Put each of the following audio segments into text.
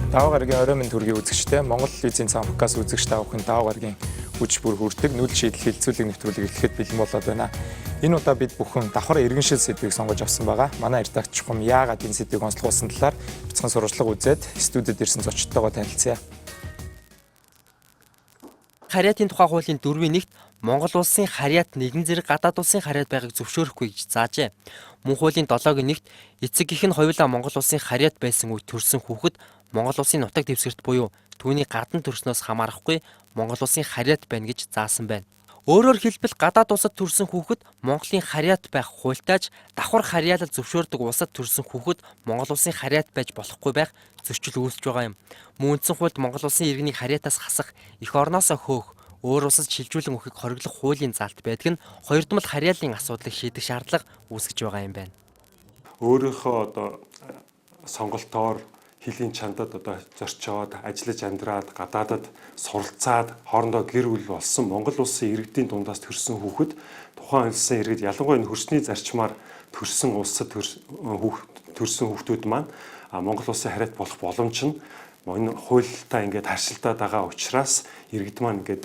Даваа гарагийн орой минь төргийн үзэгчтэй Монгол телевизийн цамхгаас үзэгч та бүхэн даваа гарагийн хүч бүр хүрдэг нүүдэл шийдэл хэлэлцүүлэг нэвтрүүлэг эхлэхэд бэлэн болоод байна. Энэ удаа бид бүхэн давхар иргэншил сэдвийг сонгож авсан байгаа. Манай редакц чухам яагаад энэ сэдвийг онцлогуулсан талаар бяцхан сурвалжлага үзээд студид ирсэн зочдтойгоо танилцъя. Харьяатын тухай хуулийн 4-ийн 1-т Монгол улсын харьяат нэгэн зэрэг гадаад улсын харьяат байгааг зөвшөөрөхгүй гэж заажээ. Мөн хуулийн 7-гийн 1-т эцэг эх нь хоёулаа Монгол улсын харьяат байсан үед төрсэн хүүхэд Монгол улсын нутаг дэвсгэрт буюу түүний гадна төрснөөс хамаарахгүй Монгол улсын харьяат байна гэж заасан байна. Өөрөөр хэлбэл гадаад улсад төрсэн хүүхэд Монголын харьяат байх хуультайж давхар харьяалал зөвшөөрдөг улсад төрсэн хүүхэд Монгол улсын харьяат байж болохгүй байх зөрчил үүсэж байгаа юм. Мөн үндсэн хуульд Монгол улсын иргэнийг харьяатаас хасах, эх орноосоо хөөх, өөр улсад шилжүүлэн өгөхийг хориглох хуулийн заалт байдаг нь хоёрдмол харьяаллын асуудлыг шийдэх шаардлага үүсгэж байгаа юм байна. Өөрийнхөө одоо сонголтоор хөлийн чандад одоо зорчоод ажиллаж амьдраад гадаадад суралцаад хоорондоо гэр бүл болсон Монгол улсын иргэдийн дундаас төрсэн хүүхэд тухайн улсын иргэд, ялангуяа энэ хөрсний зарчмаар төрсэн улсад төрсэн хүүхдүүд маань Монгол улсын харьяат болох боломж нь энэ хуультай ингээд харшилдаад байгаа учраас иргэд маань ингээд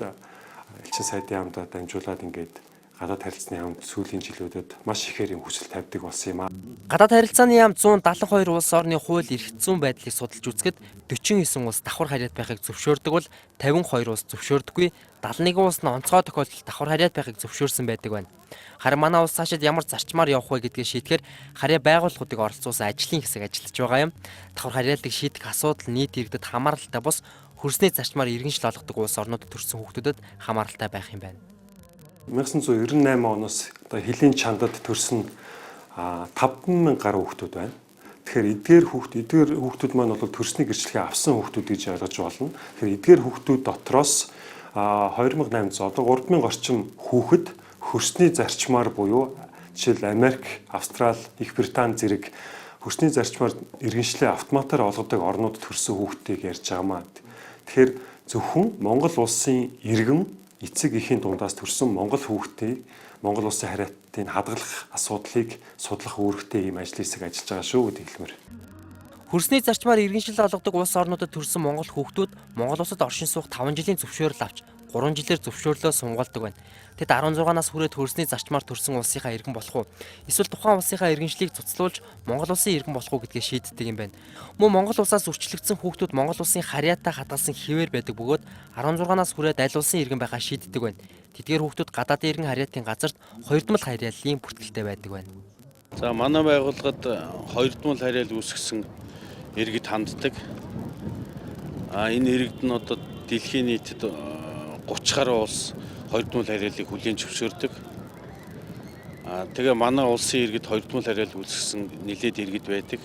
элчин сайдын яамдаа дамжуулаад ингээд гадаад харилцааны яамд сүүлийн жилүүдэд маш ихээр юм хүсэл тавьдаг болсон юм аа. Гадаад харилцааны яам 172 улс орны хууль эрх зүйн байдлыг судалж үзэхэд 49 улс давхар харьяат байхыг зөвшөөрдөг бол 52 улс зөвшөөрдөггүй, 71 улс нь онцгой тохиолдолд давхар харьяат байхыг зөвшөөрсөн байдаг байна. Харин манай улс цаашид ямар зарчмаар явах вэ гэдгийг шийдэхээр харьяа байгууллагуудыг оролцуулсан ажлын хэсэг ажиллаж байгаа юм. Давхар харьяаллыг шийдэх асуудал нийт иргэдэд хамааралтай бус хөрсний зарчмаар иргэншил олгодог улс орнуудад төрсэн хүүхдүүдэд хамааралтай байх юм байна. 1998 оноос одоо хөлийн чандад төрсэн 5,000 гаруй хүүхдүүд байна. Тэгэхээр эдгээр хүүхдүүд маань бол төрсний гэрчлэгээ авсан хүүхдүүд гэж ойлгож болно. Тэгэхээр эдгээр хүүхдүүд дотроос 2800 одоо 3000 орчим хүүхэд хөрсний зарчмаар буюу жишээл Америк, Австрал, Их Британи зэрэг хөрсний зарчмаар иргэншлээ автоматар олгодог орнууд төрсэн хүүхдийг ярьж байгаа маа. Тэгэхээр зөвхөн Монгол улсын иргэн эцэг эхийн дундаас төрсэн Монгол хүүхдийг Монгол улсын харьяатыг хадгалах асуудлыг судлах үүрэгтэй ийм ажил хэсэг ажиллаж байгаа шүү гэдэг хэлмээр. Хөрсний зарчмаар иргэншил олгодог улс орнуудад төрсэн Монгол хүүхдүүд Монгол улсад оршин суух 5 жилийн зөвшөөрөл авч 3 жилээр зөвшөөрлөө сунгаалдаг байна. Тэд 16 нас хүрээд хөрсний зарчмаар төрсэн улсынхаа иргэн болох уу? Эсвэл тухайн улсынхаа иргэншлийг цуцлуулж Монгол улсын иргэн болох уу гэдгээ шийддэг юм байна. Мөн Монгол улсаас үрчлэгдсэн хүүхдүүд Монгол улсын харьяатай хадгалсан хэвээр байдаг бөгөөд 16 нас хүрээд аль улсын иргэн байхаа шийддэг байна. Тэдгээр хүүхдүүд гадаадын иргэн харьяатын газарт хоёрдмол харьяаллын бүртгэлтэй байдаг байна. За манай байгууллагад хоёрдмол харьяал үүсгэсэн иргэд ханддаг. Энэ иргэд нь одоо дэлхийн нийтэд 30 гаруй улс хоёрдмол харьяалыг хүлээн зөвшөөрдөг. Тэгээ манай улсын иргэд хоёрдмол харьяал үүсгэсэн нэлээд иргэд байдаг.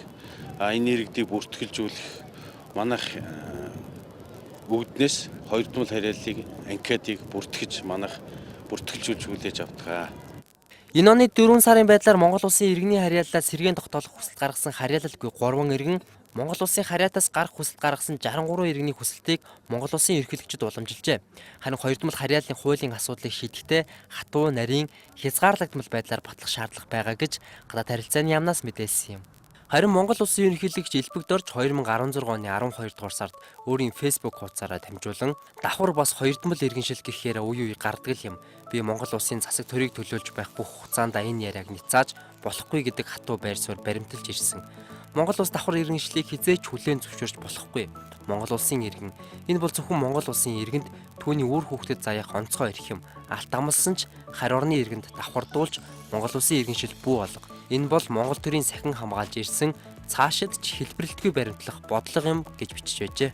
Энэ иргэдийг бүртгэлжүүлэх манайх үүднээс хоёрдмол харьяалыг анкетыг бүртгэж манайх бүртгэлжүүлж хүлээж авдаг. Энэ оны 4 сарын байдлаар Монгол улсын иргэний харьяаллаа сэргээн тогтоолох хүсэлт гаргасан харьяалалгүй 3 иргэн, Монгол улсын харьяатаас гарах хүсэлт гаргасан 63 иргэний хүсэлтийг Монгол улсын ерөнхийлөгчид уламжилжээ. Харин хоёрдмол харьяаллын хуулийн асуудлыг шийдэхдээ хатуу, нарийн, хязгаарлагдмал байдлаар батлах шаардлага байгаа гэж гадаад харилцааны яамнаас мэдээлсэн юм. Харин Монгол улсын ерөнхийлөгч Элбэг Дорж 2016 оны 12 дугаар сард өөрийн Facebook хуудасаараа дамжуулан давхар бас хоёрдмол иргэншил гэхээр үе үе гардаг л юм. Би Монгол улсын засаг төрийг төлөөлж байх бүх хугацаанд энэ яриаг няцааж болохгүй гэдэг хатуу байр суурь баримталж ирсэн. Монгол улс давхар иргэншлийг хэзээ ч хүлээн зөвшөөрч болохгүй. Монгол улсын иргэн. Энэ бол зөвхөн Монгол улсын иргэнд түүний үр хүүхдэд заяах онцгой эрх юм. Алт амлсан ч харь орны иргэнд давхардуулж Монгол улсын иргэншил бүү олго. Энэ бол Монгол төрийн сахин хамгаалж ирсэн цаашид ч хэлбэрлэлтгүй баримтлах бодлого юм гэж бичиж байжээ.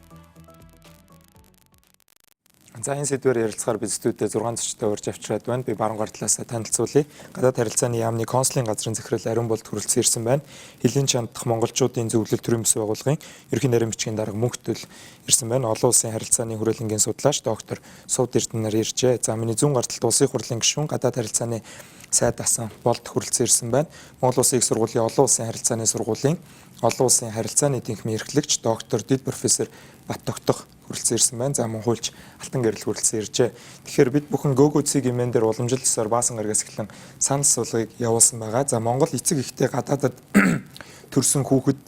За энэ сэдвээр ярилцахаар бид студид 6 зочдтой урьж авчираад байна. Би баруун гар талаас танилцуулъя. Гадаад харилцааны яамны консулын газрын захирал Ариун Болд хүрэлцэн ирсэн байна. Хөлийн чандах монголчуудын зөвлөл төрийн бүс байгууллагын ерөнхий нарийн бичгийн дарга Мөнхтөл ирсэн байна. Олон улсын харилцааны хүрээлэнгийн судлаач доктор Сувд Эрдэнээр иржээ. За миний зүүн гар талд улсын хурлын гишүүн гадаад харилцааны сайд асан Болд хүрэлцэн ирсэн байна. Монгол Улсын их сургуулийн олон улсын харилцааны сургуулийн олон улсын харилцааны тэнхимийн эрхлэгч доктор дэд профессор Бат Тогтох хүрэлцэн ирсэн байна. За мөн хуульч Алтан гэрэл хүрэлцэн иржээ. Тэгэхээр бид бүхэн ГОГО цэг имэн дээр уламжлал ёсоор баасан гарагаас эхлэн санал асуулгыг явуулсан байгаа. За Монгол эцэг эхтэй гадаадад төрсэн хүүхэд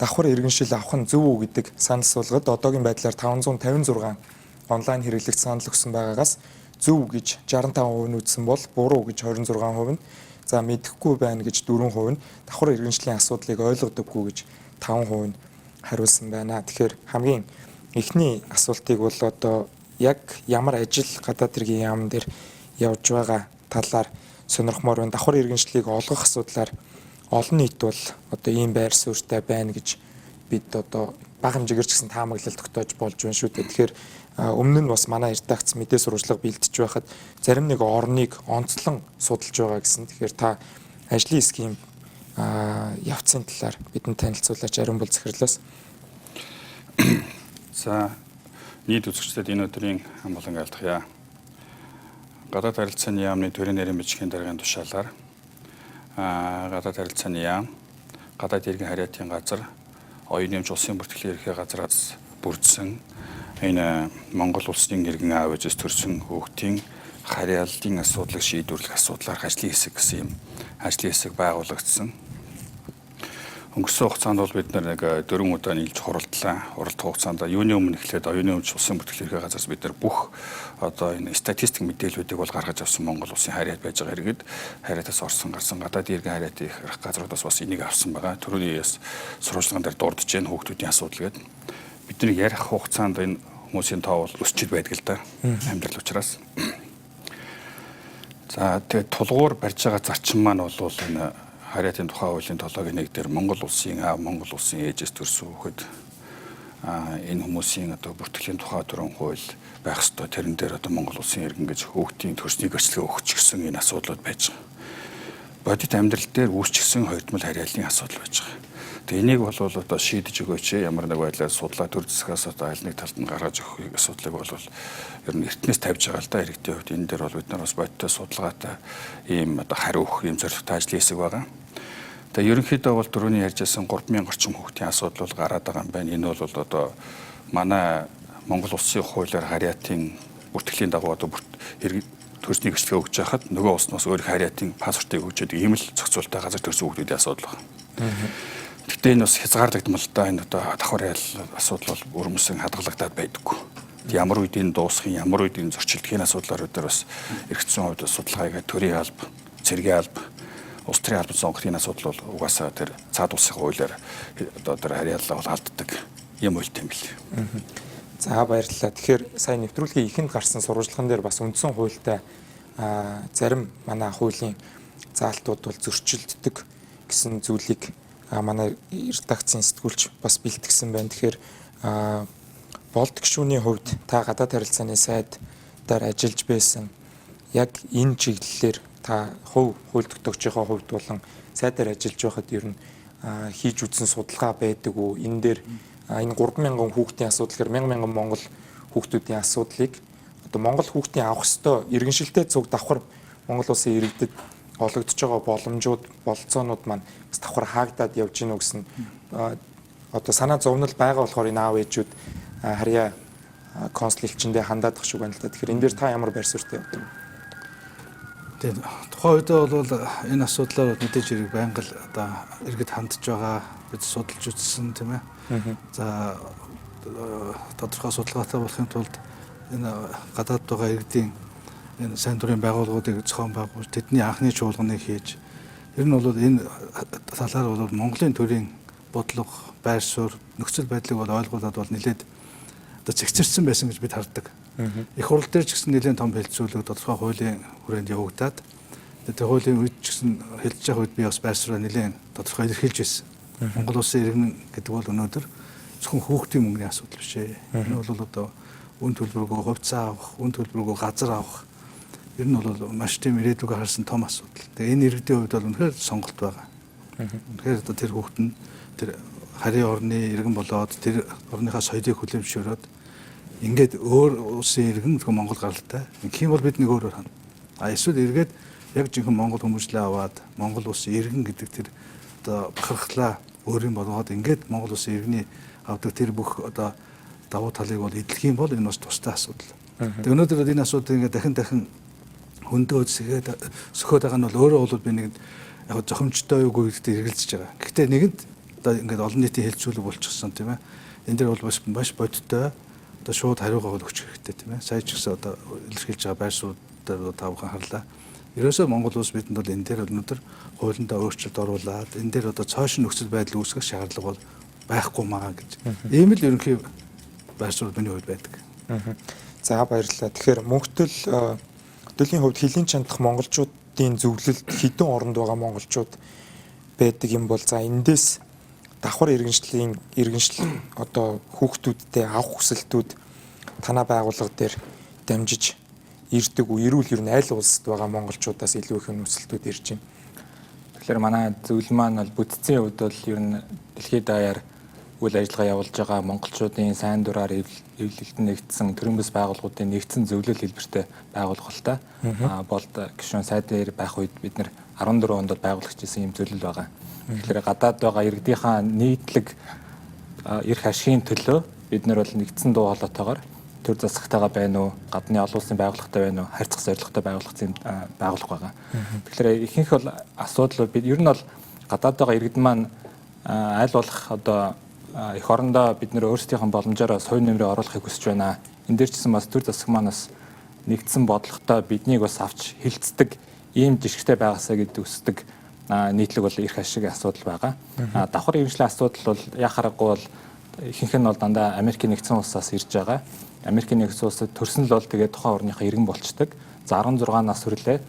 Давхар иргэншил авах нь зөв үү гэдэг санал суулгад одоогийн байдлаар 556 онлайн хэрэглэгч санал өгсөн байгаагаас зөв гэж 65% нь үзсэн бол буруу гэж 26% нь, за мэдэхгүй байна гэж 4% нь, давхар иргэншлийн асуудлыг ойлгодоггүй гэж 5% нь хариулсан байна. Тэгэхээр хамгийн эхний асуултыг бол одоо яг ямар ажил гадаад хэргийн яам дээр явж байгаа талаар сонирхмоор байна. Давхар иргэншлийг олгох асуудлаар олон нийт бол одоо ийм байр суурьтай байна гэж бид одоо бага хэмжээгээр ч гэсэн таамаглал тогтоож болж байна шүү дээ. Тэгэхээр өмнө нь бас манай редакц мэдээ сурвалжлага бэлдэж байхад зарим нэг орныг онцлон судалж байгаа гэсэн. Тэгэхээр та ажлын хэсгийн явцын талаар бидэнд танилцуулаач, Ариун бол захирлаас. За, нийт үзэгчдэд энэ өдрийн амгалан айлтгая. Гадаад харилцааны яамны төрийн нэрийн бичгийн даргын тушаалаар гадаад харилцааны яам, гадаад иргэн харьяатын газар, оюун нэмж улсын бүртгэлийн ерхий газраас бүрдсэн энэ Монгол улсын иргэн аав ээжээс төрсэн хүүхдийн харьяаллын асуудлыг шийдвэрлэх асуудлаар ажлын хэсэг гэсэн юм ажлын хэсэг байгуулагдсан. Өнгөрсөн хугацаанд бол бид нэг 4 удаа нийлж хуралдлаа. Хуралдах хугацаанд юуны өмнө эхлээд оюуны өмч улсын бүртгэл ерхий газраас бид нар бүх одоо энэ статистик мэдээллүүдийг бол гаргаж авсан. Монгол улсын харьяат байж байгаа иргэд, харьяатаас орсон гарсан гадаад иргэн харьяатын их газруудаас бас энийг авсан байгаа. Төрөний яс сурвалжлаган дээр дурдж जैन хүүхдүүдийн асуудал гэдэг. Бидний ярих хугацаанд энэ хүмүүсийн тоо бол өсчид байдаг л да. Амьдрал учраас. За, тэгээд тулгуур барьж байгаа зарчим маань бол энэ харьяатын тухай хуулийн 7-гийн 1 дээр Монгол улсын аав, Монгол улсын ээжээс төрсэн хүүхэд, энэ хүмүүсийн одоо бүртгэлийн тухай төрөн хууль байх ёстой. Тэрэн дээр одоо Монгол улсын иргэн гэж хүүхдийн төрсний гэрчлэгээ өгч гисэн энэ асуудлууд байж байгаа. Бодит амьдрал дээр үүсчихсэн хоёрдмол харьяалын асуудал байж байгаа. Тэгээ энийг бол одоо шийдэж өгөөч, ямар нэг байдлаар судлаа төр засгаас одоо аль нэг талд нь гаргаж өгөх асуудлыг бол ер нь эртнээс тавьж байгаа л да иргэдийн хувьд. Энэ дээр бол бид нар бас бодиттой судалгаатай ийм одоо хариу өгөх ийм зорилготой ажлын хэсэг байгаа. Тэгээ ерөнхийдөө бол дөрөвний ярьжсэн 3000 орчим хүүхдийн асуудал бол гараад байгаа юм байна. Энэ бол одоо манай Монгол улсын хуулиар харьяатын бүртгэлийн дагуу одоо төрсний гэрчлэгээ өгч байхад нөгөө улснаас өөр харьяатын паспортыг өгч яадаг ийм л зохицуулттай газар төрсэн хүүхдүүдийн асуудал байна. Гэхдээ энэ бас хязгаарлагдмал да, энэ одоо давхар ял асуудал бол өрмөсөн хадгалагдаад байдаггүй. Ямар үед энэ дуусах юм, ямар үед энэ зөрчилдөх энэ асуудлаар өдөр бас эргэцсэн хувьд судалгаа хийгээд төрийн алба, цэргийн алба, улс төрийн албан сонгох энэ асуудал бол угаасаа тэр цаад улсын хуулиар одоо тэр харьяалал бол алддаг юм уйлт юм бэл. За, баярлалаа. Тэгэхээр сая нэвтрүүлгийн эхэнд гарсан сурвалжлаган дээр бас үндсэн хуультай зарим манай хуулийн заалтууд бол зөрчилддөг гэсэн зүйлийг манай редакцийн сэтгүүлч бас бэлтгэсэн байна. Тэгэхээр болд гишүүний хувьд та гадаад харилцааны сайдаар ажиллаж байсан. Яг энэ чиглэлээр та хувь хууль тогтоогчийнхоо хувьд болон сайдаар ажиллаж байхад ер нь хийж үзсэн судалгаа байдаг уу? Энэ дээр энэ 3000 хүүхдийн асуудал гэхэр 1000 мянган монгол хүүхдүүдийн асуудлыг одоо монгол хүүхдийн авах ёстой иргэншилтэй цуг давхар Монгол улсын иргэдэд олгогдож байгаа боломжууд, бололцоонууд маань бас давхар хаагдаад явж гинүү гэсэн одоо санаа зовнил байгаа болохоор энэ аав ээжүүд харьяа консул элчиндээ хандаад ах шиг байна л да. Тэгэхээр энэ дээр та ямар байр суурьтай явдаг вэ? Тийм, тухайн үедээ бол энэ асуудлаар мэдээж хэрэг байнга л одоо иргэд хандж байгаа, бид судалж үзсэн, тийм ээ. За, тодорхой судалгаатай болохын тулд энэ гадаад байгаа иргэдийн энэ сайн дурын байгууллагуудыг зохион байгуулж, тэдний анхны чуулганыг хийж, ер нь бол энэ талаар бол Монголын төрийн бодлого, байр суурь, нөхцөл байдлыг бол ойлгуулад бол нэлээд одоо цэгцэрсэн байсан гэж бид хардаг. Их хурал дээр ч гэсэн нэлээд том хэлцүүлэг тодорхой хуулийн хүрээнд явагдаад, тэр хуулийн үед ч гэсэн хэлж явах үед би бас байр сууриа нэлээд тодорхой илэрхийлж байсан. Монгол улсын иргэн гэдэг бол өнөөдөр зөвхөн хүүхдийн мөнгөний асуудал биш ээ. Энэ бол одоо үн төлбөргүй хувьцаа авах, үн төлбөргүй газар авах, ер нь бол маш тийм ирээдүгөө харсан том асуудал. Тэгээ энэ иргэдийн хувьд бол үнэхээр сонголт байгаа. Үнэхээр одоо тэр хүүхд нь тэр харийн орны иргэн болоод, тэр орныхаа соёлыг хүлэмжшөөрөөд, ингээд өөр улсын иргэн зөвхөн Монгол гаралтай. Ингэх юм бол бид нэг өөрөөр хана. А эсвэл эргээд яг жинхэнэ Монгол хүмүүжлээ аваад, Монгол улсын иргэн гэдэг тэр одоо бахархлаа өөрийн болгоод, ингээд Монгол улсын иргэний авдаг тэр бүх одоо давуу талыг бол эдлэх юм бол энэ бас тустай асуудал. Тэгээ өнөөдөр энэ асуудлыг ингээд дахин дахин хөндөд сэгээд сөхөөд байгаа нь бол өөрөө бол би нэг яг зохимжтой юугүй гэдэгт эргэлзэж байгаа. Гэхдээ нэгэнд Одоо ингээд олон нийтийн хэлцүүлэг болчихсон, тийм ээ. Энэ дээр бол бас маш бодиттой одоо шууд хариугаа бол өгч хэрэгтэй, тийм ээ. Сая ч гэсэн одоо илэрхийлж байгаа байр суурь дээр та бүхэн харлаа. Ерөөсөө Монгол улс бидэнд бол энэ дээр өнөөдөр хуулиндаа өөрчлөлт оруулаад энэ дээр одоо цоошин нөхцөл байдал үүсгэх шаардлага бол байхгүй маа гэж. Ийм л ерөнхий байр суурь миний хувьд байдаг. За, баярлалаа. Тэгэхээр мөнхтөл хөтөлийн хувьд хөлийн чандах монголчуудын зөвлөлд хэдэн оронд байгаа монголчууд байдаг юм бол, за, эндээс давхар иргэншлийн иргэншил одоо хүүхдүүдтэй авах хүсэлтүүд танай байгууллага дээр дамжиж ирдэг үү? Эрүүл ер нь аль улсад байгаа монголчуудаас илүү их хүсэлтүүд ирж байна? Тэгэхээр манай зөвлөл маань бол бүтцийн хувьд бол ер нь дэлхийд даяар үйл ажиллагаа явуулж байгаа монголчуудын сайн дураар эвлэлтэнд нэгдсэн төрийн бус байгууллагуудын нэгдсэн зөвлөл хэлбэртэй байгууллага л та. Болд гишүүн сайд дээр байх үед бид нэр 14 онд байгуулагч байсан юм зөвлөл байгаа. Тэгэхээр гадаад байгаа иргэдийнхаа нийтлэг эрх ашигын төлөө бид нар бол нэгдсэн дуу хоолойтойгоор төр засагтайгаа байна уу, гадны олон улсын байгууллагатай байна уу, харьцах зорилготой байгуулах юм байгууллага байгаа. Тэгэхээр ихэнх бол асуудал бид ер нь бол гадаад байгаа иргэд маань аль болох одоо эх орондоо бид нэр өөрсдийнх нь боломжоор соёл нэмрээ оруулахыг хүсэж байна. Энэ дээр ч гэсэн бас төр засаг маань бас нэгдсэн бодлоготой биднийг бас авч хилцдэг ийм жишгтэй байгаасаа гэдэг өсдөг нийтлэг бол эрх ашиг асуудал байгаа. Давхар иргэншлийн асуудал бол яа харахгүй бол ихэнх нь бол дандаа Америкийн нэгдсэн улсаас ирж байгаа. Америкийн нэгдсэн улсад төрсөн л бол тэгээд тухайн орныхоо иргэн болчдөг. За, 16 нас хүрлээ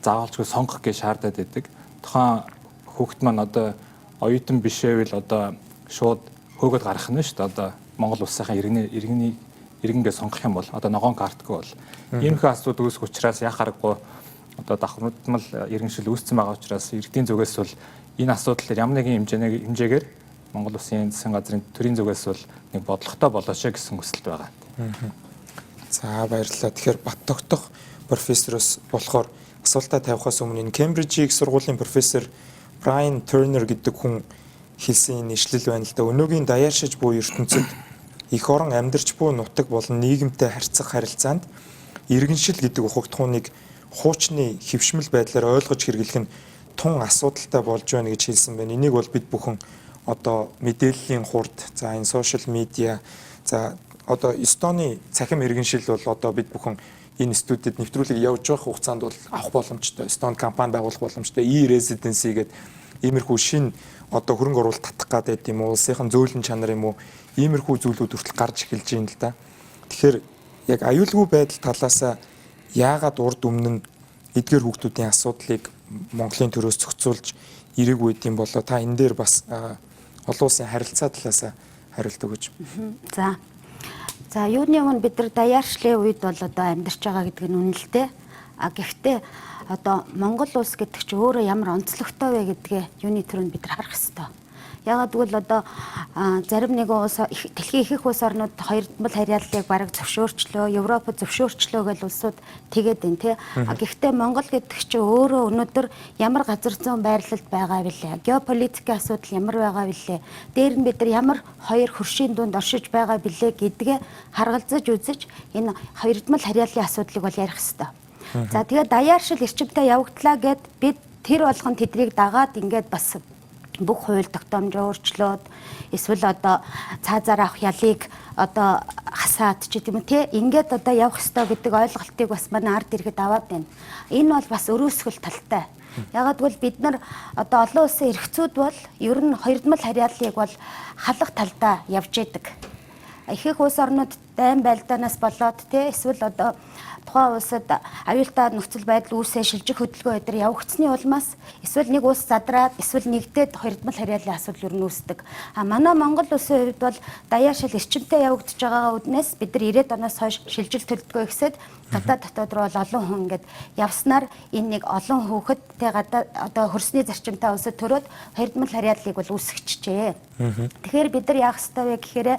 заавалчгүй сонгох гэж шаардаад байдаг. Тухайн хүүхэд маань одоо оюутан бишээвэл одоо шууд хөөгд гарах нь шүү дээ. Одоо Монгол улсынхаа иргэний иргэнгээ сонгох юм бол одоо ногоон картгүй бол иймэрхүү асуудал үүсэх учраас яа харахгүй одоо давхармал иргэншил үүссэн байгаа учраас иргэдийн зүгээс бол энэ асуудал дээр ямар нэгэн хэмжээгээр Монгол улсын засгийн газрын төрийн зүгээс бол нэг бодлоготой болооч гэсэн хүсэлт байгаа. За, баярлалаа. Тэгэхээр Бат тогтох профессороос болохоор асуултаа тавихаас өмнө энэ Кембрижийн их сургуулийн профессор Брайан Тернер гэдэг хүн хэлсэн энэ ишлэл байна л да. Өнөөгийн даяаршиж буй ертөнцид эх орон амьдарч буй нутаг болон нийгэмтэй харьцах харилцаанд иргэншил гэдэг ухагтхууныг хуучны хэвшмэл байдлаар ойлгож хэрэглэх нь тун асуудалтай болж байна гэж хэлсэн байна. Энийг бол бид бүхэн одоо мэдээллийн хурд, за, энэ social media, за, одоо Эстоны цахим иргэншил бол одоо бид бүхэн энэ студид нэвтрүүлэг явж байгаа хугацаанд бол авах боломжтой. Эстон компани байгуулах боломжтой. E-residency гэдэг иймэрхүү шинэ одоо хөрөнгө оруулалт татах гэдэг юм уу, улсынхан зөөлөн чанар юм уу, иймэрхүү зүйлүүд хүртэл гарч эхэлж байна л да. Тэгэхээр яг аюулгүй байдал талаасаа яагаад урд өмнө нь эдгээр хүүхдүүдийн асуудлыг Монголын төрөөс зохицуулж ирээгүй юм болоо, та энэ дээр бас олон улсын харилцаа талаасаа хариулт өгөөч. За. За, юуны өмнө бид нар даяаршлын үед бол одоо амьдарч байгаа гэдэг нь үнэлтэй. А гэхдээ одоо Монгол улс гэдэг чинь өөрөө ямар онцлогтой вэ гэдгээ юуны түрүүнд бид нар харах ёстой. Ягаад гэвэл одоо зарим нэгэн улс, дэлхийн их улс орнууд хоёрдмол харьяаллыг бараг зөвшөөрчлөө, Европод зөвшөөрчлөө гэж улсууд тэгээд байна, тий. Гэхдээ Монгол гэдэг чинь өөрөө өнөөдөр ямар газар зүүн байрлалд байгаа вүлээ? Геополитикийн асуудал ямар байгаа вүлээ? Дээр нь бид нар ямар хоёр хөршийн дунд оршиж байгаа билээ гэдгээ харгалзаж үзэж энэ хоёрдмол харьяаллын асуудлыг бол ярих ёстой. За, тэгээд даяаршил эрчимтэй явагдлаа гэд бид тэр болгон тэднийг дагаад ингээд бас бүх хууль тогтоомжоо өөрчлөөд эсвэл одоо цаазаар авах ялыг одоо хасаад ч гэдэм үү, те, ингээд одоо явах ёстой гэдэг ойлголтыг бас манай ард иргэд аваад байна. Энэ бол бас өрөөсгөл талтай. Ягаад гэвэл бид нар одоо олон улсын эрхцүүд бол ер нь хоёрдмол харьяаллыг бол халах талдаа явж яадаг. Ихэнх улс орнууд дайн байлдаанаас болоод, те, эсвэл одоо тухайн улсад аюултай нөхцөл байдал үүсээ шилжих хөдөлгөөн өдр явагдсны улмаас эсвэл нэг улс задраад эсвэл нэгдээд хоёрдмол харьяалын асуудал ер нь үүсдэг. А манай Монгол улсын хувьд бол даяаршил эрчимтэй явагдаж байгаа үүднээс бид нар 90-ад оноос хойш шилжилт төлөвлөгөө ихсээд гадаад дотоод руу бол олон хүн ингээд явснаар энэ нэг олон хүүхэд тэ гадаа одоо хөрсний зарчимтай улсад төрөөд хоёрдмол харьяаллыг бол үүсгэжээ. Тэгэхээр бид нар яах ёстой вэ гэхээр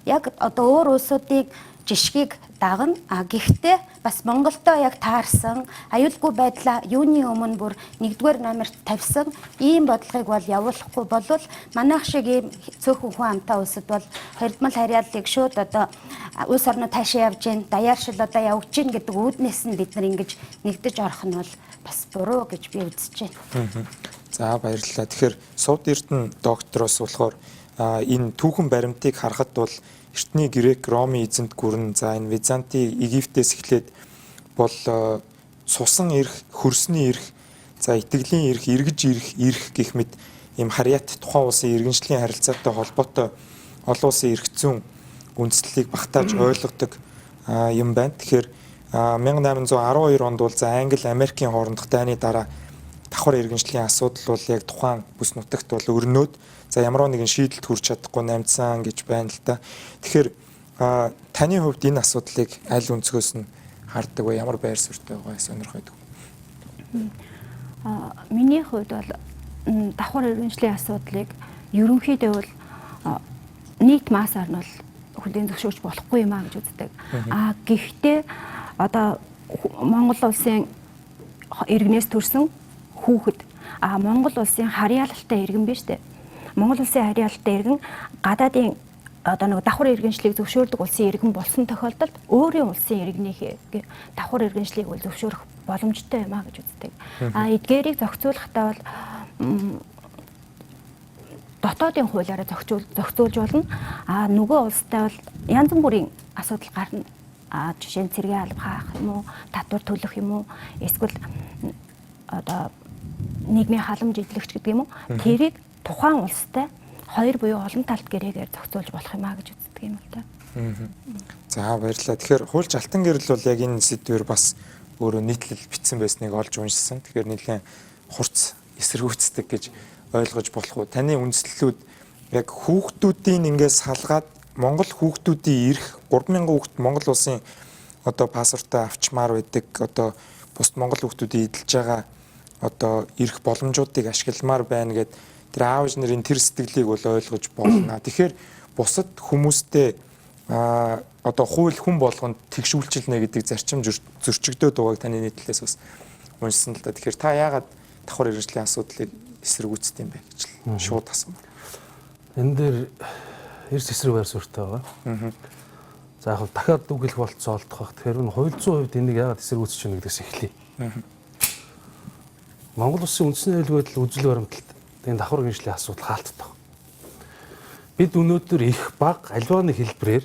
яг одоо өөр улсуудыг жишгийг дагна. А гэхдээ бас Монголдо яг таарсан аюулгүй байдлаа юуны өмнө бүр нэгдүгээр номерт тавьсан ийм бодлогыг бол явуулахгүй болвол манайх шиг ийм цөөхөн хүн амтай улсад бол хоригдмал харьяаллыг шууд одоо улс орнууд таашаа явж гин, даяаршил одоо явагдаж гин гэдэг үүднээс нь бид нар ингэж нэгдэж орох нь бол бас буруу гэж би үзэж байна. За, баярлалаа. Тэгэхээр Сувд Эрдэнэ доктороос болохоор энэ түүхэн баримтыг харахад бол эртний Грек, Ромын эзэнт гүрэн, за энэ Византи, Египтээс эхлээд бол цусан эрх, хөрсний эрх, за итгэлийн эрх, эргэж ирэх эрх гэх мэт ийм харьяат тухайн улсын иргэншлийн харилцаатай холбоотой олон улсын эрх зүйн үндслэлийг багтааж ойлгодог юм байна. Тэгэхээр 1812 онд бол за Англи, Америкийн хоорондох дайны дараа давхар иргэншлийн асуудал бол яг тухайн бүс нутагт бол өрнөөд за ямар нэгэн шийдэлд хүрч чадахгүй намжсан гэж байна л да. Тэгэхээр таны хувьд энэ асуудлыг аль өнцгөөс нь хардаг вэ? Ямар байр суурьтай байгаа сонирхол байдаг? Миний хувьд бол давхар иргэншлийн асуудлыг ерөнхийдөө бол нийт массаар нь бол хүлээн зөвшөөрч болохгүй юм а гэж үздэг. А гэхдээ одоо Монгол улсын иргэнээс төрсэн хүүхэд, а Монгол улсын харьяалалтай иргэн биш үү? Монгол улсын харьяалалтай иргэн гадаадын одоо нэг давхар иргэншлийг зөвшөөрдөг улсын иргэн болсон тохиолдолд өөрийн улсын иргэнийхээ давхар иргэншлийг бол зөвшөөрөх боломжтой юм а гэж үздэг. А эдгээрийг зохицуулахдаа бол дотоодын хуулиараа зохицуулж болно. А нөгөө улстай бол янз бүрийн асуудал гарна. А жишээ нь цэргийн алба хаах юм уу, татвар төлөх юм уу, эсвэл одоо нийгмийн халамж эдлэгч гэдэг юм уу. Тэрийг тухайн улстай хоёр буюу олон талт гэрээгээр зохицуулж болох юм а гэж үздэг юм л да. За, баярлалаа. Тэгэхээр хуульч Алтан гэрэл бол яг энэ сэдвээр бас өөрөө нийтлэл бичсэн байсныг олж уншсан. Тэгэхээр нэлээд хурц эсэргүүцдэг гэж ойлгож болох уу? Таны үндслэлүүд яг хүүхдүүдийн ингээд салгаад Монгол хүүхдүүдийн эрх 3000 хүүхд Монгол улсын одоо паспортоо авчмаар байдаг, одоо бусд Монгол хүүхдүүдийн эдэлж байгаа одоо эрх боломжуудыг ашигламаар байна гэд тэр аав ээж нарын тэр сэтгэлийг бол ойлгож болно. Тэгэхээр бусад хүмүүстэй одоо хууль хүн болгонд тэгшүүлчилнэ гэдэг зарчим зөрчигдөөд байгааг таны нийтлэлээс бас уншсан л да. Тэгэхээр та яагаад давхар иргэншлийн асуудлыг эсэргүүцдэг юм бэ гэж шууд асуумаар. Энэ дээр эрс эсрэг байр суурьтай байгаа. За яг дахиад үг хэлэх болцоо олдох бах. Тэгэхээр энэ хууль зүйн хувьд энийг яагаад эсэргүүцэж байна гэдгээс эхлэе. Монгол улсын үндэсний аюулгүй байдал үзэл баримтлалт энэ давхар иргэншлийн асуудал хаалттай. Бид өнөөдөр их бага альва нэг хэлбэрээр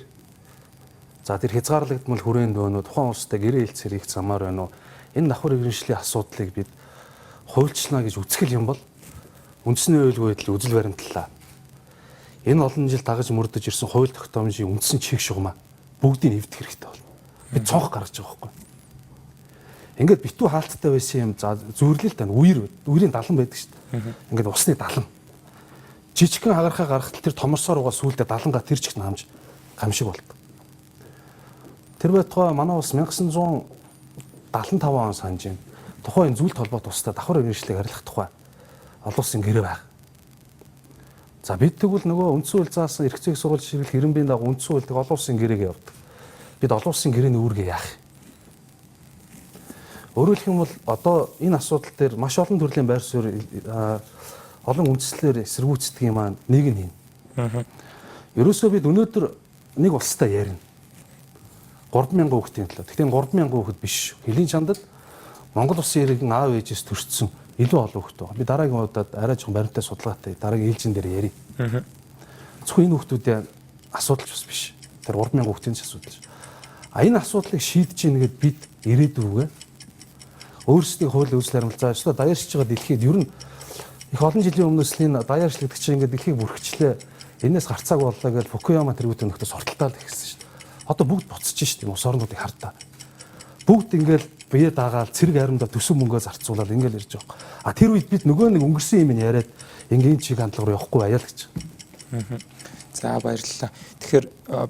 за тэр хязгаарлагдмал хүрээнд байна уу, тухайн улстай гэрээ хэлцээр их замаар байна уу, энэ давхар иргэншлийн асуудлыг бид хуульчлана гэж үзэх юм бол үндэсний аюулгүй байдал үзэл баримтлалаа. Энэ олон жил дагаж мөрдөж ирсэн хууль тогтоомжийн үндсэн чиг шугамаа бүгдийг эвдэх хэрэгтэй болно. Бид цонх гаргаж байгаа байхгүй. Ингээд битүү хаалттай байсан юм за зүрлэл тань үер үерийн далан байдаг шүү дээ. Ингээд усны далан. Жижигхэн хагархаа гаргахтал тэр томорсоор угаа сүүлдээ далангаа тэр чигт намж гамшиг болдог. Тэр байтугай манай улс 1975 он санаж байна. Тухайн зүйлт холбоот улстай давхар иргэншлийг арилгах тухай олон улсын гэрээ байг. За бид тэгвэл нөгөө үндсэн хууль заасан эрх зүйн сурвалж чиглэл хэрэмбийн дагуу үндсэн хуульд олон улсын гэрээгээ явдаг. Бид олон улсын гэрээний үүргээ яах юм? Өөрөөр хэлэх юм бол одоо энэ асуудал дээр маш олон төрлийн байр суурь олон үндслээр эсэргүүцдэг юм аа нэг нь энэ. Ерөөсөө бид өнөөдөр нэг улстай ярина. 3000 хүүхдийн төлөө. Гэхдээ энэ 3000 хүүхэд биш. Хөлийн чандад Монгол улсын иргэн аав ээжээс төрсөн илүү олон хүүхэд байгаа. Би дараагийн удаад арай жоохон баримттай судалгаатай дараагийн ээлжин дээр ярив. Зөвхөн энэ хүүхдүүдийн асуудал ч бас биш. Тэр 3000 хүүхдийн ч асуудал биш. А энэ асуудлыг шийдэж гин гэд бид ирээдүйгээ өөрсдийн хууль үзэл харамл за өстой даяаршиж байгаа дэлхийд ер нь их олон жилийн өмнөөс л энэ даяаршил гэдэг чинь ингээд дэлхийг бүрхчлээ. Энээс гарцааг боллоо гэж Фукуяма тэргүүтэн нөхдөс сурталтаа л эхэлсэн шүү дээ. Одоо бүгд буцаж шүү дээ. Улс орнуудыг хардаа. Бүгд ингээд бие дагаал цэрэг аримдаа төсөн мөнгөө зарцуулаад ингээд ирж байгаа. А тэр үед бид нөгөө нэг өнгөрсөн юм яриад ингээд чиг хандлага руу явахгүй аяа л гэж. За баярлалаа. Тэгэхээр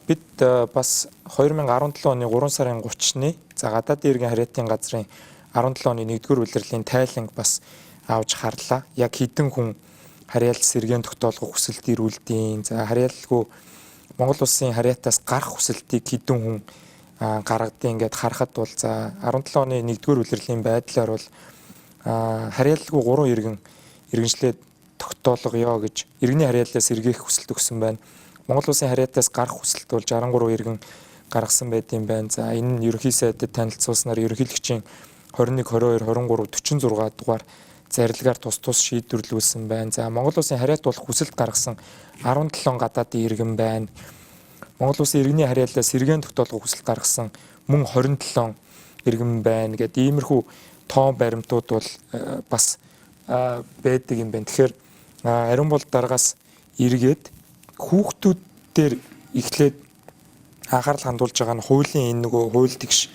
бид бас 2017 оны 3 сарын 30-ны за гадаадын иргэн харьяатын газрын 17 оны 1-р улирлын тайланг бас авч харлаа. Яг хэдэн хүн харьяалал сэргээн тогтоолгох хүсэлт ирүүлдээн. За харьяалалгүй Монгол улсын харьяатаас гарах хүсэлтийг хэдэн хүн гаргадیں۔ Ингээд харахад бол за 17 оны 1-р улирлын байдлаар бол харьяалалгүй 3 иргэн иргэншлээ тогтоолгоё гэж иргэний харьяалалаас сэргээх хүсэлт өгсөн байна. Монгол улсын харьяатаас гарах хүсэлт бол 63 иргэн гаргасан байт юм байна. За энэ нь ерөнхий сайдад танилцуулснаар ерөнхийлөгчийн 21, 22, 23, 46 дугаар зарилгаар тус тус шийдвэрлүүлсэн байна. За Монгол улсын харьяат болох хүсэлт гаргасан 17 гадаадын иргэн байна. Монгол улсын иргэний харьяалал сэргээн тогтоолгох хүсэлт гаргасан мөн 27 иргэн байна гэд иймэрхүү тоон баримтууд бол бас байдаг юм байна. Тэгэхээр Ариун бол даргаас эргээд хүүхдүүд дээр эхлээд анхаарал хандуулж байгаа нь хуулийн энэ нөгөө хууль тэгш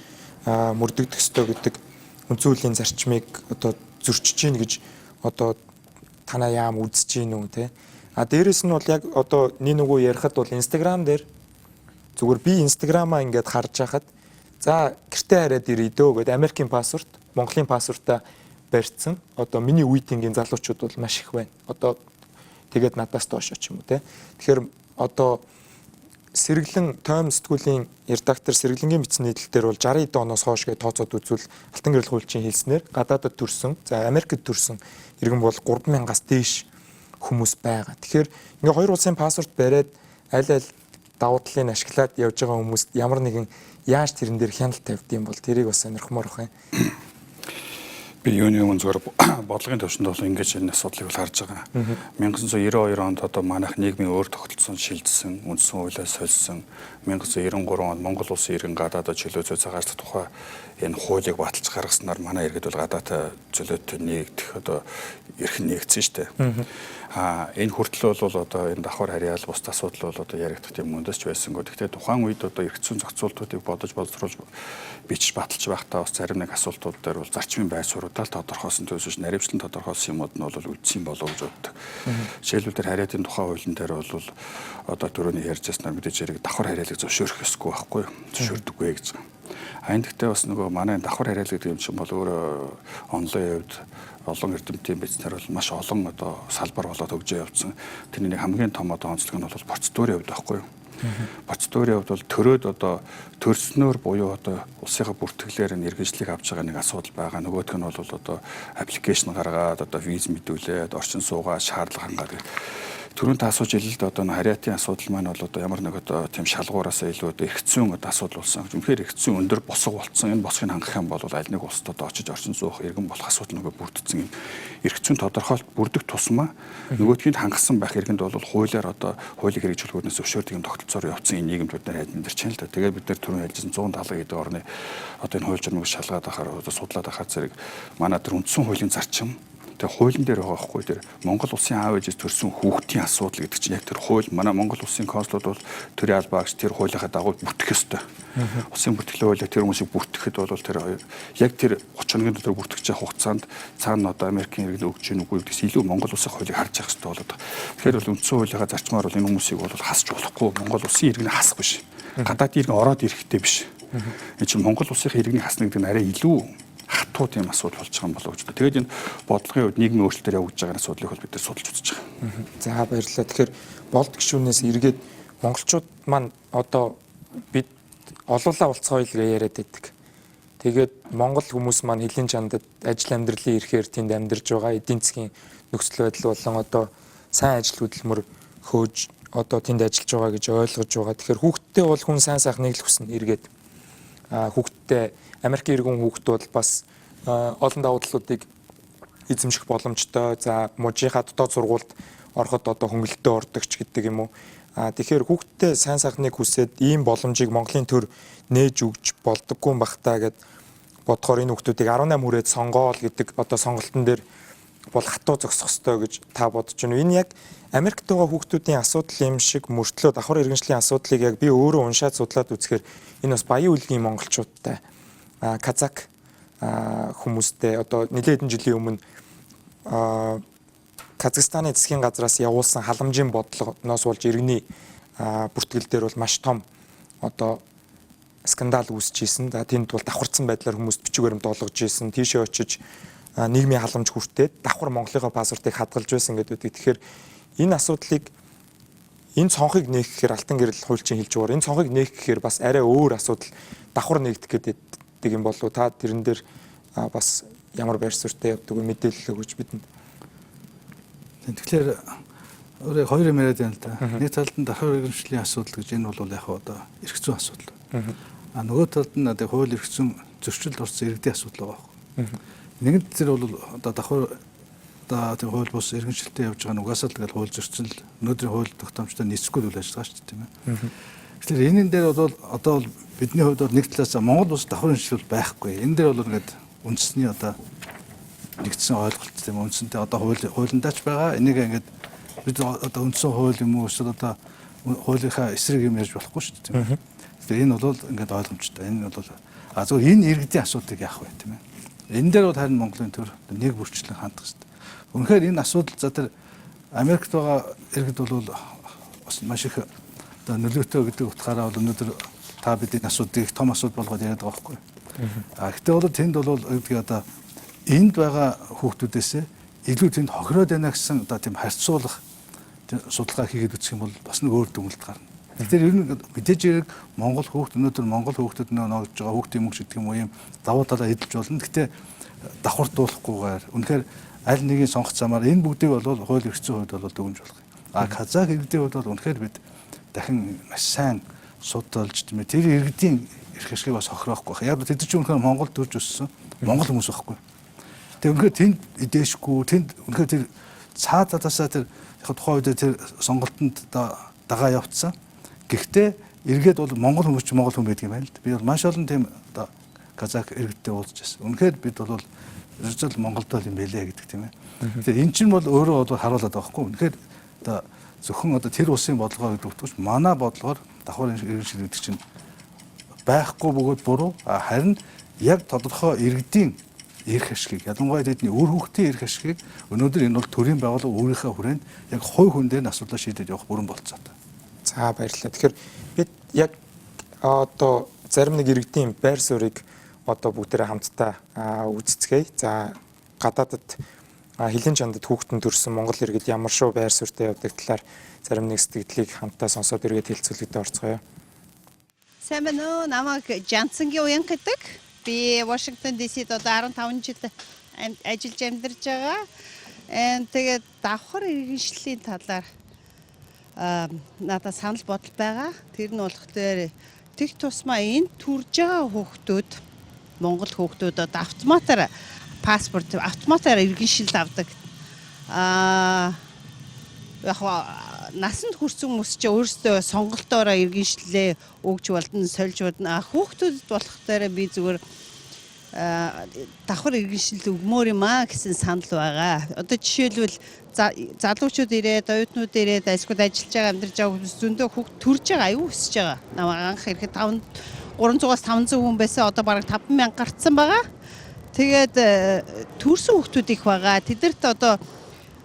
мөрдөгдөх ёстой гэдэг үндсэн хуулийн зарчмыг одоо зөрчиж гин гэж одоо танаа яам үзэж гин үү те. А дээрэс нь бол яг одоо нэг нөгөө ярихад бол Instagram дээр зүгээр би Instagram-аа ингээд харж байхад за гэртээ хараад ирээ дөө гэд Америкийн паспорт, Монголын паспортаа барьцсан. Одоо миний үеийнгийн залуучууд бол маш их байна. Одоо тэгээд надаас доош ч юм уу те. Тэгэхээр одоо сэргэлэн тойм сэтгүүлийн редактор сэргэлэнгийн бичсэн нийтлэл дээр бол 60 оноос хойш гэж тооцоод үзвэл алтан гэрэл хуульчийн хэлснээр гадаадад төрсэн, за Америкт төрсэн иргэн бол 3000-аас дээш хүмүүс байгаа. Тэгэхээр ингээ хоёр улсын паспорт бариад аль аль давуу талыг ашиглаад явж байгаа хүмүүст ямар нэгэн яаж тэрэн дээр хяналт тавьд юм бол тэрийг бас сонирхмоор бах юм. Би юуны өмнө зүгээр бодлогын төвшөнд бол ингэж энэ асуудлыг бол харж байгаа. 1992 онд одоо манайх нийгмийн өөр тогтолцоонд шилжсэн, үндсэн хуулиа сольсон. 1993 онд Монгол улсын иргэн гадаадад чөлөө зүй цагаачлах тухай энэ хуулийг баталж гаргаснаар манай иргэд бол гадаадтай чөлөөтэй нэгдэх одоо эрх нь нэгдсэн шүү дээ. Энэ хүртэл бол одоо энэ давхар харьяал бусд асуудал бол одоо яригдах тийм өндөс ч байсангүй. Гэхдээ тухайн үед одоо эрх зүйн зохицуултуудыг бодож боловсруулж бичиж баталж байхдаа бас зарим нэг асуултууд дээр бол зарчмын байр суурьудаа л тодорхойлсон төсөж наривчлан тодорхойлсон юмуд нь бол үлдсэн болов гэж боддог. Жишээлбэл тэр харьяатын тухай хуулийн дээр бол одоо түрүүний ярьж байснаар мэдээж хэрэг давхар харьяалыг зөвшөөрөх ёсгүй байхгүй юу? Зөвшөөрдөггүй гэж. Энэ гэхдээ бас нөгөө манай давхар харьяал гэдэг юм чинь бол өөрөө онлын хувьд олон эрдэмтдийн бичснээр бол маш олон одоо салбар болоод хөгжөө явцсан. Тэрний нэг хамгийн том одоо онцлог нь бол процедурын хувьд байхгүй юу? Процедурын хувьд бол төрөөд одоо төрснөөр буюу одоо улсынхаа бүртгэлээр нь иргэншлийг авч байгаа нэг асуудал байгаа. Нөгөөх нь бол одоо аппликейшн гаргаад одоо виз мэдүүлээд орчин суугаа шаардлага хангаад түрүүн та асууж илээ л дээ одоо харьяатын асуудал маань бол одоо ямар нэг одоо тийм шалгуураасаа илүү одоо эрх зүйн одоо асуудал болсон. Үнэхээр эрх зүйн өндөр босго болцсон. Энэ босгыг хангах юм бол аль нэг улсад одоо очиж орчин суух иргэн болох асуудал нөгөө бүрдсэн юм. Эрх зүйн тодорхойлолт бүрдэх тусмаа нөгөөдгийг хангасан байх иргэнд бол хуулиар одоо хуулийг хэрэгжүүлэх үүднээс зөвшөөрдөг юм тогтолцоор явцсан энэ нийгэмд бид нар амьдарч байна л да. Тэгээд бид нар түрүүн хэлжсэн 170 гэдэг орны одоо энэ хууль журмыг шалгаад ахаар одоо судлаад ахаар зэрэг манай тэр үндсэн хуулийн зарчим Тэгээ хуулийн дээр байгаа байхгүй тэр Монгол улсын аав ээжээс төрсэн хүүхдийн асуудал гэдэг чинь яг тэр хууль манай Монгол улсын консулууд бол төрийн албаа агч тэр хуулийнхаа дагуу бүртгэх ёстой. Улсын бүртгэлийн хуулиар тэр хүмүүсийг бүртгэхэд бол тэр яг тэр 30 хоногийн дотор бүртгэж явах хугацаанд цаана одоо Америкийн иргэн өгч гин үгүй гэдгээс илүү Монгол улсын хуулийг харж явах ёстой болоод. Тэгэхээр бол үндсэн хуулийнхаа зарчмаар бол энэ хүмүүсийг бол хасч болохгүй. Монгол улсын иргэний хасах биш. Гадаад иргэн ороод ирэхтэй биш. Энэ чинь Монгол улсын иргэний хасна гэдэг нь арай илүү хатуу тийм асуудал болж байгаа юм болов уу гэж. Тэгээд энэ бодлогын хувьд нийгмийн өөрчлөлтөөр явагдаж байгаа асуудлыг бол бид нар судалж үзэж байгаа. За баярлалаа. Тэгэхээр болд гишүүнээс эргээд монголчууд маань одоо бид олуулаа болцгоё л гэж яриад байдаг. Тэгээд монгол хүмүүс маань хөлийн чандад ажил амьдралын эрхээр тэнд амьдарч байгаа эдийн засгийн нөхцөл байдал болон одоо сайн ажил хөдөлмөр хөөж одоо тэнд ажиллаж байгаа гэж ойлгож байгаа. Тэгэхээр хүүхдтэй бол хүн сайн сайхныг л хүснэ эргээд. Хүүхдтэй Америкийн иргэн хүүхд бол бас олон давуу талуудыг эзэмших боломжтой. За мужийнхаа дотоод сургуульд ороход одоо хөнгөлөлтөд ордог ч гэдэг юм уу. Тэгэхээр хүүхдтэй сайн сайхныг хүсээд ийм боломжийг Монголын төр нээж өгч болдоггүй юм бах та гэд бодохоор энэ хүүхдүүдийг 18 хүрээд сонгоол гэдэг одоо сонголтон дээр бол хатуу зогсох ёстой гэж та бодож байна. Энэ яг Америкт байгаа хүүхдүүдийн асуудал юм шиг мөртлөө давхар иргэншлийн асуудлыг яг би өөрөө уншаад судлаад үзэхээр энэ бас баян үлгийн монголчуудтай казак хүмүүстэй одоо нэлээд хэдэн жилийн өмнө Казахстаны засгийн газраас явуулсан халамжийн бодлогоноос болж иргэний бүртгэл дээр бол маш том одоо скандал үүсэж исэн. За тэнд бол давхарцсан байдлаар хүмүүст бичиг баримт олгож исэн. Тийшээ очиж нийгмийн халамж хүртээд давхар Монголынхоо паспортыг хадгалж байсан гэдэг. Тэгэхээр энэ асуудлыг энэ цонхыг нээх гэхээр алтан гэрэл хуульчин хэлж байгаа. Энэ цонхыг нээх гэхээр бас арай өөр асуудал давхар нээгдэх гэдэг юм болов та тэрэн дээр бас ямар байр суурьтай явдаг вэ мэдээлэл өгөөч бидэнд. Тэгэхээр өөрөө хоёр юм яриад байна л да. Нэг талд нь давхар иргэншлийн асуудал гэж энэ бол яг одоо эрх зүйн асуудал. А нөгөө талд нь одоо хууль эрх зүйн зөрчилд орсон иргэдийн асуудал байгаа байхгүй. Нэгэнт тэр бол одоо давхар одоо тэр хууль бус иргэншилтэй явж байгаа нь угаасаа л тэгэл хууль зөрчил, өнөөдрийн хууль тогтоомжтой нийцэхгүй л үйл ажиллагаа шүү дээ, тийм ээ. Тэгэхээр энэ дээр бол одоо бол бидний хувьд бол нэг талаас Монгол улс давхар иргэншил байхгүй. Энэ дээр бол ингээд үндэсний одоо нэгдсэн ойлголт, тийм, үндсэнтэй одоо хуулиндаа ч байгаа. Энийг ингээд бид одоо үндсэн хууль юм уу эсвэл одоо хуулийнхаа эсрэг юм ярьж болохгүй шүү дээ, тийм ээ. Тэгэхээр энэ бол ингээд ойлгомжтой. Энэ бол зөвхөн энэ иргэдийн асуудлыг яах вэ, тийм ээ. Энэ дээр бол харин Монголын төр нэг бүрчлэн хандах хэрэгтэй. Үнэхээр энэ асуудал, за, тэр Америкт байгаа иргэд бол бас маш их одоо нөлөөтэй гэдэг утгаараа бол өнөөдөр та бидний асуудлыг том асуудал болгоод яриад байгаа байхгүй. Гэхдээ бол тэнд бол гэдгийг одоо энд байгаа хүүхдүүдээс илүү тэнд хохироод байна гэсэн одоо тийм харьцуулах судалгаа хийгээд үзэх юм бол бас нэг өөр дүгнэлт гарна. Тэгэхээр ер нь мэдээж хэрэг Монгол хүүхд, өнөөдөр Монгол хүүхдүүд нөө ногдож байгаа хүүхдийн мөнгө гэдэг юм уу, ийм давуу талаа эдэлж болно. Гэхдээ давхардуулахгүйгээр үнэхээр аль нэгийг сонгох замаар энэ бүгдийг бол хууль эрх зүйн хувьд бол дүгнж болох юм. Казак иргэдийн хувьд бол үнэхээр бид дахин маш сайн судалж, тийм ээ, тэр иргэдийн эрх ашгийг бас хохироохгүй байх. Яг тэд чинь үнэхээр Монгол төрж өссөн Монгол хүмүүс байхгүй. Тэгээ үнэхээр тэнд идээшгүй, тэнд үнэхээр тэр цаа талаасаа тэр яг тухайн үед тэр сонголтонд дагаа явцсан. Гэхдээ эргээд бол Монгол хүмүүс ч Монгол хүн байдаг юм байна л да. Би бол маш олон тийм одоо казак иргэдтэй уулзж байсан. Үнэхээр бид бол ерөөсөө Монголд л юм бэлээ гэдэг, тийм ээ. Тэгэхээр эн чинь бол өөрөө бол харуулад байгаа байхгүй. Үнэхээр одоо зөвхөн одоо тэр улсын бодлогоо гэдэг утгаш манай бодлогоор давхар иргэншил гэдэг чинь байхгүй бөгөөд буруу. Харин яг тодорхой иргэдийн эрх ашгийг, ялангуяа тэдний үр хүүхдийн эрх ашгийг өнөөдөр энэ бол төрийн байгууллага өөрийнхөө хүрээнд яг хувь хүн дээр нь асуудлаа шийдээд явах бүрэн болцоотой. За, баярлалаа. Тэгэхээр бид яг одоо зарим нэг иргэдийн байр суурийг одоо бүгдээрээ хамтдаа үзцгээе. За, гадаадад хөлийн чандад хүүхдэн төрсэн Монгол иргэд ямар шүү байр суурьтай явдаг талаар зарим нэг сэтгэгдлийг хамтдаа сонсоод эргээд хэлцүүлэгтээ орцгоё. Сайн байна уу? Намайг Жансангийн уян гэдэг. Би Вашингтон DC-д одоо 15 жил ажиллаж амьдарч байгаа. Тэгээд давхар иргэншлийн талаар надад санал бодол байгаа. Тэр нь болохоор тэг тусмаа энд төрж байгаа хүүхдүүд, Монгол хүүхдүүд одоо автоматар паспорт, автоматар иргэншил авдаг. Яг насанд хүрсэн хүмүүс чи өөрсдөө сонголтоороо иргэншлээ өгч болдно, сольж болно. Хүүхдүүдэд болохоор би зүгээр давхар иргэншил өгмөр юм аа гэсэн санал байгаа. Одоо жишээлбэл залуучууд ирээд, оюутнууд ирээд, альсгууд ажиллаж байгаа, амьдарч байгаа хүмүүс зөндөө хүүхд төрж байгаа, аюу өсөж байгаа. Намайг анх ирэхэд 5 300-аас 500 хүн байсан. Одоо бараг 5000 гарцсан байгаа. Тэгээд төрсэн хүүхдүүд их байгаа. Тэдэрт одоо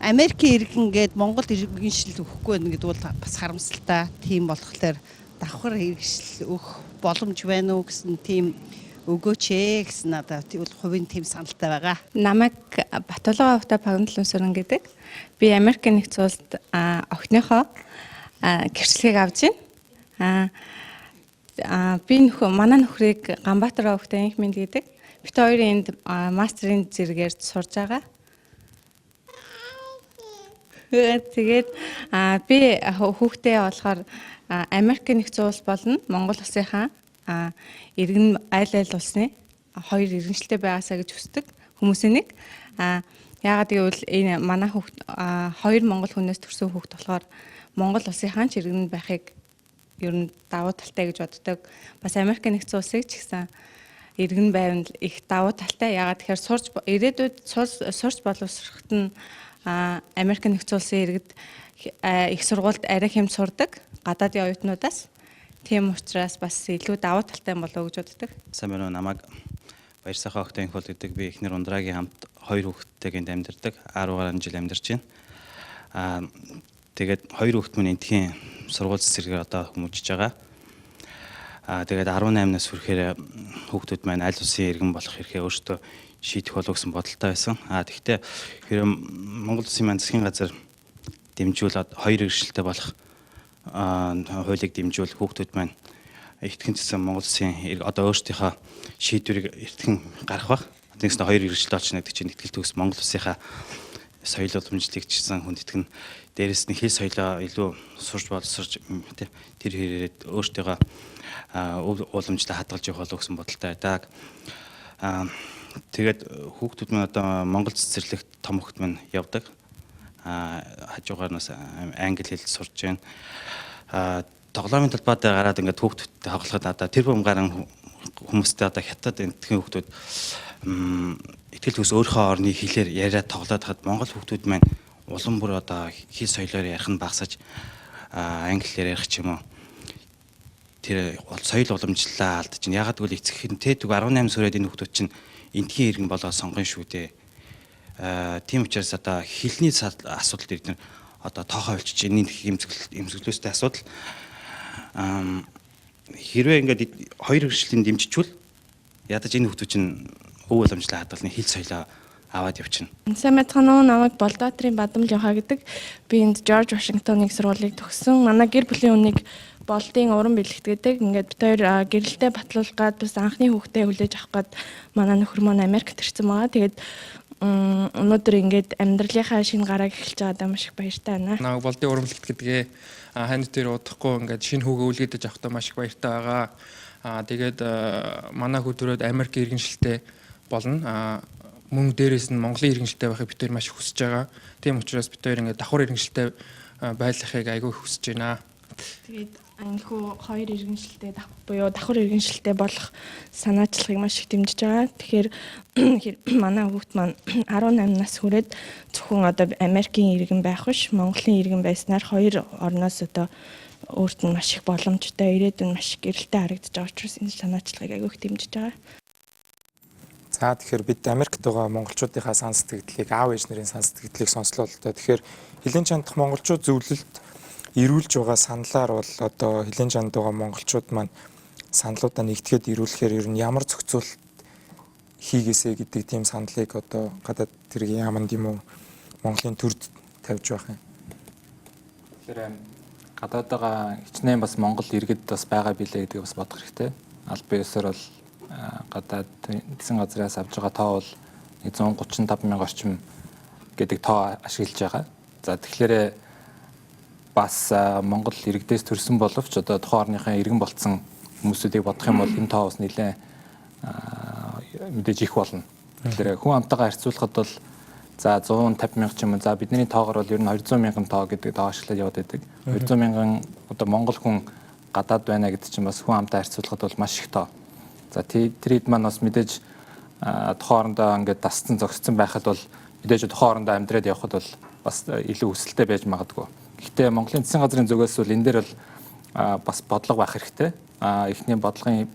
Америкийн иргэн гээд Монгол иргэншил өгөхгүй байна гэдэг бол бас харамсалтай. Тийм болохоор давхар иргэншил өгөх боломж байна уу гэсэн, тийм өгөөч ээ гэсэн надад бол хувийн тийм саналтай байгаа. Намайг Батулга овтой Пагнал Үнсүрэн гэдэг. Би Америкийн нэгдсэн улсад охиныхоо гэрчлэгийг авч байна. Би нөхөр, манай нөхрийг Ганбаатар овтой Инх Мэнд гэдэг. Бид хоёрын энд мастерын зэрэгээр сурж байгаа. Тэгээд би хүүхдээ болохоор Америкийн нэгдсэн улс болон Монгол улсынхаа иргэн айл айл улсны хоёр иргэншилтэй байгаасаа гэж хүсдэг хүмүүсийн нэг. Яагаад гэвэл энэ манай хүүхд хоёр монгол хүнээс төрсэн хүүхд болохоор Монгол улсынхаа ч иргэн байхыг ер нь давуу талтай гэж боддог. Бас Америкийн нэгдсэн улсыг ч гэсэн иргэн байвал их давуу талтай. Яагаад тэгэхээр сурч ирээдүйд сурч боловсроход нь Америкийн нэгдсэн улсын иргэд их сургуульд арай хэм сурдаг гадаадын оюутнуудаас. Тийм учраас бас илүү давуу талтай болов уу гэж боддог. Сайн байна уу? Намайг Баярсайхан охтын инх бол гэдэг. Би эхнэр Ундрагийн хамт хоёр хүүхэдтэйг энд амьдардаг. 10 гаруй жил амьдарч байна. Тэгээд хоёр хүүхэд минь эндхийн сургууль цэцэрлэгээр одоо хүмүүжиж байгаа. Тэгээд 18-наас хүрэхээр хүүхдүүд маань аль улсын иргэн болох эрхээ өөрсдөө шийдэх болов гэсэн бодолтой байсан. Тэгэхдээ хэрэв Монгол улсын маань засгийн газар дэмжүүл хоёр иргэншилтэй болох хуулийг дэмжүүл хүүхдүүд маань эртхэн гэсэн Монгол улсын одоо өөрсдийнхөө шийдвэрийг эртхэн гаргах байх. Тэгснэ хоёр иргэншилтэй олчихно гэдэг чинь ихтгэл төгс Монгол улсынхаа соёл уламжлалыг ч гэсэн хүндэтгэн, дээрэс нь хэл соёлоо илүү сурч боловсрч тэр хэрээрээ өөртөөгөө уламжлалаа хадгалж явах болов гэсэн бодолтой байдаг. Тэгээд хүүхдүүд маань одоо Монгол цэцэрлэгт том хүүхд маань явдаг. Хажуугаар нас англи хэл сурж байна. Тоглоомын талбай дээр гараад ингээд хүүхдүүдтэй тоглоход одоо тэр бум гарan хүмүүстэй одоо хятад энтхийн хүүхдүүд итгэл төгс өөрийнхөө орны хэлээр яриад тоглоод хад Монгол хүүхдүүд маань улам бүр одоо хэл соёлоор ярих нь багасаж англиар ярих ч юм уу тэр соёл уламжлалаа алдаж чинь. Ягаад гэвэл эцэг хэнтэй төг 18 сүрээд энэ хүүхдүүд чинь энтхийн иргэн болоо сонгон шүү дээ. Тийм учраас одоо хэлний асуудал дээр бид одоо тоохоо болчих энэ эмзэглэл эмзэглөөстэй асуудал. Хэрвээ ингээд хоёр хэрэгжлийн дэмжичвэл ядаж энэ хүүхдүүд чинь өв уламжлалаа хадгалны, хэл соёлоо аваад явчихна. Сайн байцгаана уу? Намайг Болдоатрын Бадамл Явха гэдэг. Би энд Жорж Вашингтоныг сургуулийг төгссөн. Манай гэр бүлийн үнийг Болдын уран бэлэгт гэдэг. Ингээд бид хоёр гэрэлтэй батлуулах гад, бас анхны хүүхдээ хүлээж авах гад манай нөхөр маань Америкт ирсэн байгаа. Тэгээд өнөөдөр ингээд амьдралынхаа шинэ гарааг эхэлж байгаадаа маш их баяртай байна. Намайг Болдын уран бэлэгт гэдгээ. Ханд тэр удахгүй ингээд шинэ хүүгээ үлгээдэж авахдаа маш их баяртай байгаа. Тэгээд манай хүү төрөөд Америк иргэншилтэй болно. Мөн дээрээс нь Монголын иргэншилтэй байхыг бид хоёр маш их хүсэж байгаа. Тийм учраас бид хоёр ингээд давхар иргэншилтэй байлгахыг айгүй хүсэж байна. Тэгээд энэхүү хоёр иргэншилтэй буюу давхар иргэншилтэй болох санаачлагыг маш их дэмжиж байгаа. Тэгэхээр манай хүүхд маань 18 нас хүрээд зөвхөн одоо Америкийн иргэн байх биш, Монголын иргэн байснаар хоёр орноос одоо өөрт нь маш их боломжтой, ирээдүйн маш их гэрэлтэй харагдаж байгаа учраас энэ санаачлагыг айгүй их дэмжиж байгаа. За, тэгэхээр бид Америкт байгаа монголчуудынхаа сан сэтгэгдлийг, аав ээж нарын сан сэтгэгдлийг сонслоо л доо. Тэгэхээр хилийн чандах монголчууд зөвлөлт эрүүлж байгаа саналаар бол одоо хилийн чанд байгаа монголчууд маань саналуудаа нэгтгэхэд эрүүлэхээр ер нь ямар зохицуулалт хийгээсэй гэдэг тийм саналыг одоо гадаад тэргийн яаманд юм уу, Монголын төрд тавьж байх юм. Тэгэхээр гадаад байгаа хичнээн бас Монгол иргэд бас байгаа билээ гэдгийг бас бодох хэрэгтэй. Албан ёсоор бол гадаад засгийн газраас авж байгаа тоо бол 135 мянга орчим гэдэг тоо ашиглаж байгаа. За, тэгэхээр бас Монгол иргэдээс төрсэн боловч одоо тухайн орныхын иргэн болцсон хүмүүсүүдийг бодох юм бол энэ тоо бас нэлээд мэдээж их болно. Тэгэхээр хүн амтайгаа харьцуулахад бол за 150 мянга ч юм уу, за бидний тоогоор бол ер нь 200 мянган тоо гэдэг тоо ашиглаад яваад байдаг. 200 мянган одоо монгол хүн гадаад байна гэдэг чинь бас хүн амтай харьцуулахад бол маш их тоо. За, тэр хэд маань бас мэдээж тухайн орондоо ингээд дасцсан зогссон байхад бол мэдээж тухайн орондоо амьдраад явхад бол бас илүү өсөлттэй байж магадгүй. Гэхдээ Монголын засгийн газрын зүгээс бол энэ дээр бол бас бодлого байх хэрэгтэй. Эхний бодлогын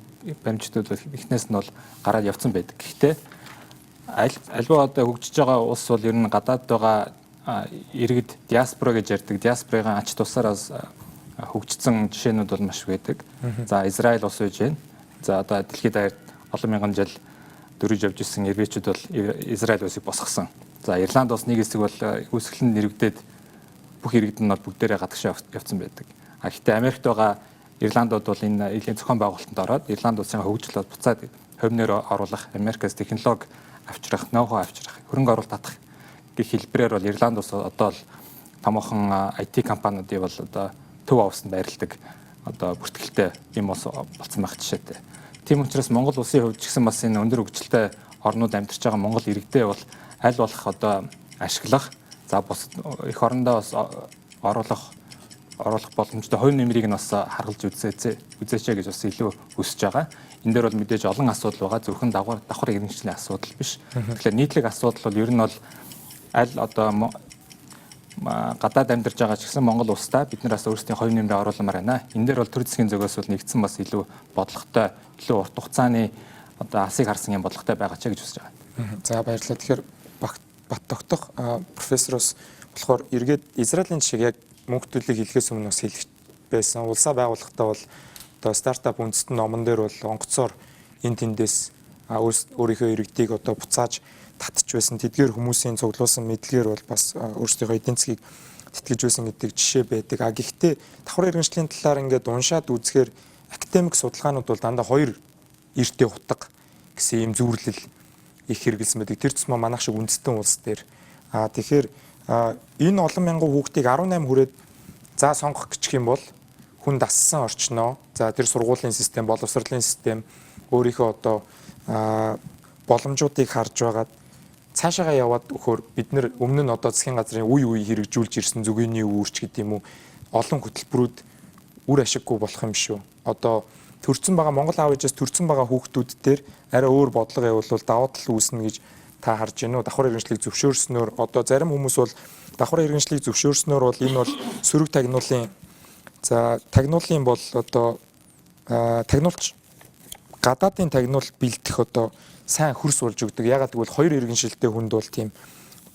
баримтчдууд бол эхнээс нь бол гараад явцсан байдаг. Гэхдээ аль альва одоо хөгжиж байгаа улс бол ер нь гадаад байгаа иргэд, диаспора гэж ярьдаг. Диаспорын ач тусаар бас хөгжсөн жишээнүүд бол маш байдаг. За, Израиль улс байж байна. За, одоо дэлхийд даяар олон мянган жил дөрвиж явж исэн еврейчүүд бол Израиль улсыг босгосон. За, Ирланд улс нэг хэсэг бол үүсгэл нь нэрвэгдээд бүх иргэд нь бол бүгдээрээ гадагшаа явцсан байдаг. А гэхдээ Америкт байгаа Ирландууд бол энэ илийн зохион байгуулалтанд ороод Ирланд улсын хөгжил бол буцаад хувь нээр оруулах, Америкаас технологи авчрах, ноу-хау авчрах, хөрөнгө оруулалт татах гэх хэлбэрээр бол Ирланд улс одоо л томоохон IT компаниудын бол одоо төв оффисд байрладаг одоо бүртгэлтэй юм улс болсон байх жишээтэй. Тийм учраас Монгол улсын хувьд ч гэсэн бас энэ өндөр хөгжилтэй орнууд амьдарч байгаа монгол иргэдээ бол аль болох одоо ашиглах, за бус эх орондоо бас оруулах боломжтой хувь нэмрийг нь бас харгалж үзээч гэж бас илүү хүсэж байгаа. Энэ дээр бол мэдээж олон асуудал байгаа. Зөвхөн давхар давхар иргэншлийн асуудал биш. Тэгэхээр нийтлэг асуудал бол ер нь бол аль одоо гадаад амьдарч байгаа ч гэсэн Монгол улсдаа бид нар бас өөрсдийн хувь нэмрээ оруулмаар байна. Энэ дээр бол төр засгийн зүгээс бол нэгдсэн бас илүү бодлоготой, илүү урт хугацааны одоо алсыг харсан юм бодлоготой байгаа ч гэж хүсэж байгаа. За, баярлалаа. Тэгэхээр Бат тогтох профессороос болохоор эргээд Израилийн жишээг яг мөнгө төлөгийг хэлэхээс өмнө бас хэлэх байсан. Улсаа байгуулахдаа бол одоо стартап үндэстэн номон дээр бол онгоцоор энэ тэндээс өөрийнхөө иргэдийг одоо буцааж татж байсан. Тэдгээр хүмүүсийн цуглуулсан мэдлэгээр бол бас өөрсдийнхөө эдийн засгийг тэтгэж байсан гэдэг жишээ байдаг. А гэхдээ давхар иргэншлийн талаар ингээд уншаад үзэхээр академик судалгаанууд бол дандаа хоёр эртээ хутга гэсэн ийм зүйрлэл их хэрэгэлсэн байдаг. Тэр тусмаа манайх шиг үндэстэн улс дээр. А тэгэхээр энэ олон мянган хүүхдийг 18 хүрээд за сонгох гэх юм бол хүн дассан орчноо. За, тэр сургуулийн систем, боловсролын систем, өөрийнхөө одоо боломжуудыг харж байгаад цаашаагаа яваад өгөхөөр бид нэр өмнө нь одоо засгийн газрын үе үе хэрэгжүүлж ирсэн зүгээний үүрч гэдэг юм уу, олон хөтөлбөрүүд үр ашиггүй болох юм шүү. Одоо төрсэн байгаа Монгол аав ээжээс төрсэн байгаа хүүхдүүд дээр арай өөр бодлого явуулвал давуу тал үүснэ гэж та харж байна уу? Давхар иргэншлийг зөвшөөрснөөр одоо зарим хүмүүс бол давхар иргэншлийг зөвшөөрснөөр бол энэ бол сөрөг тагнуулын, за, тагнуулын бол одоо тагнуулч гадаадын тагнуул бэлдэх одоо сайн хөрс болж өгдөг. Ягаад гэвэл хоёр иргэншилтэй хүнд бол тийм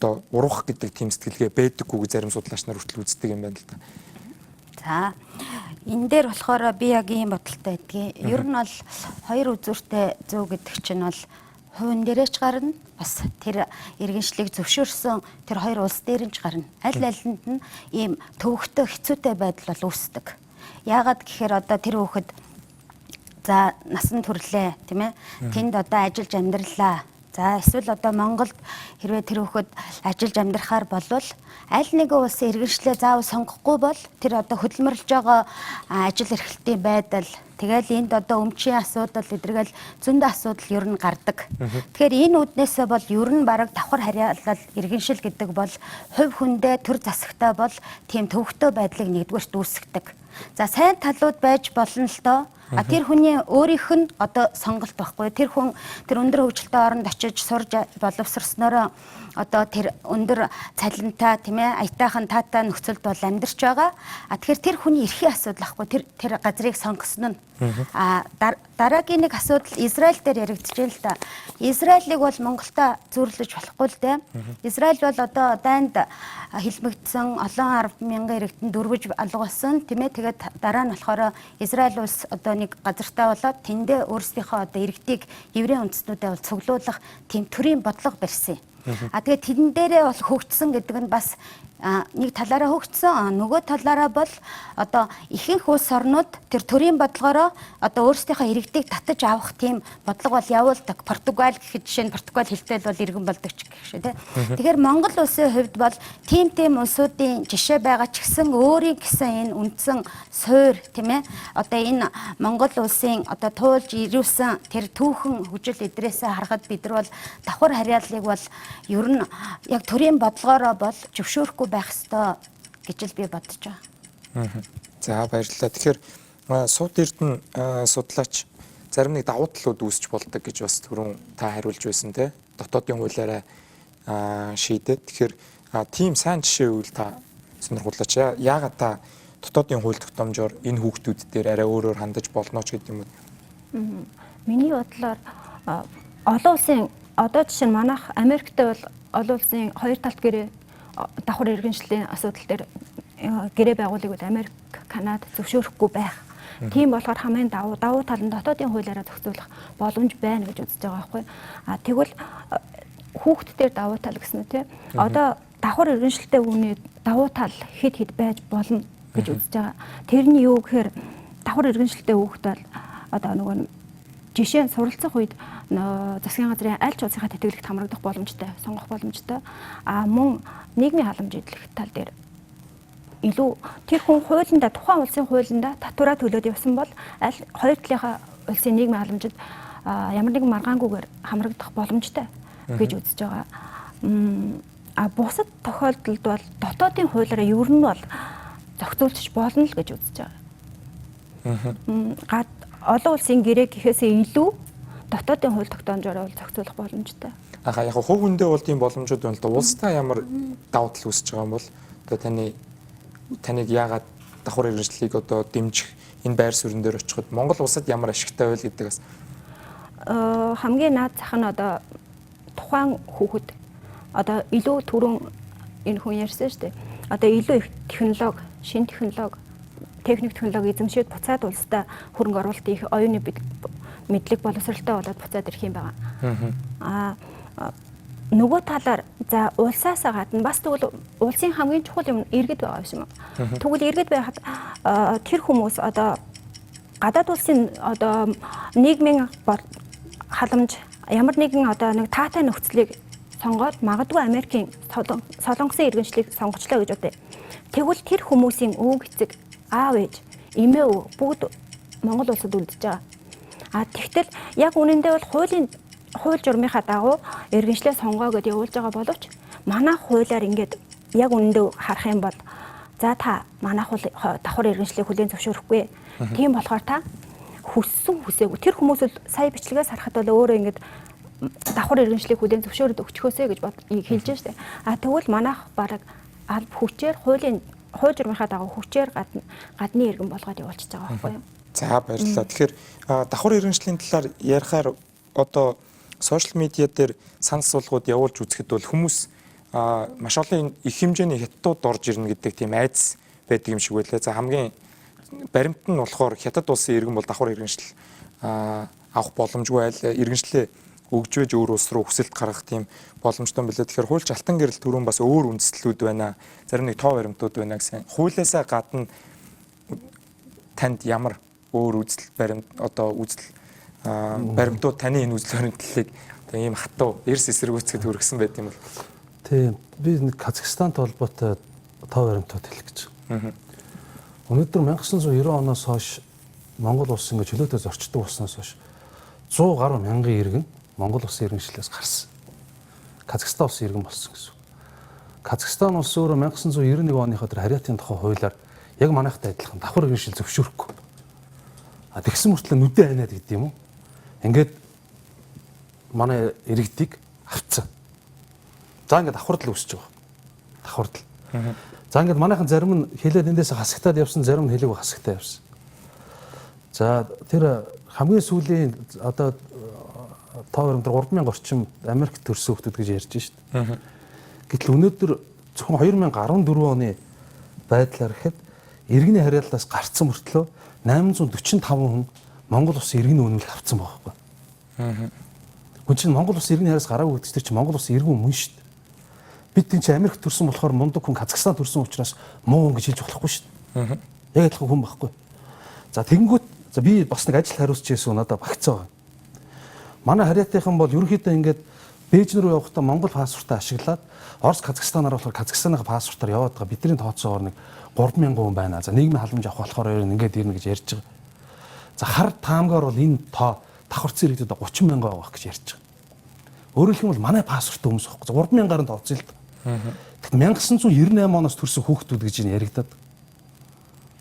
одоо урах гэдэг тийм сэтгэлгээ байдаггүй гэж зарим судлаач нар хүртэл үздэг юм байна л да. За, энэ дээр болохоор би яг ийм бодолтой байдгийн. Ер нь бол хоёр үзүүртэй зөв гэдэг чинь бол хувин дээрээ ч гарна, бас тэр иргэншлийг зөвшөөрсөн тэр хоёр улс дээр нь ч гарна. Аль алинд нь ийм төвөгтэй хэцүүтэй байдал бол үүсдэг. Яагаад гэхээр одоо тэр хүүхэд, за, насан төрлөө, тийм ээ. Тэнд одоо ажиллаж амьдралаа. За, эсвэл одоо Монголд хэрвээ тэр хүүхэд ажиллаж амьдрахаар болвол аль нэгэн улсын иргэншлээ заавал сонгохгүй бол тэр одоо хөдөлмөрлөж байгаа ажил эрхлэлтийн байдал, тэгэл энд одоо өмчийн асуудал эдрэгээл зөндөө асуудал ер нь гардаг. Тэгэхээр энэ үүднээсээ бол ер нь бараг давхар харьяалал иргэншил гэдэг бол хувь хүндээ төр засагтай бол тийм төвөгтэй байдлыг нэгдүгээрт үүсгэдэг. За, сайн талууд байж болно л доо. А тэр хүний өөрийнх нь одоо сонголт байхгүй. Тэр хүн тэр өндөр хөгжилтэй оронд очиж сурж боловсрсноороо одоо тэр өндөр цалинтай, тийм ээ, аятайхан таатай нөхцөлд бол амьдарч байгаа. А тэгэхээр тэр хүний эрхийн асуудал байхгүй. Тэр газрыг сонгосон нь. А дараагийн нэг асуудал Израиль дээр яригдж байна л да. Израилийг бол Монголтой зүйрлэж болохгүй л дээ. Израиль бол одоо дайнд хилмигдсэн олон 10 мянган иргэдэн дөрвөж алга болсон, тийм ээ. Тэгээд дараа нь болохоор Израиль улс одоо нэг газартай болоод тэндээ өөрсдийнхөө одоо иргэдийг, еврей үндэстнүүдэд бол цуглуулах тийм төрийн бодлого барьсан юм. А тэгээд тэрэн дээрээ бол хөгжсөн гэдэг нь бас нэг талаараа хөгжсөн, нөгөө талаараа бол одоо ихэнх улс орнууд тэр төрийн бодлогоороо одоо өөрсдийнхөө иргэдийг татаж авах тийм бодлого бол явуулдаг. Португал гэхэд жишээ нь Португал хэлтэй л бол иргэн болдог ч гэх шиг, тийм. Тэгэхээр Монгол улсын хувьд бол тийм тийм улсуудын жишээ байгаа ч гэсэн өөрийн гэсэн энэ үндсэн суурь, тийм ээ. Одоо энэ Монгол улсын одоо туулж ирүүлсэн тэр түүхэн хөгжил эдрээсээ харахад бид нар бол давхар харьяаллыг бол ер нь яг төрийн бодлогоороо бол зөвшөөрөхгүй байх ёстой гэж л би бодож байгаа. За, баярлалаа. Тэгэхээр Сууд Эрдэнэ судлаач, зарим нэг давуу талууд үүсч болдог гэж бас түрүүн та хариулж байсан, те. Дотоодын хуулиараа шийдээд, тэгэхээр тийм сайн жишээ үйл та сонирхуулаач, яагаад та дотоодын хууль тогтоомжоор энэ хүүхдүүд дээр арай өөрөөр хандаж болно ч гэдэг юм уу? Миний бодлоор олон улсын одоо жишээ нь манайх Америктэй бол олон улсын хоёр талт гэрээ, давхар иргэншлийн асуудал дээр гэрээ байгуулыг бол Америк, Канада зөвшөөрөхгүй байх. Тийм болохоор хамгийн давуу давуу тал нь дотоодын хуулиараа зохицуулах боломж байна гэж үзэж байгаа байхгүй. А тэгвэл хүүхд дээр давуу тал гэсэн үү, те? Одоо давхар иргэншилтэй хүний давуу тал хэд хэд байж болно гэж үзэж байгаа. Тэрний юу гэхээр давхар иргэншилтэй хүүхд бол одоо нөгөө жишээ нь суралцах үед засгийн газрын аль ч улсынхаа тэтгэлэгт хамрагдах боломжтой, сонгох боломжтой. А мөн нийгмийн халамж идэлх тал дээр илүү тэр хүн хуулиндаа, тухайн улсын хуулиндаа татвараа төлөөд явсан бол аль хоёр талынхаа улсын нийгмийн халамжид ямар нэгэн маргаангүйгээр хамрагдах боломжтой гэж үзэж байгаа. А бусад тохиолдолд бол дотоодын хуулиараа ер нь бол зохицуулчих болно л гэж үзэж байгаа. Олон улсын гэрээ гэхээсээ илүү дотоодын хууль тогтоомжоор бол зохицуулах боломжтой. Аха, яг хувь хүндээ бол тийм боломжууд байна л да. Улстай ямар давуу тал үүсэж байгаа юм бол одоо таныг яагаад давхар иргэншлийг одоо дэмжих энэ байр суурин дээр очиход Монгол улсад ямар ашигтай байл гэдэг бас. Хамгийн наад зах нь одоо тухайн хүүхэд одоо илүү түрүүн энэ хүн ярьсан шүү дээ. Одоо илүү их технологи, шинэ технологи, техник технологи эзэмшээд буцаад улстай хөрөнгө оруулалт их оюуны мэдлэг боловсралтай болоод буцаад ирэх юм байна. Аа нөгөө талаар, за, улсаасаа гадна бас тэгвэл улсын хамгийн чухал юм иргэд байгаа юм шиг. Тэгвэл иргэд байхад тэр хүмүүс одоо гадаад улсын одоо нийгмийн халамж, ямар нэгэн одоо нэг таатай нөхцөлийг сонгоод магадгүй Америкийн, Солонгосын иргэншлийг сонгочлоо гэж бодъё. Тэгвэл тэр хүмүүсийн өвөг эцэг, аав ээж, эмээ өвөг бүгд Монгол улсад үлдэж байгаа. А тэгтэл яг үнэндээ бол хуулийн Хууль журмынхаа дагуу иргэншлээ сонгоо гэдээ явуулж байгаа боловч манай хуулиар ингээд яг үнэндээ харах юм бол за та манайх бол давхар иргэншлийг хүлээн зөвшөөрөхгүй. Тийм болохоор та хүссэн хүсээгүй тэр хүмүүс бол сая бичлэгээс харахад бол өөрөө ингээд давхар иргэншлийг хүлээн зөвшөөрөд өгчхөөсэй гэж хэлж штэ. А тэгвэл манайх бараг аль хүчээр хуулийн хууль журмынхаа дагуу хүчээр гадны иргэн болгоод явуулчихж байгаа байхгүй юу? За, баярлалаа. Тэгэхээр давхар иргэншлийн талаар ярихаар одоо сошиал медиа дээр санал суулгууд явуулж үзэхэд бол хүмүүс маш олон их хэмжээний хятадууд орж ирнэ гэдэг тийм айдас байдаг юм шиг байлаа. За, хамгийн баримт нь болохоор хятад улсын иргэн бол давхар иргэншил авах боломжгүй, айл иргэншлээ өгж вэж өөр улс руу хүсэлт гаргах тийм боломжтой юм билээ. Тэгэхээр хуульч алтан гэрэл түрүүн бас өөр үндэслэлүүд байна. Зарим нэг тоо баримтууд байна гэсэн. Хуулиасаа гадна танд ямар өөр үзэл баримт одоо үзэл баримтууд таны энэ үзэл баримтлалыг одоо ийм хатуу эрс эсэргүүцэхэд хүргэсэн байт юм бол? Тийм, би нэг Казахстантай холбоотой тоо баримтууд хэлэх гэж. Өнөөдөр 1990 оноос хойш Монгол улс ингэж чөлөөтэй зорчдог болсноос хойш 100 гаруй мянган иргэн Монгол улсын иргэншлээс гарсан. Казахстан улсын иргэн болсон гэсэн. Казахстан улс өөрөө 1991 оныхоо тэр харьяатын тухай хуулиар яг манайхтай адилхан давхар иргэншил зөвшөөрөхгүй. А тэгсэн мөртлөө нүдэн айнаад гэдэг юм уу? Ингээд манай иргэдийг авцсан. За, ингээд давхардал үүсэж байгаа. Давхардал. За, ингээд манайхан зарим нь хэлээд эндээс хасагтаад явсан, зарим нь хэлээгүй хасагтаа явсан. За, тэр хамгийн сүүлийн одоо тоо баримт 3000 орчим Америк төрсэн хүмүүс гэж ярьж шít. Гэтэл өнөөдөр зөвхөн 2014 оны байдлаар гэхэд иргэний харьяаллаас гарцсан мөртлөө 845 хүн Монгол улсын иргэний үнэмлэх авцсан байгаа байхгүй. Хүн чинь Монгол улсын иргэний харьяас гараагүй гэдэг чинь Монгол улсын иргэн мөн шүү дээ. Бид тийм чи Америк төрсэн болохоор мундаг хүн, Казахстан төрсэн учраас муу хүн гэж хэлж болохгүй шүү дээ. Яг адилхан хүн байхгүй. За, тэгэнгүүт за би бас нэг ажил хариуцж байсан, надад багцаа байгаа. Манай харьяатынхан бол ерөнхийдөө ингээд Бээжин рүү явахдаа Монгол паспортаа ашиглаад, Орос, Казахстанаар болохоор Казахстаны паспортоор яваад байгаа бидний тооцоогоор нэг 3000 хүн байна. За, нийгмийн халамж авах болохоор ер нь ингээд ирнэ гэж ярьж байгаа. За, хар таамгаар бол энэ тоо давхарцсан иргэдэд 30 мянга байгаа гэж ярьж байгаа. Өөрөөр хэлэх юм бол манай паспорт хүмүүс байхгүй. 3000 гаруй тооцъё л да. Тэгэхдээ 1998 оноос төрсэн хүүхдүүд гэж энэ яригдаад.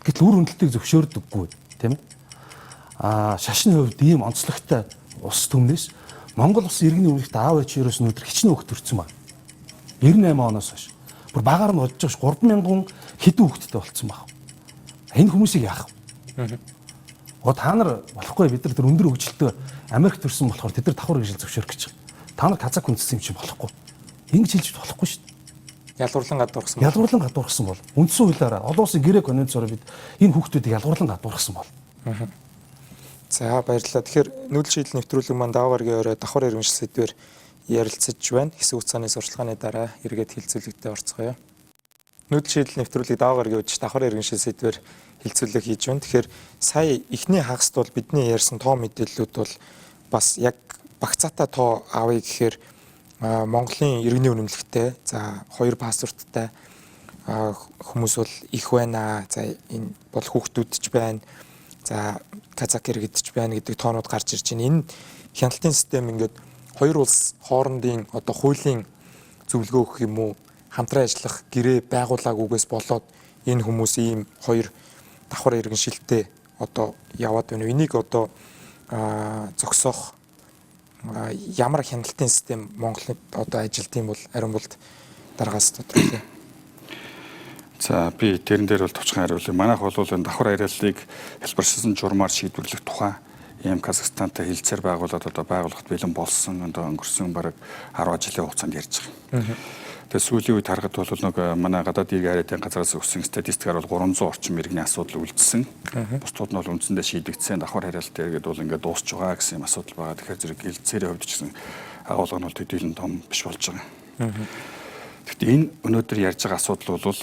Гэтэл үр хөндөлтийг зөвшөөрдөггүй, тийм ээ. Аа, шашны хувьд ийм онцлогтой улс түмнээс Монгол улсын иргэний өмнөхт аав ээж ерөөс өнөөдөр хичнээн хүүхд төрсэн байна. 98 оноос хойш. Бүр багаар нь бодож байгаа ш 3000 хэдэн хүүхэдтэй болцсон баг. Энэ хүмүүсийг яах вэ? Оо, та нар болохгүй, бид нар тэр өндөр хөгжилтэй Америк төрсэн болохоор тэд нар давхар иргэншил зөвшөөрөх гэж байгаа. Та нар казак үндэссэн юм чинь болохгүй. Ингэж хэлж болохгүй шүү дээ. Ялгуурлан гадуурхсан. Ялгуурлан гадуурхсан бол үндсэн хуулиараа олон улсын гэрээ конвенцоор бид энэ хүүхдүүдийг ялгуурлан гадуурхсан бол. За, баярлалаа. Тэгэхээр нүүдэл шийдэл нэвтрүүлэг маань даваа гарагийн орой давхар иргэншил сэдвээр ярилцаж байна. Хэсэг хугацааны сурчлагын дараа эргээд хэлцүүлэгтээ орцгоё. Нүүдэл шийдэл нэвтрүүлэг даваа гарагийн үдшиж давхар иргэншил сэдвээр хэлцүүлэг хийж байна. Тэгэхээр сая эхний хагаст бол бидний ярьсан тоо мэдээллүүд бол бас яг багцаатай тоо авъя гэхээр Монголын иргэний үнэмлэхтэй, за, хоёр паспорттай хүмүүс бол их байна. За, энэ бол хүүхдүүд ч байна. За, казак иргэд ч байна гэдэг тоонууд гарч ирж байна. Энэ хяналтын систем ингээд хоёр улс хоорондын одоо хуулийн зөвлөгөө өгөх юм уу, хамтран ажиллах гэрээ байгуулаагүйгээс болоод энэ хүмүүс ийм хоёр давхар иргэншилтэй одоо яваад байна. Энийг одоо зогсоох ямар хяналтын систем Монголд одоо ажилт юм бол Ариунболд дараагаас тодруулъя. За, би тэрэн дээр бол товчхон хариулъя. Манайх бол энэ давхар харьяаллыг хэлбэршилсэн журмаар шийдвэрлэх тухай ийм Казахстантай хэлцээр байгуулад одоо байгууллагт бэлэн болсон, одоо өнгөрсөн бараг 10 жилийн хугацаанд ярьж байгаа. Тэгээ сүүлийн үед харахад бол нэг манай гадаад иргэн харьяатын газраас өгсөн статистикаар бол 300 орчим иргэний асуудал үлдсэн. Бусдууд нь бол үндсэндээ шийдэгдсэн. Давхар харьяалт иргэд бол ингээд дуусч байгаа гэсэн юм асуудал байгаа. Тэгэхээр зэрэг хэлцээрийн хувьд ч гэсэн агуулга нь бол төдийлөн том биш болж байгаа. Тэгэхдээ энэ өнөөдөр ярьж байгаа асуудал бол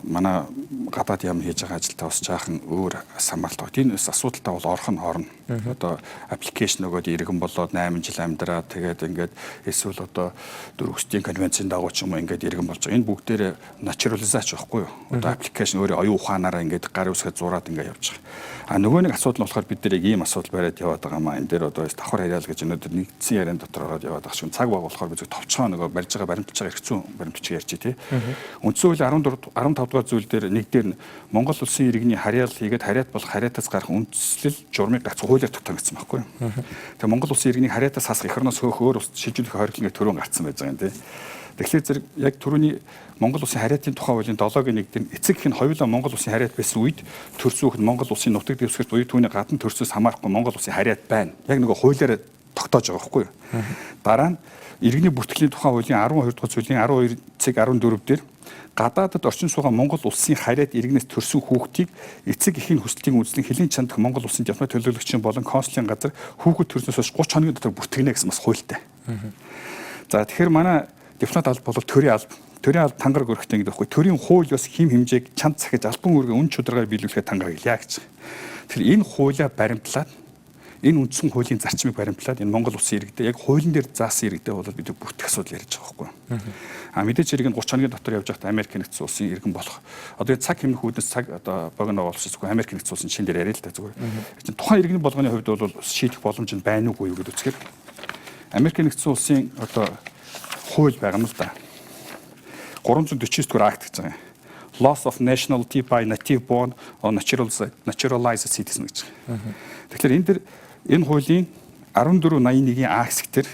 манай гадаад яам хийж байгаа ажилдаа бас жаахан өөр хамааралтай. Энэ бас асуудалтай бол орох нь орно. Одоо application өгөөд иргэн болоод 8 жил амьдраад, тэгээд ингээд эсвэл одоо Дөрвөсдийн конвенцийн дагуу ч юм уу ингээд иргэн болж байгаа. Энэ бүгдээрээ naturalization байхгүй юу? Одоо application өөрөө оюун ухаанаараа ингээд гар үсгээ зураад ингээд явж байгаа. А нөгөө нэг асуудал нь болохоор бид нар яг ийм асуудал бариад яваад байгаа маа. Энэ дээр одоо давхар харьяал гэж өнөөдөр нэгдсэн яриан дотор ороод яваад байгаа шүү. Цаг баг болохоор би зөв товчхон нөгөө барьж байгаа, баримталж байгаа эрх зүйн баримтчиг ярьж тий. Үндсэн хуулийн 14 15 дугаар зүйл дээр нэг дээр нь Монгол улсын иргэний харьяал хийгээд харьяат болох, харьяатаас гарах үндслэл журмыг гац хуулиар тогтооно гэсэн байхгүй юу. Тэгээ Монгол улсын иргэнийг харьяатаас хасах, эх орноос хөөх, өөр улсад шилжүүлэх хоригдол гэх түрүүн гарцсан байж байгаа юм тий. Тэгэхээр зэрэг яг түрүүний Монгол улсын харьяатын тухай хуулийн 7-гийн 1 дээр эцэг эх нь хоёулаа Монгол улсын харьяат байсан үед төрсөн хүүхэд Монгол улсын нутаг дэвсгэрт буюу түүний гадна төрснөөс хамаарахгүй Монгол улсын харьяат байна. Яг нөгөө хуулиараа тогтоож байгаа байхгүй юу. Дараа нь иргэний бүртгэлийн тухай хуулийн 12 дугаар зүйлийн 12 цэг 14 дээр гадаадад орчин суугаа Монгол улсын харьяат иргэнээс төрсэн хүүхдийг эцэг эхийн хүсэлтийн үзлэн хөлийн чанд Монгол улсын дипломат төлөөлөгчийн болон консулын газар хүүхэд төрснөөс хойш 30 хоногийн дотор бүртгэнэ гэсэн бас хуультай. За, тэгэхээр манай дипломат алба бол төрийн алба. Төрийн алба тангараг өрхтэй гэдэг байхгүй. Төрийн хууль бас хэм хэмжээг чанд захиж, албан үүргээ үн чударгаар биелүүлэхэд тангараг илаа гэж. Тэгэхээр энэ хуулиа баримтлаад, энэ үндсэн хуулийн зарчмыг баримтлаад, энэ Монгол улсын иргэдээ яг хуулийн дээр заасан иргэдээ бол бид бүртгэх асуудал ярьж байгаа байхгүй. А мэдээж хэрэг нь 30 хоногийн дотор явж байхдаа Америк нэгдсэн улсын иргэн болох. Одоо цаг хэмнэх үүднээс цаг одоо богино болсон, зөвхөн Америк нэгдсэн улсын чин дээр яриа л да зүгээр. Чинь тухайн иргэний болгоны хувьд бол шийдэх боломж нь байна уугүй юу гэдээ үзэхээр Америк нэгдсэн улсын одоо хууль байгаа юм л да. 349 дугаар акт гэж байгаа юм. Loss of nationality by native born or naturalized citizen гэж байгаа. Тэгэхээр энэ дэр энэ хуулийн 1481-ийн А хэсэг дээр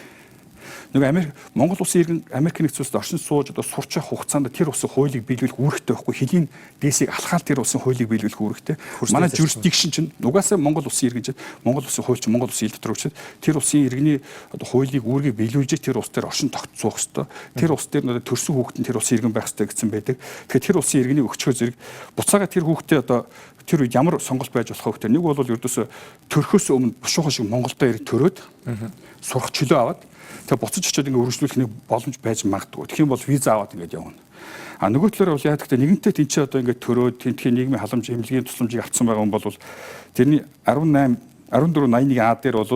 нөгөө Америк Монгол улсын иргэн Америк нэгдсэн улсад оршин сууж одоо сурч явах хугацаанд тэр улсын хуулийг биелүүлэх үүрэгтэй байхгүй, хөлийн дээсийг алхаал тэр улсын хуулийг биелүүлэх үүрэгтэй. Манай jurisdiction чинь угаасаа Монгол улсын иргэн чинь Монгол улсын хууль чинь Монгол улсын ил дотор үүсээд тэр улсын иргэний одоо хуулийг үүргийг биелүүлж тэр улс дээр оршин тогтцох ёстой. Тэр улс дээр одоо төрсөн хүүхэд нь тэр улсын иргэн байх ёстой гэсэн байдаг. Тэгэхээр тэр улсын иргэнийг өгчхөө зэрэг буцаага тэр хүүхдээ одоо тэр үед ямар сонголт байж болох вэ гэхээр нэг бол ердөөсөө төрхөөс өмнө бушуухан шиг Монголдо ирэх, төрөөд сурах чөлөө аваад, тэгээ буцаж очиод ингээ өргөжлүүлэх нэг боломж байж магадгүй. Тэгэх юм бол виза аваад ингээд явна. А нөгөө талаараа бол яадаг те, нэгэнтээ тэнцээ одоо ингээд төрөөд тентхийн нийгмийн халамж, эмнэлгийн тусламжийг авцсан байгаа хүн бол тэрний 18 14 81 А дээр бол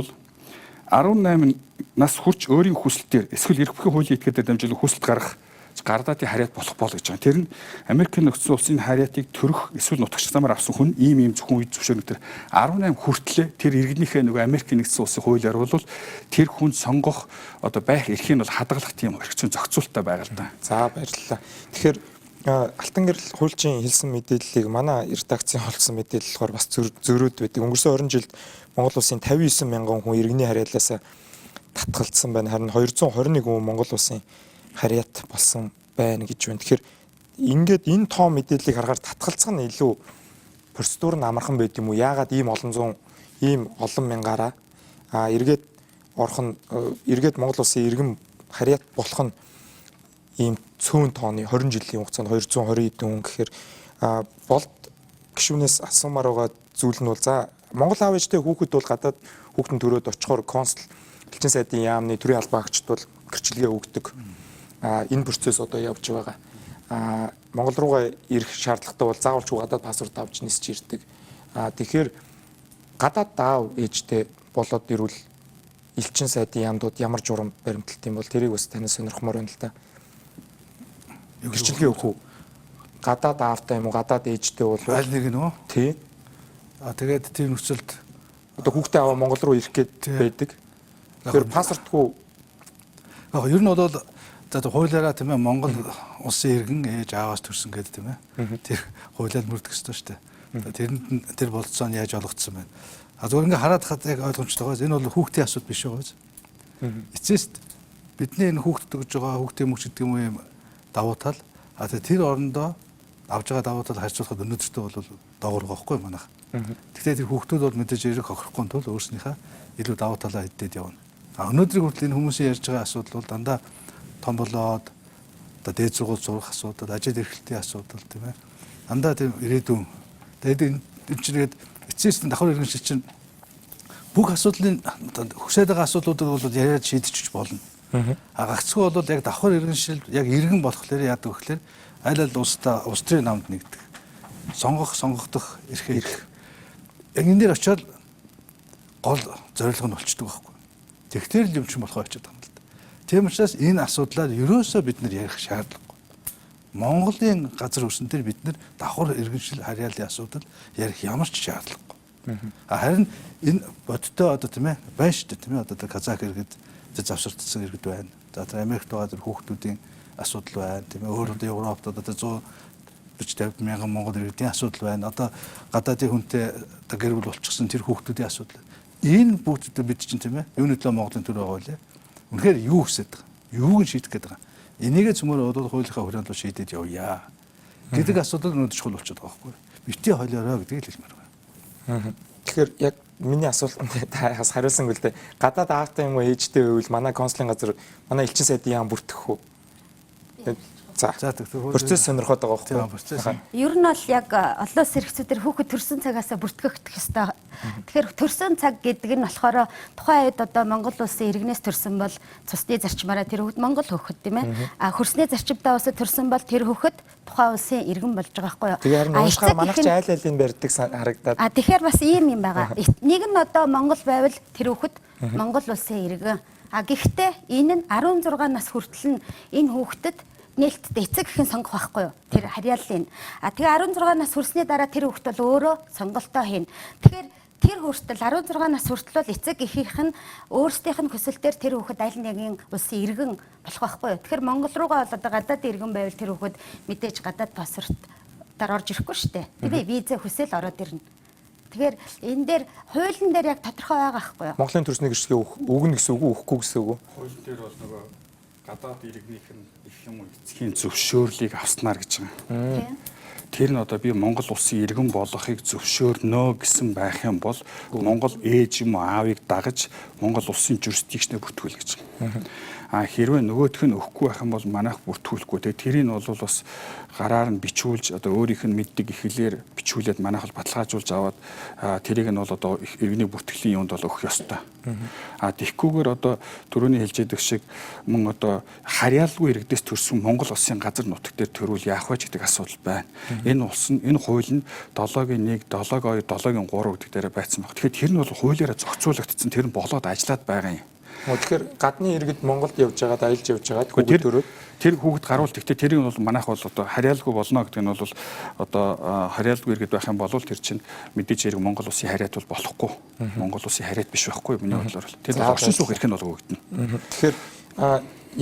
18 нас хүрч өөрийн хүсэлтээр эсвэл эрх бүхий хуулийн этгээдээр дамжуулан хүсэлт гаргах гадаадын харьяат болох бол гэж байгаа. Тэр нь Америкийн нэгдсэн улсын харьяатыг төрөх эсвэл нутагч замаар авсан хүн ийм ийм зөвхөн үе зөвшөөрөх тэр 18 хүртлээ тэр иргэнийхээ нөгөө Америкийн нэгдсэн улсын хуулиар бол тэр хүн сонгох одоо байх эрхийг бол хадгалах тийм эрх зүйн зохицуулттай байгаа л да. За, баярлалаа. Тэгэхээр Алтан гэрэл хуульчийн хэлсэн мэдээллийг манай редакцийн олсон мэдээлэл болохоор бас зөрүүд байдаг. Өнгөрсөн 20 жилд Монгол улсын 59 мянган хүн иргэний харьяалаас татгалцсан байна. Харин 221 хүн Монгол улсын харьяат болсон байна гэж байна. Тэгэхээр ингээд энэ тоо мэдээллийг харахаар татгалцах нь илүү процедур нь амархан байд юм уу? Яагаад ийм олон зуун, ийм олон мянгаараа эргээд орох нь, эргээд Монгол улсын иргэн харьяат болох нь ийм цөөн тооны 20 жилийн хугацаанд 220 хэдэн хүн гэхээр болд гишүүнээс асуумаар байгаа зүйл нь бол за Монгол аав ээжтэй хүүхэд бол гадаад хүүхдэн төрөөд очихоор консул, элчин сайдын яамны, төрийн албан хаагчид бол гэрчилгээ өгдөг. Энэ процесс одоо явж байгаа. Монгол руугаа ирэх шаардлагатай бол заавалчгүй гадаад паспорт авч нисч ирдэг. Тэгэхээр гадаад аав ээжтэй болоод ирвэл элчин сайдын яамдууд ямар журам баримталт юм бол тэрийг бас танаас сонирхмоор байна л да. Гэрчилгээ өгөх үү? Гадаад аавтай юм уу, гадаад ээжтэй бол аль нэг нь үү? Тий. А тэгээд тийм нөхцөлд одоо хүүхдээ аваа Монгол руу ирэх гээд байдаг. Тэгэхээр паспортгүй Яг ер нь бол за хуулиараа, тийм ээ, Монгол улсын иргэн ээж ааваас төрсөн гэдэг, тийм ээ. Тэр хуулиар мөрдөх ёстой шүү дээ. Тэрэнд нь тэр бололцоо нь яаж олгогдсон байна. А зүгээр ингээ хараад хад яг ойлгомжтой байгаа. Энэ бол хүүхдийн асуудал биш байгаа. Эцэст бидний энэ хүүхдэд өгж байгаа хүүхдийн мөч гэдэг юм уу юм давуу тал, а тэр орондоо авж байгаа давуу тал харьцуулахад өнөөдөртөө бол доогуур байхгүй манайх. Тэгэхээр тэр хүүхдүүд бол мэдээж эрэг хохирохгүй тул өөрснийхээ илүү давуу талаа эддээд явна. А өнөөдрийг хүртэл энэ хүмүүсийн ярьж байгаа асуудал бол дандаа том болоод одоо дээд сургууль сурах асуудал, ажил эрхлэлтийн асуудал, тийм ээ. Дандаа тийм ирээдүйн. Тэгээд энэ чинь тэгээд эцэст нь давхар иргэншил чинь бүх асуудлын хүсээд байгаа асуудлуудыг бол яриад шийдчихэж болно. А гагцхүү бол яг давхар иргэншил яг иргэн болохоор яадаг вэ гэхээр аль аль улстай улс төрийн намд нэгдэг. Сонгох, сонгогдох эрхээ ирэх. Яг энэ дээр очиод гол зорилго нь болчдөг байхгүй. Тэгэхээр л юм чинь болохоо очиод байгаа юм л да. Тийм учраас энэ асуудлаар ерөөсөө бид нар ярих шаардлагагүй. Монголын газар өрсөн дээр бид нар давхар иргэншил харьяалын асуудал ярих ямар ч шаардлагагүй. Харин энэ бодтой одоо тийм байна шүү дээ тийм одоо тэр казак иргэд завсардсан иргэд байна. За тэр Америкт байгаа тэр хүүхдүүдийн асуудал байна тийм өөр одоо Европт одоо тэр 140 50 мянган монгол иргэдийн асуудал байна. Одоо гадаадын хүнтэй одоо гэр бүл болчихсон тэр хүүхдүүдийн асуудал. Энэ бүгд бид чинь тийм юуны төлөө Монголын төр байгаа вэ? Үнэхээр юу хүсэж байгаа? Юуг нь шийдэх гээд байгаа? Энийгээ цөмөр бол хуулийнхаа хүрээнд рүү шийдээд явъя гэдэг асуудал өнөөдөр чухал болчиход байгаа байхгүй юу? Бити холиороо гэдгийг л хэлмээр байна. Тэгэхээр яг миний асуултанд та бас хариулсангүй л дээ. Гадаад аавтай юм уу ээжтэй байвал манай консулын газар манай элчин сайдын яам бүртгэх үү? За. Процесс сонирхоод байгаа байхгүй юу? Процесс. Ер нь бол яг олон улс эрхцүүдээр хүүхэд төрсөн цагаасаа бүртгэгдэх ёстой. Тэгэхээр төрсөн цаг гэдэг нь болохоор тухайн үед одоо Монгол улсын иргэнээс төрсөн бол цусны зарчмаараа тэр хүүхэд Монгол хүүхэд тийм ээ. А хөрсний зарчимтай улсад төрсөн бол тэр хүүхэд тухайн улсын иргэн болж байгаа байхгүй юу? Тэгээ харин уншихаар манайх ч айл айлын барьдаг харагдаад. А тэгэхээр бас ийм юм байгаа. Нэг нь одоо Монгол байвал тэр хүүхэд Монгол улсын иргэн. А гэхдээ энэ нь 16 нас хүртэл нь энэ хүүхдэд нээлттэй эцэг эхэн сонгох байхгүй юу? Тэр харьяаллын. А тэгээ 16 нас хүрсний дараа тэр хүүхэд бол өөрөө сонголтоо хийнэ. Тэгэхээр тэр хүртэл 16 нас хүртэл бол эцэг эхийнх нь өөрсдийнх нь хүсэлтээр тэр хүүхэд аль нэгэн улсын иргэн болох байхгүй юу? Тэгэхээр Монгол руугаа бол одоо гадаад иргэн байвал тэр хүүхэд мэдээж гадаад паспортоор орж ирэхгүй шүү дээ. Тийм ээ, виза хүсэл ороод ирнэ. Тэгэхээр энэ дээр хуулийн дээр яг тодорхой байгаа байхгүй юу? Монголын төрсний гэрчлэгээ өгнө гэсэн үг үү, өгөхгүй гэсэн үг үү? Хууль дээр бол нөгөө гадаад иргэнийх нь их юм уу эцгийн зөвшөөрлийг авснаар гэж байгаа. Тэр нь одоо би Монгол улсын иргэн болохыг зөвшөөрнө гэсэн байх юм бол Монгол ээж юм уу аавыг дагаж Монгол улсын юрисдикшнээ бүртгүүл гэж байгаа. А хэрвээ нөгөөх нь өгөхгүй байх юм бол манайх бүртгүүлэхгүй. Тэгээ тэрийг бол бас гараар нь бичүүлж одоо өөрийнх нь мэддэг их хэлээр бичүүлээд манайх бол баталгаажуулж аваад тэрийг нь бол одоо иргэний бүртгэлийн юунд бол өгөх ёстой. А тэгхгүйгээр одоо түрүүний хэлж байдаг шиг мөн одоо харьяалгүй иргэдээс төрсэн Монгол улсын газар нутаг дээр төрүүл яах вэ гэдэг асуудал байна. Энэ улс нь энэ хууль нь 7-гийн 1, 7-гийн 2, 7-гийн 3 гэдэг дээр байцсан баг. Тэгэхээр тэр нь бол хуулиараа зохицуулагдсан. Тэр нь болоод ажиллаад байгаа юм. Тэгэхээр гадны иргэд Монголд явж байгаад аялж явж байгаад хүүхэд төрөөд тэр хүүхэд гарвал тэгтээ тэрийг бол манайх бол одоо харьяалгүй болно гэдэг нь бол одоо харьяалгүй иргэд байх юм бол тэр чинь мэдээж хэрэг Монгол улсын харьяат бол болохгүй. Монгол улсын харьяат биш байхгүй миний бодлоор бол. Тэр оршин суух эрх нь бол өгөгдөнө. Тэгэхээр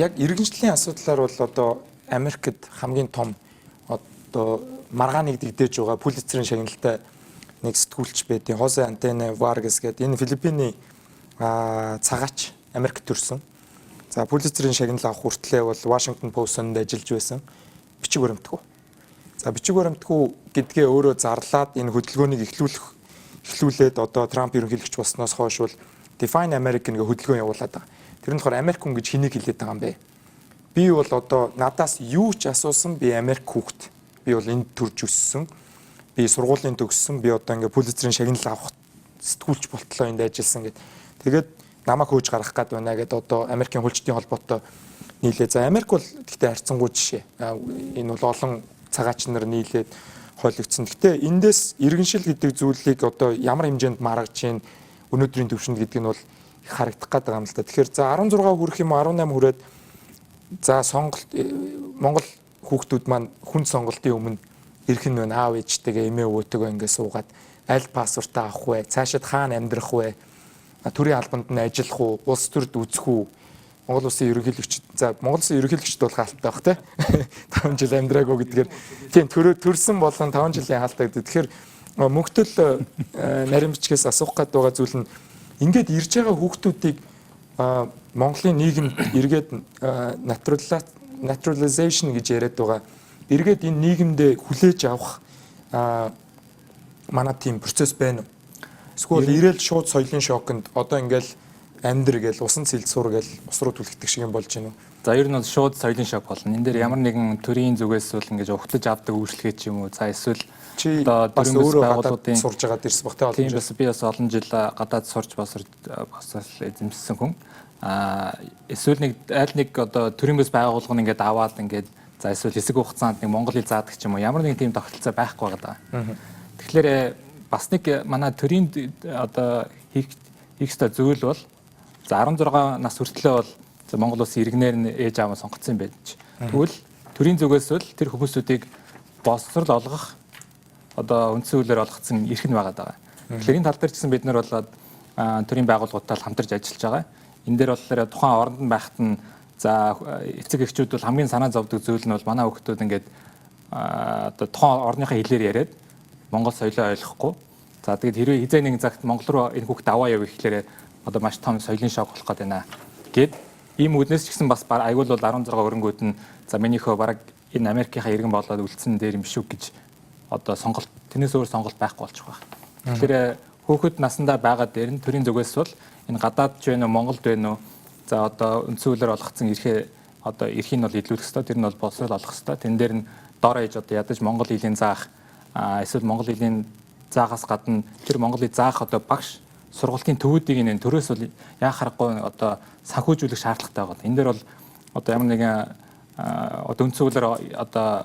яг иргэншлийн асуудлаар бол одоо Америкт хамгийн том одоо маргааныг дэгдээж байгаа Пулитцерийн шагналтай нэг сэтгүүлч байдیں۔ Хосе Антонио Варгас гэдэг энэ Филиппиний цагаач Америкт төрсөн. За Пулитцерийн шагнал авах хүртлээр бол Washington Post-нд ажиллаж байсан. Бичиг баримтгүй. За бичиг баримтгүй гэдгээ өөрөө зарлаад энэ хөдөлгөөнийг эхлүүлээд одоо Трамп ерөнхийлөгч болсноос хойш бол Define American гэх хөдөлгөөн явуулаад байгаа. Тэр нь болохоор Америк хүн гэж хэнийг хэлээд байгаа юм бэ? Би бол одоо надаас юу ч асуусан би Америк хүүхэд. Би бол энд төрж өссөн. Би сургуулийн төгссөн. Би одоо ингээ Пулитцерийн шагнал авах сэтгүүлч болтлоо энд ажилласан гэд. Тэгээд намайг хөөж гаргах гээд байна гэдээ одоо Америкийн хуульчдын холбоотой нийлээ. За Америк бол гэхдээ харьцангуй жишээ. Энэ бол олон цагаач нар нийлээд хойлогдсон. Гэхдээ эндээс иргэншил гэдэг зүйлийг одоо ямар хэмжээнд маргаж чинь өнөөдрийн төвшөнд гэдэг нь бол их харагдах гээд байгаа юм л да. Тэгэхээр за 16 хүрэх юм уу 18 хүрээд за сонголт Монгол хүүхдүүд маань хүн сонголтын өмнө ирэх нь байна. Аав ээжтэйгээ эмээ өвөөтэйгээ ингээд суугаад аль паспортаа авах вэ? Цаашид хаана амьдрах вэ? Төрийн албанд нь ажиллах уу, улс төрд үзэх үү? Монгол улсын ерөнхийлөгч за Монгол улсын ерөнхийлөгчд бол хаалттай байх те 5 жил амьдраагүй гэдгээр тийм төрсөн болон 5 жилийн хаалттай гэдэг. Тэгэхээр мөнхтөл нарийн бичгээс асуух гээд байгаа зүйл нь ингээд ирж байгаа хүүхдүүдийг Монголын нийгэмд эргээд naturalization гэж яриад байгаа. Эргээд энэ нийгэмдээ хүлээж авах манай тийм процесс байна уу? Эсвэл ирээл шууд соёлын шоконд одоо ингээл амьдр гээл усан цэлд сур гээл ус руу түлхдэг шиг юм болж байна уу? За, ер нь бол шууд соёлын шок болно. Энэ дээр ямар нэгэн төрийн зүгээс бол ингэж угтаж авдаг үйлчлэгээ ч юм уу. За, эсвэл Чи бас өөрөө гадаад сурж байгаад ирсэн бах те, олон жил. Тийм, бас би бас олон жил гадаад сурч бас эзэмшсэн хүн. Эсвэл нэг аль нэг одоо төрийн бас байгууллага нь ингээд аваад ингээд, за, эсвэл хэсэг хугацаанд нэг монгол хэл заадаг ч юм уу, ямар нэгэн тийм тогтолцоо байхгүй байгаа даа. Тэгэхээр бас нэг манай төрийн одоо хийх ёстой зүйл бол, за, 16 нас хүртлээ бол Монгол улсын иргэнээр нь ээж аав нь сонгоцсон юм байж. Тэгвэл төрийн зүгээс бол тэр хүмүүсүүдийг боловсрол олгох одоо үндсэн хуулиар олгоцсон эрх нь байгаа даа. Тэгэхээр энэ тал дээр ч гэсэн бид нар бол төрийн байгууллагуудтай хамтарч ажиллаж байгаа. Энэ дээр болохоор тухайн оронд нь байхад нь, за, эцэг эхчүүд бол хамгийн санаа зовдөг зүйл нь бол манай хүүхдүүд ингээд одоо тухайн орныхоо хэлээр яриад монгол соёлоо ойлгохгүй. За, тэгээд хэрвээ хэзээ нэгэн цагт Монгол руу энэ хүүхд аваа яв гэхлээрээ одоо маш том соёлын шок болох гээд байна. Гээд ийм үүднээс ч гэсэн бас аюул бол 16 өрөнгүүд нь, за, минийхөө бараг энэ Америкийнхаа иргэн болоод үлдсэн дээр юм шүү гэж одоо сонголт, тэрнээс өөр сонголт байхгүй болчих байх. Тэгэхээр хүүхэд насандаа байгаа дээр нь төрийн зүгээс бол энэ гадаад ч байна уу, Монголд байна уу, за, одоо үндсэн хуулиар олгоцсон эрхээ, одоо эрхийг нь бол илүүх ёстой. Тэр нь бол боловсрол олох ёстой. Тэн дээр нь дор хаяж одоо ядаж монгол хэлийг заах, эсвэл монгол хэлийг заахаас гадна тэр монгол хэл заах одоо багш сургалтын төвүүдийг энэ төрөөс бол яа харахгүй одоо санхүүжүүлэх шаардлагатай байгаа. Энэ дээр бол одоо ямар нэгэн одоо үндсэн хуулиар одоо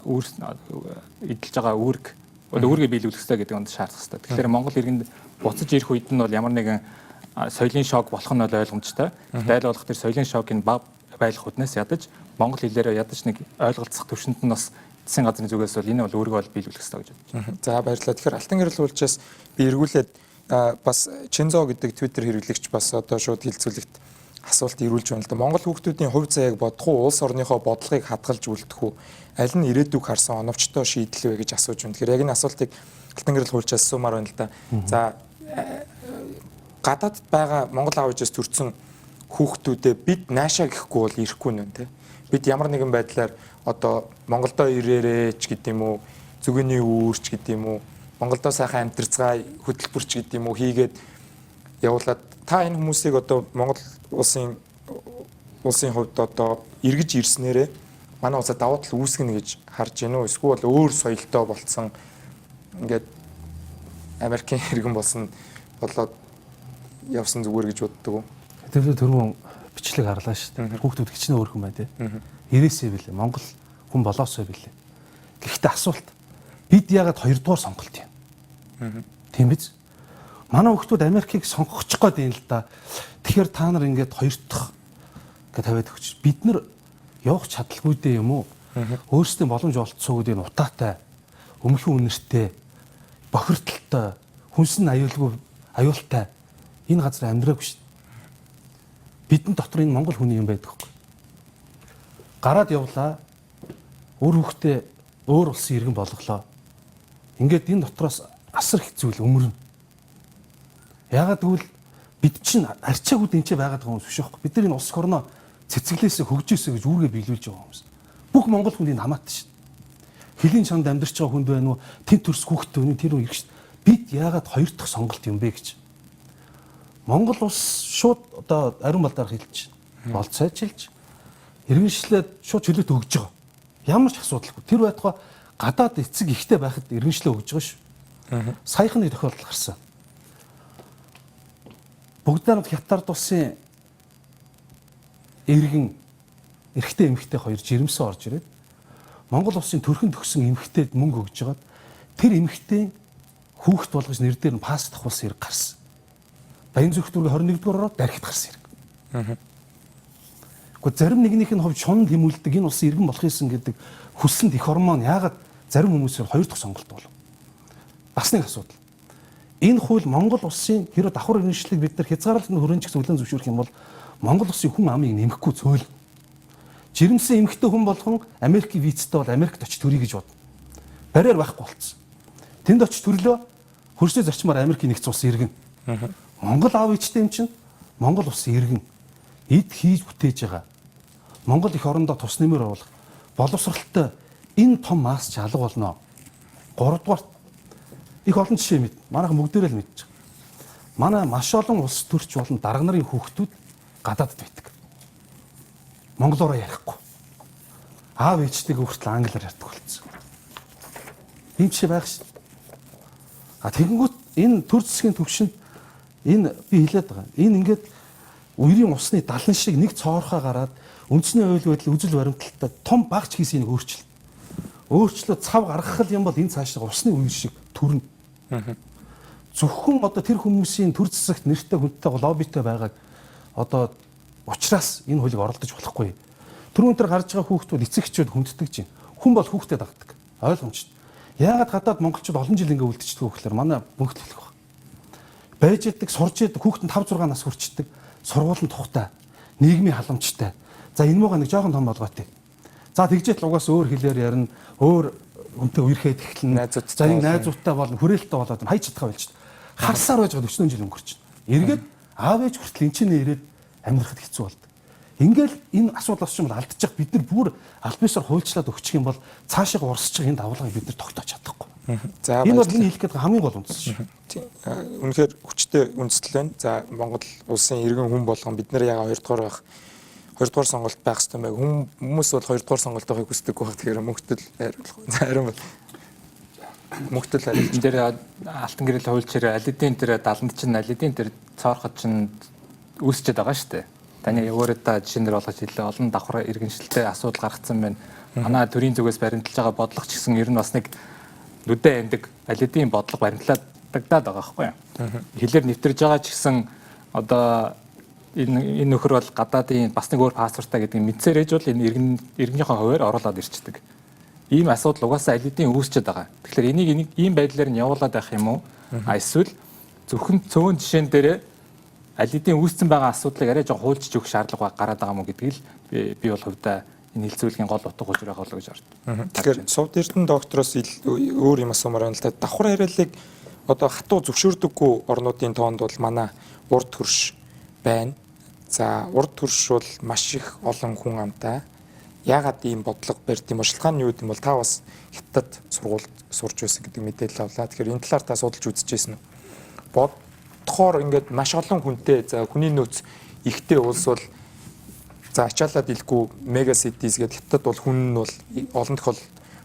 эдэлж байгаа үүрэг одоо үүргээ биелүүлэх ёстой гэдэг нь шаардах ёстой. Тэгэхээр Монгол иргэнд буцаж ирэх үед нь бол ямар нэгэн соёлын шок болох нь бол ойлгомжтой. Айл болох тэр соёлын шокийг бага байх үднээс ядаж монгол хэлээрээ ядаж нэг ойлголцох төвшөнд нь бас засгийн газрын зүгээс бол энэ бол үүргээ бол биелүүлэх ёстой гэж бодож байна. За, баярлалаа. Тэгэхээр Алтан гэрэл уулчаас би эргүүлээд бас Чинзо гэдэг Twitter хэрэглэгч бас одоо шууд хилцүүлэгт асуулт ирүүлж байна л да. Монгол хүүхдүүдийн хувь заяаг бодох уу, улс орныхоо бодлогыг хадгалж үлдэх үү? Аль нь ирээдүг харсан оновчтой шийдэл вэ гэж асууж байна. Тэгэхээр яг энэ асуултыг Алтан гэрэл хуульчаас асуумаар байна л да. За, гадаадд байгаа Монгол аав ээжээс төрсэн хүүхдүүдээ бид наашаа гэхгүй бол ирэхгүй нэ, тэ. Бид ямар нэгэн байдлаар одоо Монголдо ирээрээ ч гэдэм юм уу, зүгэний үүрч гэдэм юм уу, Монголдо сайхан амьдарцгаа хөтөлбөрч гэдэм юм уу хийгээд явуулаад та энэ хүмүүсийг одоо Монгол улсын хувьд одоо эргэж ирснээрээ манай улсад давуу тал үүсгэнэ гэж харж байна уу? Эсвэл өөр соёлтой болцсон ингээд Америкийн иргэн болсон болоод явсан зүгээр гэж боддог уу? Тэр түрүүн бичлэг харлаа шүү дээ. Хүүхдүүд хичнээн өөр хүн байна те. Ирээсээ билээ. Монгол хүн болоосоо билээ. Гэхдээ асуулт, бид яагаад хоёрдугаар сонголт юм? Тийм биз? Манай хүүхдүүд Америкийг сонгочих гээд юм л да. Тэгэхээр та нар ингээд хоёр дахь гэж тавиад өгч. Бид нар явах чадалгүй дээ юм уу? Өөрсдийн боломж олцсоогүй дээ, утаатай, өмхөн үнэртэй, бохирдолтой, хүнс нь аюулгүй, аюултай энэ газар амьдраагүй шүү дээ. Бидний дотор энэ монгол хүний юм байдаг хгүй. Гараад явлаа. Өөр хүүхдээ өөр улсын иргэн болголоо. Ингээд энэ дотроос асар их зүйл өмөрнө. Яагаад гэвэл бид чинь арчаагүй дэнчээ байгаад байгаа хүмүүс биш байхгүй. Бид нар энэ улс орноо цэцэглээсээ хөгжөөсөө гэж үүргээ биелүүлж байгаа хүмүүс. Бүх монгол хүнд энэ хамаатай шүү дээ. Хөлийн чанд амьдарч байгаа хүнд байна уу? Тэнд төрс хүүхдтэй үнэ тэр үн ирэх шүү дээ. Бид яагаад хоёр дахь сонголт юм бэ гэж. Монгол улс шууд одоо ариун балдаар хэлж, болцоочилж, иргэншлээ шууд чөлөөт өгж байгаа. Ямар ч асуудалгүй. Тэр байтугай гадаад эцэг ихтэй байхад иргэншлээ өгж байгаа шүү. Саяхан нэг тохиолдол гарсан. Богданов Хятад улсын иргэн эрэгтэй эмэгтэй хоёр жирэмсэн орж ирээд Монгол улсын төрхөн төгсөн эмэгтэйд мөнгө өгж байгаад тэр эмэгтэй хүүхэд болгож нэр дээр нь паспорт авахулсан хэрэг гарсан. Баян зүрх дүүргийн 21-р ороод дархит гарсан хэрэг. Гэхдээ зарим нэгнийх нь хувьд шунал хэмүүлдэг энэ улсын иргэн болох юмсан гэдэг хүссэнд их ормон яагаад зарим хүмүүсээр хоёр дахь сонголт болов? Бас нэг асуудал. Энэ хууль Монгол улсын хэрвээ давхар иргэншлийг бид нар хязгаарлалтанд хүрэнчих зөвлөн зөвшөөрөх юм бол Монгол улсын хүн амыг нэмэхгүй цөөл. Жирэмсэн эмэгтэй хүн болгон Америкийн визтэй бол Америкт очиж төрье гэж бодно. Барьер байхгүй болцсон. Тэнд очиж төрлөө хөрсний зарчмаар Америкийн нэгдсэн улсын иргэн. Монгол аав ээжтэй юм чинь Монгол улсын иргэн эд хийж бүтээж байгаа. Монгол эх орондоо тус нэмэр оруулах боловсралтай энэ том масс ч алга болно. Гуравдугаарт их олон жишээ мэд. Манайхан бүгдээрээ л мэдчих. Манай маш олон улс төрч болон дарга нарын хүүхдүүд Гадаадд байдаг. Монголоор ярихгүй. Аав ээжтэйгээ хүртэл англиар ярьдаг болсон. Ийм жишээ байх шин. А тэгэнгүүт энэ төр засгийн төвшөнд энэ би хэлээд байгаа. Энэ ингээд үерийн усны далан шиг нэг цоорхоо гараад үндэсний хууль байдал үзэл баримтлалтай том багч хийсэн нэг өөрчлөлт. Өөрчлөлт цав гаргах юм бол энэ цаашаа усны үер шиг төрнө. Зөвхөн одоо тэр хүмүүсийн төр засагт нэртэй хүнтэй лоббитой байгааг одоо учраас энэ хуулийг оролдож болохгүй. Түрүүн тэр гарч байгаа хүүхдүүд эцэг эхчүүд хүндтгэж байна. Хүн бол хүүхдэд дагдаг. Ойлгомжтой. Яагаад гадаад монголчууд олон жил ингэ үлдчихдэг вэ гэхээр манай мөнгө төлөх баг. Байж идэг, сурж идэг, хүүхэд нь 5 6 нас хүрчдэг, сургууль нь тухтай, нийгмийн халамжтай. За энэ мууга нэг жоохон том болгоотой. За тэгжээт л угаас өөр хэлээр ярина, өөр хүнтэй үерхэд эхэлнэ. За энэ найзуудтай болно, хүрээлттэй болоод хайж чадхаа болж. Харсаар байж байгаа 40 жил өнгөрч. Эргээд аав ээж хүртэл энэ чинь ирээд амьдрахад хэцүү болдог. Ингээл энэ асуудал болсон юм бол алдчих бид нар бүр аль бисаар хуульчлаад өгчих юм бол цаашаа урсчих энэ давлгааг бид нар тогтоож чадахгүй. За энэ бол энэ хэлэх гээд хамгийн гол үндэс шүү. Тийм. Үнэхээр хүчтэй үндэслэл байна. За Монгол улсын иргэн хүн болгон бид нар яга хоёрдугаар байх хоёрдугаар сонголт байх хэрэгтэй юм байна. Хүмүүс бол хоёрдугаар сонголт байхыг хүсдэг байх. Тэгэхээр мөнгөтөл хариулах. За харин бол мөнгөтөл хариулж. Энэ дээр алтан гэрэл хуульчээр аль хэдийн тэр даланд чинь аль хэдийн тэр цоорхот чинь үүсчихэд байгаа шүү дээ. Таны өөрөө та жишээнээр болгож хэллээ. Олон давхар иргэншилтэй асуудал гаргацсан байна. Манай төрийн зүгээс баримталж байгаа бодлого ч гэсэн ер нь бас нэг нүдэ амдаг аль хэдийн бодлого баримтлагдаад байгаа байхгүй юу? Хэлээр нэвтэрж байгаа ч гэсэн одоо энэ нөхөр бол гадаадын бас нэг өөр паспортаа гэдэг нь мэдсээр ээж бол энэ иргэнийхээ хуваар оруулаад ирчдэг. Ийм асуудал угаасаа аль хэдийн үүсчихэд байгаа. Тэгэхээр энийг ийм байдлаар нь явуулаад байх юм уу? А эсвэл зөвхөн цөөн жишээн дээр аль хэдийн үүссэн байгаа асуудлыг арай жоо хуульчж өгөх шаардлага гараад байгаа мó гэдгийг л би бол хувьдаа энэ хилцүүлгийн гол утга учир байгаа болоо гэж боддог. Тэгэхээр Сувд Эрдэнэ доктороос өөр юм асуумаар байна л да. Давхар хариаллыг одоо хатуу зөвшөөрдөггүй орнуудын тоонд бол манай урд төрш байна. За урд төрш бол маш их олон хүн амтай. Яагаад ийм бодлого барьд юм бол шалтгаан нь юу гэм бол та бас Хятад сургуульд сурч байсан гэдэг мэдээлэл авлаа. Тэгэхээр энэ талаар та судалж үзчихсэн үү? Бодохоор ингээд маш олон хүнтэй за хүний нөөц ихтэй улс бол за ачаалаад илгүй мега ситис гэдэг Хятад бол хүн нь бол олон тохиол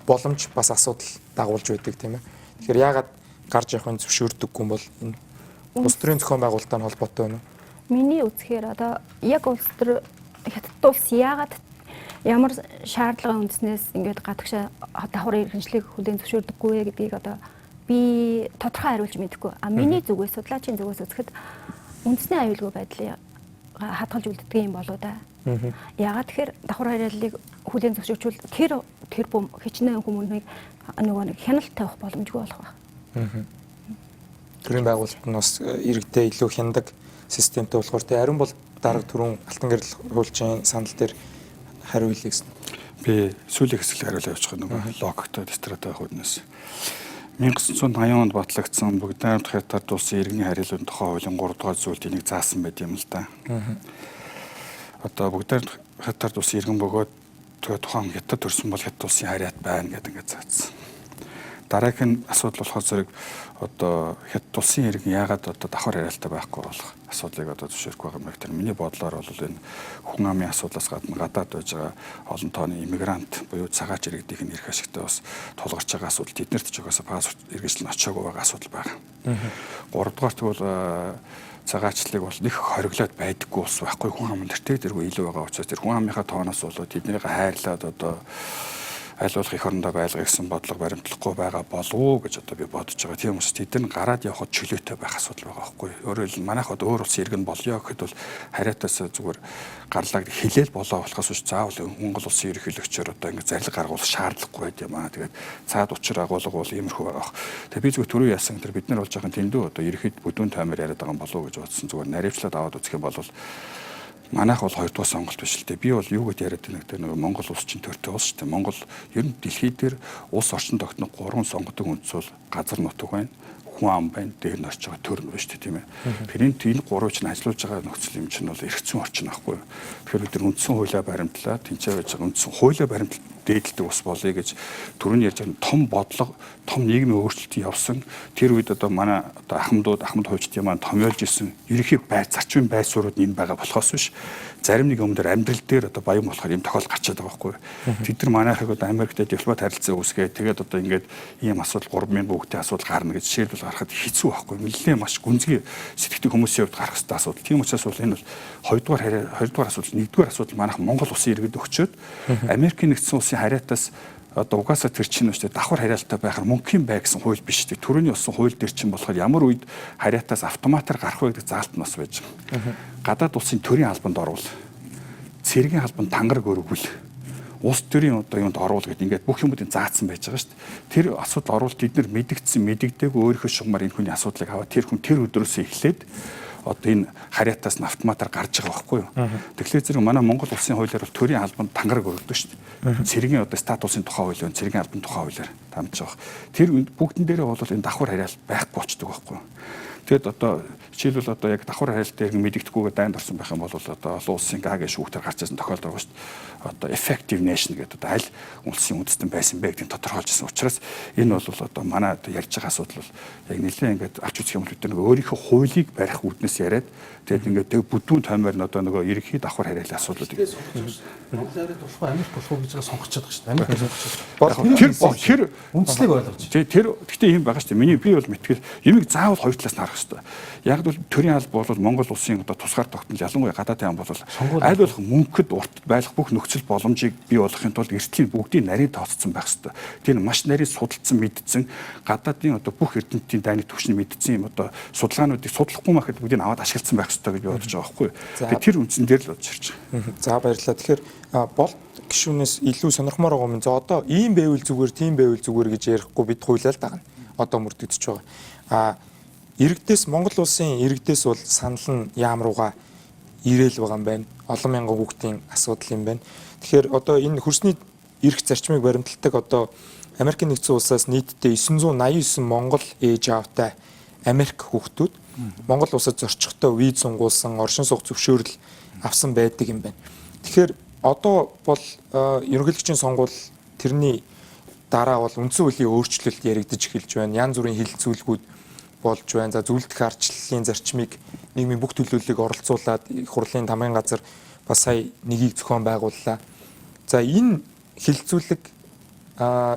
боломж бас асуудал дагуулж байдаг тийм ээ. Тэгэхээр яагаад гарч явахын зөвшөөрдөггүй юм бол энэ улс төрийн зохион байгуулалттай холбоотой байна уу? Миний үзэхээр одоо яг улс төр Хятад улс яагаад ямар шаардлагын үндснээс ингээд гадагшаа давхар иргэншлийг хүлээн зөвшөөрдөггүй вэ гэдгийг одоо би тодорхой хариулж мэдэхгүй. А миний зүгээс судлаачийн зүгээс үзэхэд үндэсний аюулгүй байдлыг хадгалж үлддэг юм болоо да. Яагаад тэгэхээр давхар хариаллыг хүлээн зөвшөөрчвөл тэр бум хичнээн хүмүүнийг нөгөө нэг хяналт тавих боломжгүй болох байх. Төрийн байгуулалт нь бас иргэдээ илүү хяндаг системтэй болохоор тэ ариун бол дарга түрүүн алтан гэрэл хуульчийн санал дээр хариу хэлье гэсэн. Би сүүлийн хэсэг хариулаа явуучих нөгөө логиктой дистратай байх үднэс. 1980 онд батлагдсан Бүгд найрамдах Хятад улсын иргэний хариаллын тухай хуулийн 3 дугаар зүйлд энийг заасан байт юм л да. Одоо Бүгд найрамдах Хятад улсын иргэн бөгөөд тухайн Хятад төрсэн бол Хятад улсын хариат байна гэдэг ингээд заасан. Дараагийн асуудал болохоор зэрэг одоо Хятад улсын иргэн яагаад одоо давхар хариалтай байхгүй болох асуудлыг одоо зөвшөөрөхгүй байгаа юм бэ гэхээр миний бодлоор бол энэ хүн амын асуудлаас гадна гадаад байж байгаа олон тооны иммигрант буюу цагаач иргэдийн эрх ашигтай бас тулгарч байгаа асуудал тэднэрт ч угаасаа паспорт иргэжил нь очиагүй байгаа асуудал байгаа. Гуравдугаарт бол цагаачлалыг бол нэг хориглоод байдаггүй улс байхгүй хүн ам нэртэй тэргүй илүү байгаа учраас тэр хүн амынхаа тооноос болоод тэднийг хайрлаад одоо аль болох эх орондоо байлгах гэсэн бодлого баримтлахгүй байгаа болов уу гэж одоо би бодож байгаа. Тийм учраас тэд нар гараад явхад чөлөөтэй байх асуудал байгаа байхгүй. Өөрөөр хэлбэл манайх одоо өөр улсын иргэн болёо гэхэд бол хариатаас зүгээр гарлаа хилээл болоо болохоос биш заавал Монгол улсын ерөнхийлөгчөөр одоо ингэ зарлиг гаргуулах шаардлагагүй байд юм аа. Тэгээд цаад учир агуулга бол иймэрхүү байгаа. Тэгээд би зүгээр түрүү яасан тэр бид нар бол жоохон тэндүү одоо ерөнхийд бүдүүн таймаар яриад байгаа юм болов уу гэж бодсон. Зүгээр наривчлаад аваад үзэх юм бол манайх бол хоёрдугаар сонголт биш л дээ. Би бол юу гэд яриад байна гэхээр нөгөө Монгол улс чинь төртэй улс шүү дээ. Монгол ер нь дэлхий дээр улс орчин тогтнох гурван сонгодог үндэс бол газар нутаг байна, хүн ам байна, дээр нь орж байгаа төр нь байна шүү дээ, тийм ээ. Тэгэхээр энэ гурвыг чинь ажилуулж байгаа нөхцөл юм чинь бол эргэцэн орчин байхгүй юу. Тэгэхээр бид нар үндсэн хуулиа баримтлаа, тэнцээ байж байгаа үндсэн хуулиа баримтлал дээдэлдэг ус болъё гэж түрүүний ярьж байгаа том бодлого, том нийгмийн өөрчлөлт явсан. Тэр үед одоо манай одоо ахмадууд, ахмад хуульчдын маань томьёолж исэн ерөнхий байр зарчмын байр суурьуд энэ байгаа болохоос биш. Зарим нэг юм дээр амьдрал дээр одоо баян болохоор юм тохиол гарчаад байгаа байхгүй. Тэд нар манайхыг одоо Америкт дипломат харилцаа үүсгээ тэгээд одоо ингээд ийм асуудал 3000 хүүхдийн асуудал гарна гэж жишээлбэл гаргахад хэцүү байхгүй. Нэлээд маш гүнзгий сэтгэдэг хүмүүсийн хувьд гарах ёстой асуудал. Тийм учраас бол энэ бол хоёрдугаар харьяа, хоёрдугаар асуудал, нэгдүгээр асуудал манайх Монгол улсын иргэд өгчөөд Америкийн нэгдсэн улсын харьяатаас одоо угаасаа тэр чинь шүү дээ давхар харьяалтай байхаар мөнхийн бай гэсэн хууль биш үү. Төрөний болсон хууль дээр чинь болохоор ямар үед харьяатаас автоматар гарах вэ гэдэг заалт нь бас байж байгаа. Гадаад улсын төрийн албанд орвол, цэргийн албанд тангараг өргөвөл, улс төрийн одоо юунд оруул гэдэг ингээд бүх юмудын заасан байж байгаа шүү дээ. Тэр асуудал оруул тэд нар мэдэгдсэн мэдэгдээгүй өөрийнхөө шугамар энэ хүний асуудлыг аваад тэр хүн тэр өдрөөсөө эхлээд одоо энэ харьяатаас нь автоматар гарч байгаа байхгүй юу. Тэгэхээр зэрэг манай Монгол улсын хуулиар бол төрийн албанд тангараг өргөдөг шүү дээ. Цэргийн одоо статусын тухай хууль байна, цэргийн албан тухай хуулиар тамж байгаа. Тэр бүгдэн дээрээ бол энэ давхар харьяал байхгүй болчдөг байхгүй юу. Тэгэд одоо жишээлбэл одоо яг давхар харьяал дээр мэдэгдэхгүйгээр дайнд орсон байх юм бол одоо олон улсын ГАГ шүүхтэр гарч ирсэн тохиолдол байгаа шүү дээ. Одоо effective nation гэдэг одоо аль улсын үндэстэн байсан бэ гэдгийг тодорхойлж ирсэн учраас энэ бол одоо манай одоо ярьж байгаа асуудал бол яг нэлээд ингээд авч үзэх юм бол бид нэг өөрийнхөө хуулийг барих үүднээс яриад тэгээд ингээд тэг бүдүүн тоймоор нь одоо нөгөө ерөнхий давхар харьяалын асуудлууд Монгол харьяат болох уу Америк болох уу гэж байгаа сонгож чаддаг шүү дээ. Америк сонгож чаддаг. Тэр үндслийг ойлгож. Тэр гэхдээ ийм байгаа шүү дээ. Миний би бол мэтгэл юмыг заавал хоёр талаас нь харах хэрэгтэй. Яг бол төрийн алба бол Монгол улсын одоо тусгаар тогтнол ялангуяа гадаадын ам бол аль болох мөнхөд урт байх бүх нөхцөл боломжийг бий болгохын тулд эртлийн бүгдийн нарийн тооцсон байх хэрэгтэй. Тэр маш нарийн судалдсан мэдсэн гадаадын одоо бүх эрдэмтдийн дайны түвшин мэдсэн юм одоо судалгаануудыг судлахгүй махад бүгдийг аваад ашигласан байх хэрэгтэй гэж би бодож байгаа байхгүй юу. Тэгэхээр тэр үндсэн дээр л бодож ирж байгаа. За баярлалаа. Тэгэхээр болт гишүүнээс илүү сонирхмоор байгаа юм. За одоо ийм байвал зүгээр, тийм байвал зүгээр гэж ярихгүй бид хуулиал дагна. Одоо мөрдөгдөж байгаа. А иргэдээс Монгол улсын иргэдээс бол санал нь яам руугаа ирээл байгаа юм байна. Олон мянган хүүхдийн асуудал юм байна. Тэгэхээр одоо энэ хөрсний эрх зарчмыг баримталдаг одоо Америкийн нэгдсэн улсаас нийтдээ 989 Монгол ээж аавтай Америк хүүхдүүд Монгол улсад зорчихтой виз сунгуулсан, оршин суух зөвшөөрөл авсан байдаг юм байна. Тэгэхээр одоо бол ерөнхийлөгчийн сонгуул тэрний дараа бол үндсэн хуулийн өөрчлөлт яригдж эхэлж байна. Янз бүрийн хилцүүлгүүд болж байна. За зөвлөлдөх ардчлалын зарчмыг нийгмийн бүх төлөөллийг оролцуулаад их хурлын тамгын газар бас сая нэгийг зохион байгууллаа. За энэ хилцүүлэг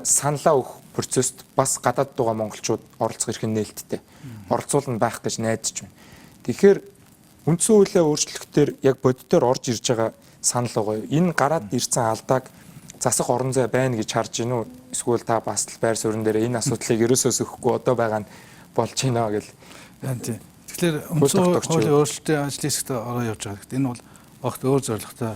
саналаа өгөх процесст бас гадаад байгаа монголчууд оролцох эрх нь нээлттэй. Оролцуулна байх гэж найдаж байна. Тэгэхээр үндсэн хуулиа өөрчлөхтөр яг бодитоор орж ирж байгаа санал байгаа юу? Энэ гараад ирсэн алдааг засах орон зай байна гэж харж гинүү? Эсвэл та бас л байр суурин дээр энэ асуудлыг ерөөсөө сөхөхгүй одоо байгаа нь болж гинэ гэл. Тийм. Тэгэхээр үндсэн хуулийн өөрчлөлтийн ажлын хэсэгт ороо явж байгаа. Гэхдээ энэ бол огт өөр зорилготой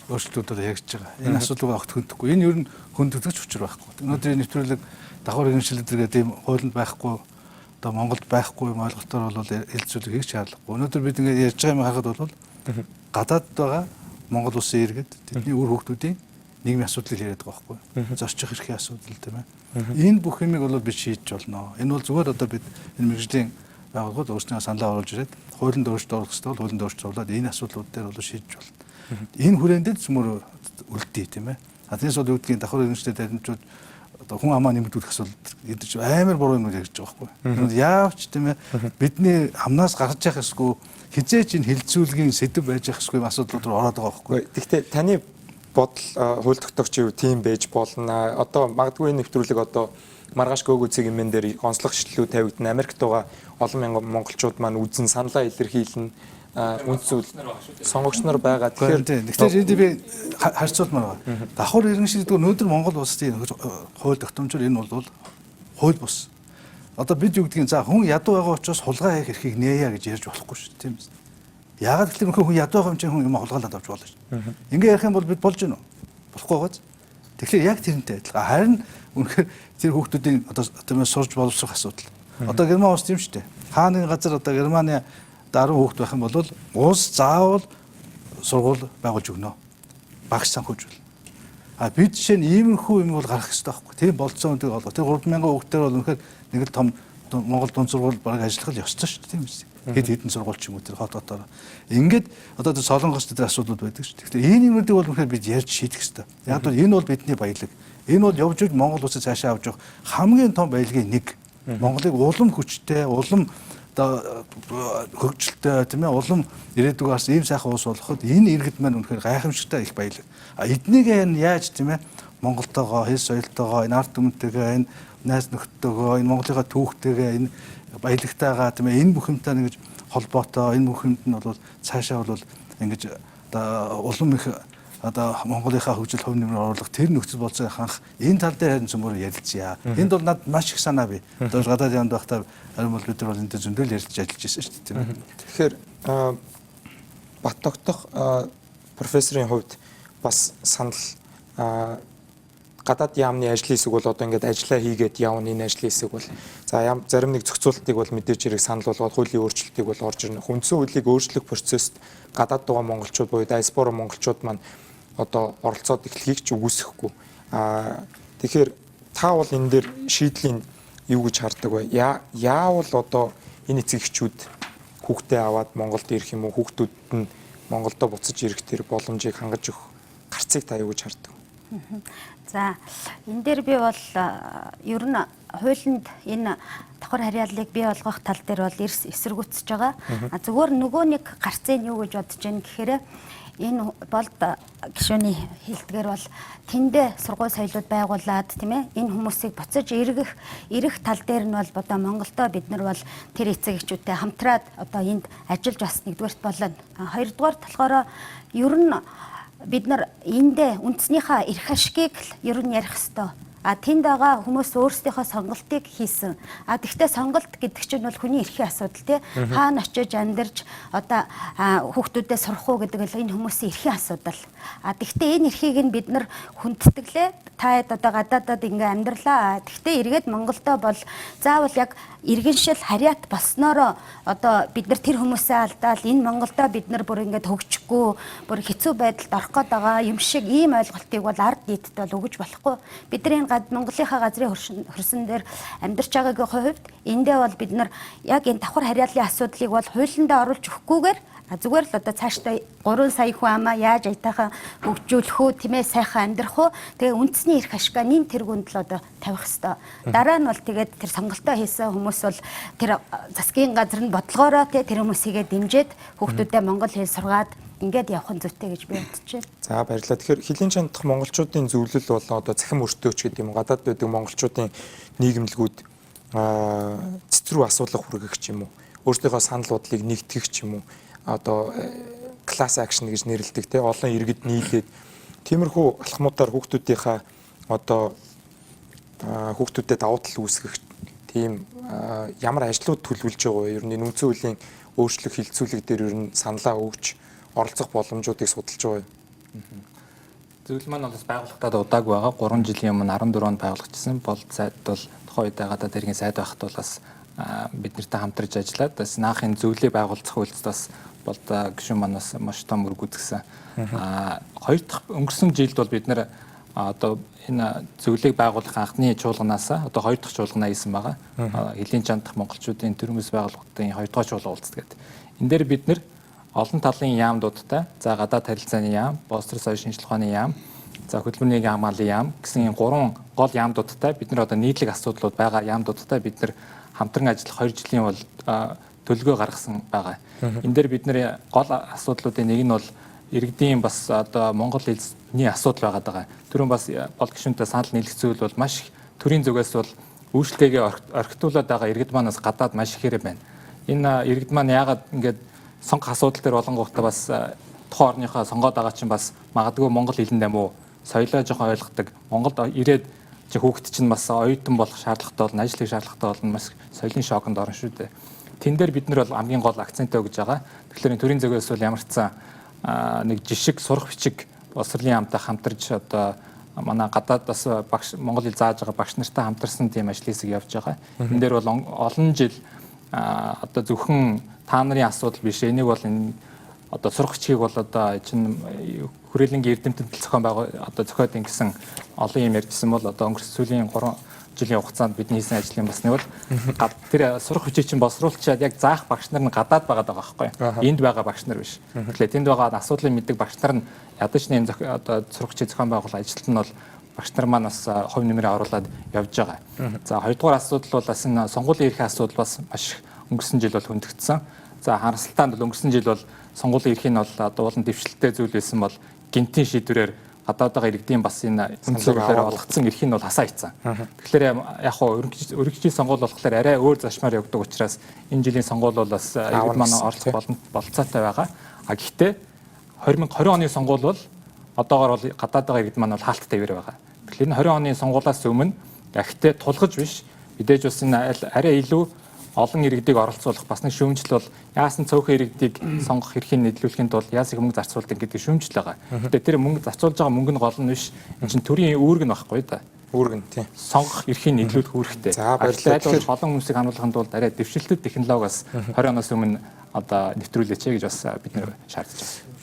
өөрчлөлтүүд бол яригдж байгаа. Энэ асуудлыг огт хөндөхгүй. Энэ ер нь хөндөгдөж учир байхгүй. Өнөөдрийн нэвтрүүлэг давхар иргэншил гэдэг ийм хуулинд байхгүй одоо Монголд байхгүй юм ойлголтоор бол хэлцүүлэг хийх шаардлагагүй. Өнөөдөр бид ингээд ярьж байгаа юм харахад бол гадаадд байгаа Монгол улсын иргэд тэдний үр хүүхдүүдийн нийгмийн асуудлыг яриад байгаа байхгүй. Зорчих эрхийн асуудал тийм ээ. Энэ бүх юмыг бол бид шийдэж болно. Энэ бол зүгээр одоо бид энэ мэргэжлийн байгууллагууд өөрсдөө саналаа оруулж ирээд хуулинд өөрчлөлт оруулах хэрэгтэй бол хуулинд өөрчлөлт оруулаад энэ асуудлууд дээр бол шийдэж болно. Энэ хүрээнд л цөмөр үлдээ тийм ээ. А тэрнээс бол юу гэдгийг давхар иргэншилтэй баримтжууд одоо хүн амаа нэмэгдүүлэх асуудал гэдэг чинь амар буруу юм ярьж байгаа байхгүй. Яавч тийм ээ бидний амнаас гарч явах эсгүй хизээч энэ хилцүүлгийн сэдэв байж явах эсгүй асуудлууд руу ороод байгаа байхгүй. Гэхдээ таны бодол хууль тогтоогч юу тийм байж болно. Одоо магадгүй энэ нэвтрүүлэг одоо маргааш гөөгөөцөг юмэн дээр онцлог шишлүү тавигдана. Америкт байгаа олон мянган монголчууд маань үзэн саналаа илэрхийлнэ. Үндсүүл сонгогч нар байгаа. Тэгэхээр энд би харьцуулмаар байгаа. Давхар иргэншил гэдэг нь өнөөдөр Монгол улсын хууль тогтоомжоор энэ бол хууль бус. Одоо бид юу гэдгийг за хүн ядуу байгаа учраас хулгай хийх эрхийг нээе гэж ярьж болохгүй шүү дээ, тийм үү? Яагаад гэвэл хүн ядуу байгаа юм чинь хүн юм хулгайлаад авч болно шүү. Ингээ ярих юм бол бид болж гинүү? Болохгүй байгааз. Тэгэхээр яг тэрнтэй адилхан. Харин үнэхээр тэр хүүхдүүдийн одоо тийм ээ сурж боловсрох асуудал. Одоо Герман улс тийм шүү дээ. Хаа нэгэн газар одоо Германы 10 хүүхд байх юм бол улс заавал сургууль байгуулж өгнө. Багш санхүүжүүл. А бид жишээ нь иймэрхүү юм бол гарах хэрэгтэй байхгүй. Тийм болцоо өндөг олго. Тэр 3000 хүүхдээр бол үнэхээр нэг л том Монгол дунд сургууль бараг ажиллах л ёстой шүү дээ, тийм үү? Хэд хэдэн сургууль ч юм уу тэр хот хотоор. Ингээд одоо тэр Солонгос дээр асуудлууд байдаг шүү дээ. Тэгэхээр энэ юмнуудыг бол үнэхээр бид ярьж шийдэх ёстой. Яг бол энэ бол бидний баялаг. Энэ бол явж явж Монгол улсыг цаашаа авч явах хамгийн том баялагын нэг. Монголыг улам хүчтэй, улам одоо хөгжилтэй, тийм ээ, улам ирээдүгээс ийм сайхан улс болоход энэ иргэд маань үнэхээр гайхамшигтай их баялаг. А эднийг яаж, тийм ээ, Монголтойгоо, хэл соёлтойгоо, энэ ард түмэнтэйгээ, энэ найз нөхдөдтэйгөө, энэ Монголынхаа түүхтэйгээ, энэ баялагтайгаа, тийм ээ, энэ бүх юмтай ингэж холбоотой, энэ бүх юмд нь бол цаашаа бол ингэж одоо улам их одоо Монголынхаа хөгжил хувь нэмэр оруулах тэр нөхцөл болцоо ханх энэ тал дээр харин цөмөр ярилцъя. Энд бол над маш их санаа бий. Одоо гадаад яамд байхдаа харин бол бид нар бол энэ дээр зөндөл ярилцж ажиллаж байсан шүү дээ, тийм ээ. Тэгэхээр Бат тогтох профессорын хувьд бас санал гадаад яамны ажлын хэсэг бол одоо ингээд ажиллаа хийгээд явна, энэ ажлын хэсэг бол за ям зарим нэг зохицуултыг бол мэдээж хэрэг санал болгоод хуулийн өөрчлөлтийг бол орж ирнэ. Үндсэн хуулийг өөрчлөх процесст гадаад байгаа монголчууд буюу диаспора монголчууд маань одоо оролцоод эхлэхийг ч үгүйсэхгүй. Тэгэхээр та бол энэ дээр шийдлийн юу гэж хардаг вэ? Яавал одоо энэ эцэг эхчүүд хүүхдээ аваад Монголд ирэх юм уу? Хүүхдүүд нь Монголдо буцаж ирэх тэр боломжийг хангаж өгөх гарцыг та юу гэж хардаг? За, энэ дээр би бол ер нь хуулинд энэ давхар харьяаллыг бий болгох тал дээр бол эрс эсэргүүцэж байгаа. А зүгээр нөгөө нэг гарцыг юу гэж бодож байна гэхээр энэ болд гишүүний хэлдгээр бол тэндээ сургууль соёлууд байгуулад, тийм ээ, энэ хүмүүсийг буцаж эргэх тал дээр нь бол одоо Монголдо бид нар бол тэр эцэг эхчүүдтэй хамтраад одоо энд ажиллаж бас нэгдүгээрт болно. Хоёрдугаар болохоор ер нь бид нар эндээ үндснийхээ эрх ашгийг л ер нь ярих ёстой. А тэнд байгаа хүмүүс өөрсдийнхөө сонголтыг хийсэн. А тэгвэл сонголт гэдэг чинь бол хүний эрхийн асуудал, тий. Хаана очиж амьдарч одоо хүүхдүүдэд сурах уу гэдэг л энэ хүмүүсийн эрхийн асуудал. А тэгвэл энэ эрхийг нь бид нар хүндэтгэлээ. Та хэд одоо гадаадад ингээ амьдралаа. Тэгвэл эргээд Монголдо бол заавал яг иргэншил харьяат болсноороо одоо бид нар тэр хүмүүсээ алдаал энэ Монголдо бид нар бүр ингээд хөгжихгүй, бүр хэцүү байдалд орох гээд байгаа юм шиг ийм ойлголтыг бол ард нийтэд бол өгөж болохгүй. Бид нар энэ Монголынхаа газрын хөрсөн дээр амьдарч байгаагийн хувьд эндээ бол бид нар яг энэ давхар харьяалын асуудлыг бол хуулиндаа оруулж өгөхгүйгээр зүгээр л одоо цаашдаа 3 сая хүн амаа яаж аятайхан хөгжүүлэх үү, тийм ээ, сайхан амьдрах уу, тэгээ үндэсний эрх ашгаа нин тэргуунд л одоо тавих ёстой. Дараа нь бол тэгээд тэр сонголтоо хийсэн хүмүүс бол тэр засгийн газар нь бодлогоороо тэр хүмүүсийгээ дэмжиж хүүхдүүдэд монгол хэл сургаад ингээд явах нь зүйтэй гэж би бодож байна. За, баярлалаа. Тэгэхээр хөлийн чандах монголчуудын зөвлөл болон одоо цахим өртөөч гэдэг юм гадаад байдаг монголчуудын нийгэмлэгүүд цэцрүү асуулга хүргэх ч юм уу, өөрсдийнхөө санал бодлыг нэгтгэх ч юм уу, одоо class action гэж нэрлэдэг, те, олон иргэд нийлээд тиймэрхүү алхмуудаар хүүхдүүдийнхаа одоо хүүхдүүдэд давуу тал үүсгэх тийм ямар ажлууд төлөвлөж байгаа вэ? Ер нь үндсэн хуулийн өөрчлөх хилцүүлэг дээр ер нь саналаа өгч оролцох боломжуудыг судалж байгаа юу? Зөвлөл маань бол бас байгууллагатад удаагүй байгаа. 3 жилийн өмнө 14 онд байгуулагдсан. Болд сайд бол тухайн үед гадаад хэргийн сайд байхад бол бас бид нартай хамтарч ажиллаад бас наахын зөвлөлийг байгуулах үйлдэлд бас болд гишүүн маань бас маш том үр гүйцэтгсэн. Хоёр дахь өнгөрсөн жилд бол бид нар одоо энэ зөвлөлийг байгуулах анхны чуулганаас одоо хоёр дахь чуулганаа хийсэн байгаа. Хөлийн чандах монголчуудын төрийн бүс байгууллагын хоёр дахь чуулган уулздаг гэдэг. Энэ дээр бид нар олон талын яамдуудтай, за гадаад харилцааны яам, боловсрол соёл шинжилгээ ухааны яам, за хөдөлмөрийн нийгмийн хамгааллын яам гэсэн энэ гурван гол яамдуудтай бид нар одоо нийтлэг асуудлууд байгаа яамдуудтай бид нар хамтран ажиллах 2 жилийн бол төлөвлөгөө гаргасан байгаа. Энэ дээр бид нар гол асуудлуудын нэг нь бол иргэдийн бас одоо монгол хэлний асуудал байгаад байгаа. Түрүүн бас бол гишүүнтэй санал нийлэх зүйл бол маш их төрийн зүгээс бол үйлчлэгээ орхитуулад байгаа иргэд маань бас гадаад маш ихээр байна. Энэ иргэд маань яагаад ингээд сонгох асуудал дээр болонгохдоо бас тухайн орныхоо сонгоод байгаа чинь бас магадгүй монгол хэлэндээ муу соёлоо жоохон ойлгодог. Монголд ирээд чи хүүхэд чинь бас оюутан болох шаардлагатай болно, ажил хийх шаардлагатай болно, маш соёлын шоконд орно шүү дээ. Тэн дээр бид нар бол хамгийн гол акцентээ өгж байгаа. Тэгэхээр энэ төрийн зүгээс бол ямар ч сан нэг жишг сурах бичиг боловсролын яамтай хамтарч одоо манай гадаад бас багш монгол хэл зааж байгаа багш нартай хамтарсан тийм ажил хэсэг явж байгаа. Энэ дээр бол олон жил одоо зөвхөн та нарын асуудал биш. Энийг бол энэ одоо сурах бичгийг бол одоо чинь хүрээлэнгийн эрдэмтэд зохион байгаа одоо зохиод ингэсэн олон юм ярьжсэн бол одоо өнгөрсөн сүүлийн 3 жилийн хугацаанд бидний хийсэн ажлын бас нэг бол тэр сурах хүчийг чинь боловсруулчаад яг заах багш нар нь гадаад байгаад байгаа байхгүй юу? Энд байгаа багш нар биш. Тэгэхээр тэнд байгаа асуудлыг мэддэг багш нар нь ядаж нэг одоо сурах хүчийг зохион байгуулах ажилд нь бол багш нар маань бас хувь нэмрээ оруулаад явж байгаа. За, хоёрдугаар асуудал бол бас энэ сонгуулийн эрхийн асуудал бас маш их өнгөрсөн жил бол хөндөгдсөн. За, харамсалтай нь бол өнгөрсөн жил бол сонгуулийн эрхийн бол одоо уулын дэвшилттэй зүйл байсан бол гинтийн шийдвэрээр гадаад байгаа иргэдийн бас энэ үндсэн хуулиар олгогдсон эрхийг нь бол хасаа хийцэн. Тэгэхээр яг хуу өргөжлийн сонгуул болохоор арай өөр зарчмаар явдаг учраас энэ жилийн сонгуул бол бас иргэд маань оролцох бололцоотой байгаа. А гэхдээ 2020 оны сонгуул бол одоогор бол гадаад байгаа иргэд маань бол хаалттай хэвээр байгаа. Тэгэхээр энэ 20 оны сонгуулиас өмнө гэхдээ тулгаж биш, мэдээж бас энэ арай илүү олон иргэдийг оролцуулах бас нэг шүүмжил бол яасан цөөхөн иргэдийг сонгох эрхийг нийлүүлэхийн тулд яасан их мөнгө зарцуулдаг гэдэг шүүмжил байгаа. Гэтэ тэр мөнгө зарцуулж байгаа мөнгө нь гол нь биш. Энэ чинь төрийн үүрэг нь байхгүй да. Үүрэг нь тийм. Сонгох эрхийг нийлүүлэх үүрэгтэй. За, баярлалаа. Тэгэхээр олон хүмүүсийг хамруулахын тулд арай дэвшилтэд технологи бас 20 оноос өмнө одоо нэвтрүүлээч гэж бас бид нэр шаардж байгаа.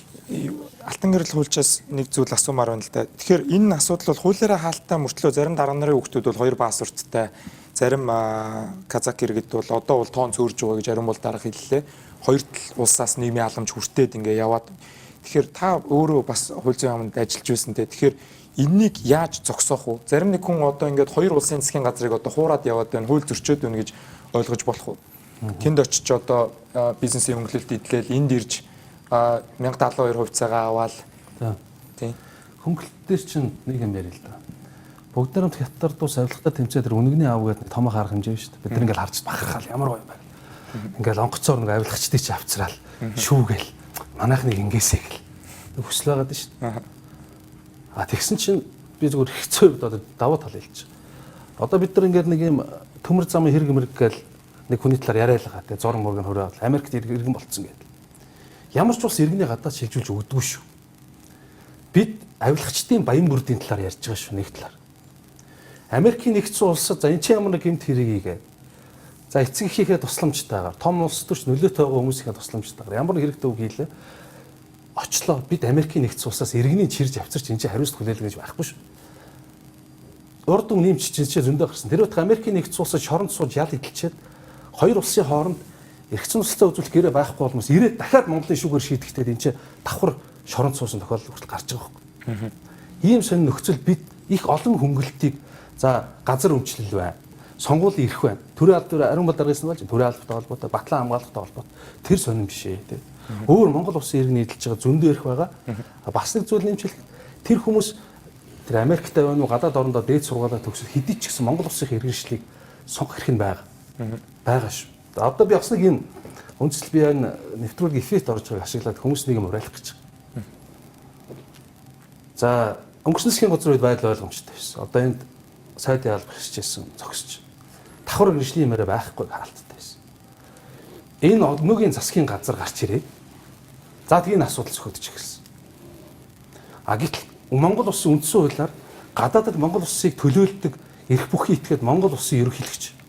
Алтан гэрэл хуульчаас нэг зүйл асуумаар байна л да. Тэгэхээр энэ асуудал бол хуулиараа хаалттай мөртлөө зарим дарга нарын хүүхдүүд бол хоёр паспорттай, зарим казак иргэд бол одоо бол тоон цөөрж байгаа гэж ариун бол дарга хэллээ. Хоёр тал улсаас нийгмийн халамж хүртээд ингээ яваад. Тэгэхээр та өөрөө бас хууль зүйн яамд ажиллаж байсан те. Тэгэхээр энэнийг яаж зогсоох вэ? Зарим нэг хүн одоо ингээд хоёр улсын засгийн газрыг одоо хуураад яваад байна, хууль зөрчөөд байна гэж ойлгож болох уу? Тэнд очиж одоо бизнесийн хөнгөлөлт идлээл энд ирж 1072 хувьцаагаа аваад. Тийм. Хөнгөлөлт дээр чинь нэг юм яриа л да. Бүгд найрамд хятадд ус авилгатай тэмцээ тэр үнэгний ав гэдэг нэг томох арга хэмжээ шүү дээ. Бид нар ингээл харж бахархаал ямар гоё юм бэ. Ингээл онгоцоор нэг авилгачдыг чи авцраал шүүгээл манайхныг ингээсэй гэл. Хүсэл байгаад шүү дээ. А тэгсэн чинь би зүгээр хэцүү хувьд одоо давуу тал хэлж. Одоо бид нар ингээд нэг юм төмөр замын хэрэг мэрэг гээл нэг хүний талаар яриа л байгаа. Тэгээ зураг мураг нь хөрөө Америкт иргэн болцсон гэдэг. Ямар ч улс иргэний гадаад шилжүүлж өгдөггүй шүү. Бид авилгачдын баян бүрдийн талаар ярьж байгаа шүү нэг талаар. Америкийн нэгдсэн улсад за энэ чинь ямар нэг гэмт хэрэг хийгээд за эцэг эхийнхээ тусламжтайгаар том улс төрч нөлөөтэй байгаа хүмүүсийнхээ тусламжтайгаар ямар нэг хэрэгтэй үг хийлээ. Очлоо бид Америкийн нэгдсэн улсаас иргэний чирж авчирч энэ чинь хариуцлага хүлээлгэж гэж байхгүй шүү. Урд өмнө нэмч чинь зөндөө гарсан. Тэр байтугай Америкийн нэгдсэн улсад шоронд сууж ял идэлчээд хоёр улсын хооронд эргэцэн тусалцаа үзүүлэх гэрээ байхгүй болмос ирээд дахиад Монголын шүүгээр шийдэхдээ энэ чинь давхар шоронд суусан тохиолдол хүртэл гарч байгаа байхгүй. Ийм сонин нөхцөл бид их олон хөнгөлтийг за газар өмчлөл байна. Сонгуулийн эрх байна. Төрийн албан ариун бол даргасан болж төрийн албатай холбоотой, батлан хамгаалахтай холбоотой тэр сонин биш ээ тий. Өөр Монгол улсын иргэн нийлж байгаа зөндөө эрх байгаа. Бас нэг зүйл нэмж хэлэх тэр хүмүүс тэр Америкт байна уу гадаад орондоо дээд сургуулаа төгсөх хэдий ч гэсэн Монгол улсын иргэншлийг сонгох эрх нь байгаа. Байгаа шүү. Одоо би бас нэг юм үндэслэл би энэ нэвтрүүлэг эффект орж байгааг ашиглаад хүмүүс нэг юм уриалах гэж байгаа. За өнгөрсөн засгийн газрын үед байдал ойлгомжтой байсан. Одоо энд сайдын алба хичээсэн зогсож. Давхар иргэншлийн юмараа байхгүй хаалттай байсан. Энэ өнөөгийн засгийн газар гарч ирээд за тийм асуудал зөхөгдөж эхэлсэн. А гэтэл Монгол улсын үндсэн хуулиар гадаадад Монгол улсыг төлөөлдөг эрх бүхий этгээд Монгол улсын ерөнхийлөгч.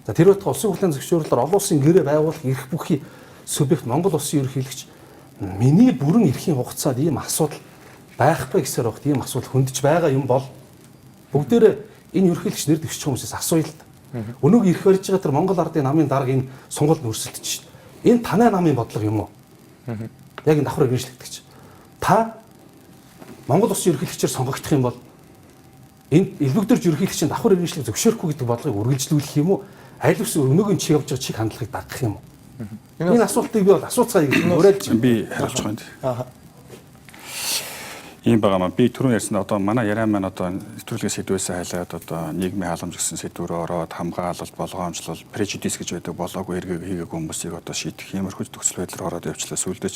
За тэр байтугай улсын хурлын зөвшөөрлөөр олон улсын гэрээ байгуулах эрх бүхий субъект Монгол улсын ерөнхийлөгч миний бүрэн эрхийн хугацаанд ийм асуудал байхгүй гэсээр багт ийм асуудал хөндөж байгаа юм бол бүгдээрээ энэ ерөнхийлөгч нэр дэвших хүмүүсээс асууя л да. Өнөөг эрх барьж байгаа тэр Монгол ардын намын дарга энэ сонгуульд өрсөлдөж шин. Энэ танай намын бодлого юм уу? Яг энэ давхар иргэншлэгдэж. Та Монгол улсын ерөнхийлөгчөөр сонгогдох юм бол энэ элбэгдэрч ерөнхийлөгчийн давхар иргэншлэг зөвшөөрөхгүй гэдэг бодлогыг үргэлжлүүлэх юм уу? Аль эсвэл өнөөгийн чи явж байгаа чиг хандлагыг дагах юм уу? Энэ асуултыг би бол асууцгаая гэж уриалж би хариулж байгаа юм. Ийм байгаа маа. Би түрүүн ярьсан одоо манай яриа маань одоо нэвтрүүлгийн сэдвээсээ хайлаад одоо нийгмийн халамж гэсэн сэдвээр ороод хамгаалалт, болгоомжлол, prejudice гэж байдаг болоогүй хэрэг хийгээгүй хүмүүсийг одоо шийдэх иймэрхүү төгсөл байдлаар ороод явчлаа. Сүүлдэж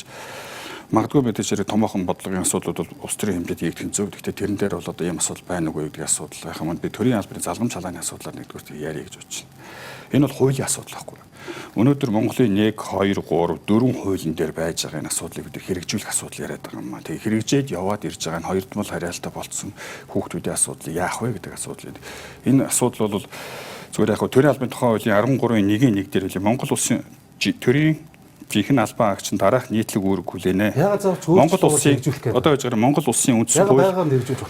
магадгүй мэдээж хэрэг томоохон бодлогын асуудлууд бол улс төрийн хэмжээнд хийгдэх нь зөв. Гэхдээ тэрэн дээр бол одоо ийм асуудал байна уугүй гэдэг асуудал байх юм. Би төрийн албаны залгамж халааны асуудлаар нэгдүгээр яриа гэж бодож байна. Энэ бол хуулийн асуудал байхгүй. Өнөөдөр Монголын 1, 2, 3, 4 хуулийн дээр байж байгаа энэ асуудлыг бид хэрэгжүүлэх асуудал яриад байгаа юм аа. Тэгээ хэрэгжээд яваад ирж байгаа нь хоёрдмол хариалтай болцсон хүүхдүүдийн асуудлыг яах вэ гэдэг асуудал. Энэ асуудал бол зүгээр яг төрийн албаны тухай хуулийн 13-ын 1-ийн 1 дээр хэлээ. Монгол улсын төрийн Жинхэнэ албан агч нь дараах нийтлэг үүрэг хүлээнэ. Яагаад заавч Монгол улсын одоо гэж байгаа Монгол улсын үндсэн хууль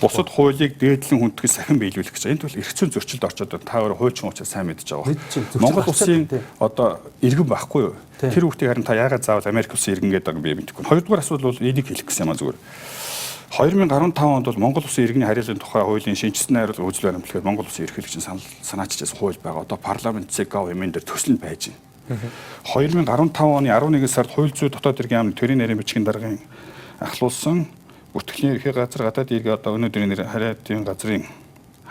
бусад хуулийг дээдлэн хүндэтгэж сахин биелүүлэх гэж. Энд бол эрх зүйн зөрчилд орчод байна. Та өөрөө хуучин учраас сайн мэдж байгаа. Монгол улсын одоо иргэн байхгүй юу? Тэр хүүхдийг харин та яагаад заавал Америк улсын иргэн гэдэг юм бэ мэдэхгүй. Хоёрдугаар асуудал бол энийг хэлэх гэсэн юм а зүгээр. 2015 онд бол Монгол улсын иргэний харьяалын тухай хуулийн шинэчилсэн найруулга үзэл баримтлалаар Монгол улсын эрхлэгчийн санал санаачилсан хууль байгаа. Одоо парламент ЦГО хэмээн дээр төсөл нь байж байна. 2015 оны 11 сард хууль зүйн дотоод иргэн яамны төрийн нарийн бичгийн даргын ахлуулсан бүртгэлийн ерхий газар гадаад иргэн одоо өнөөдрийн нэр харьяатын газрын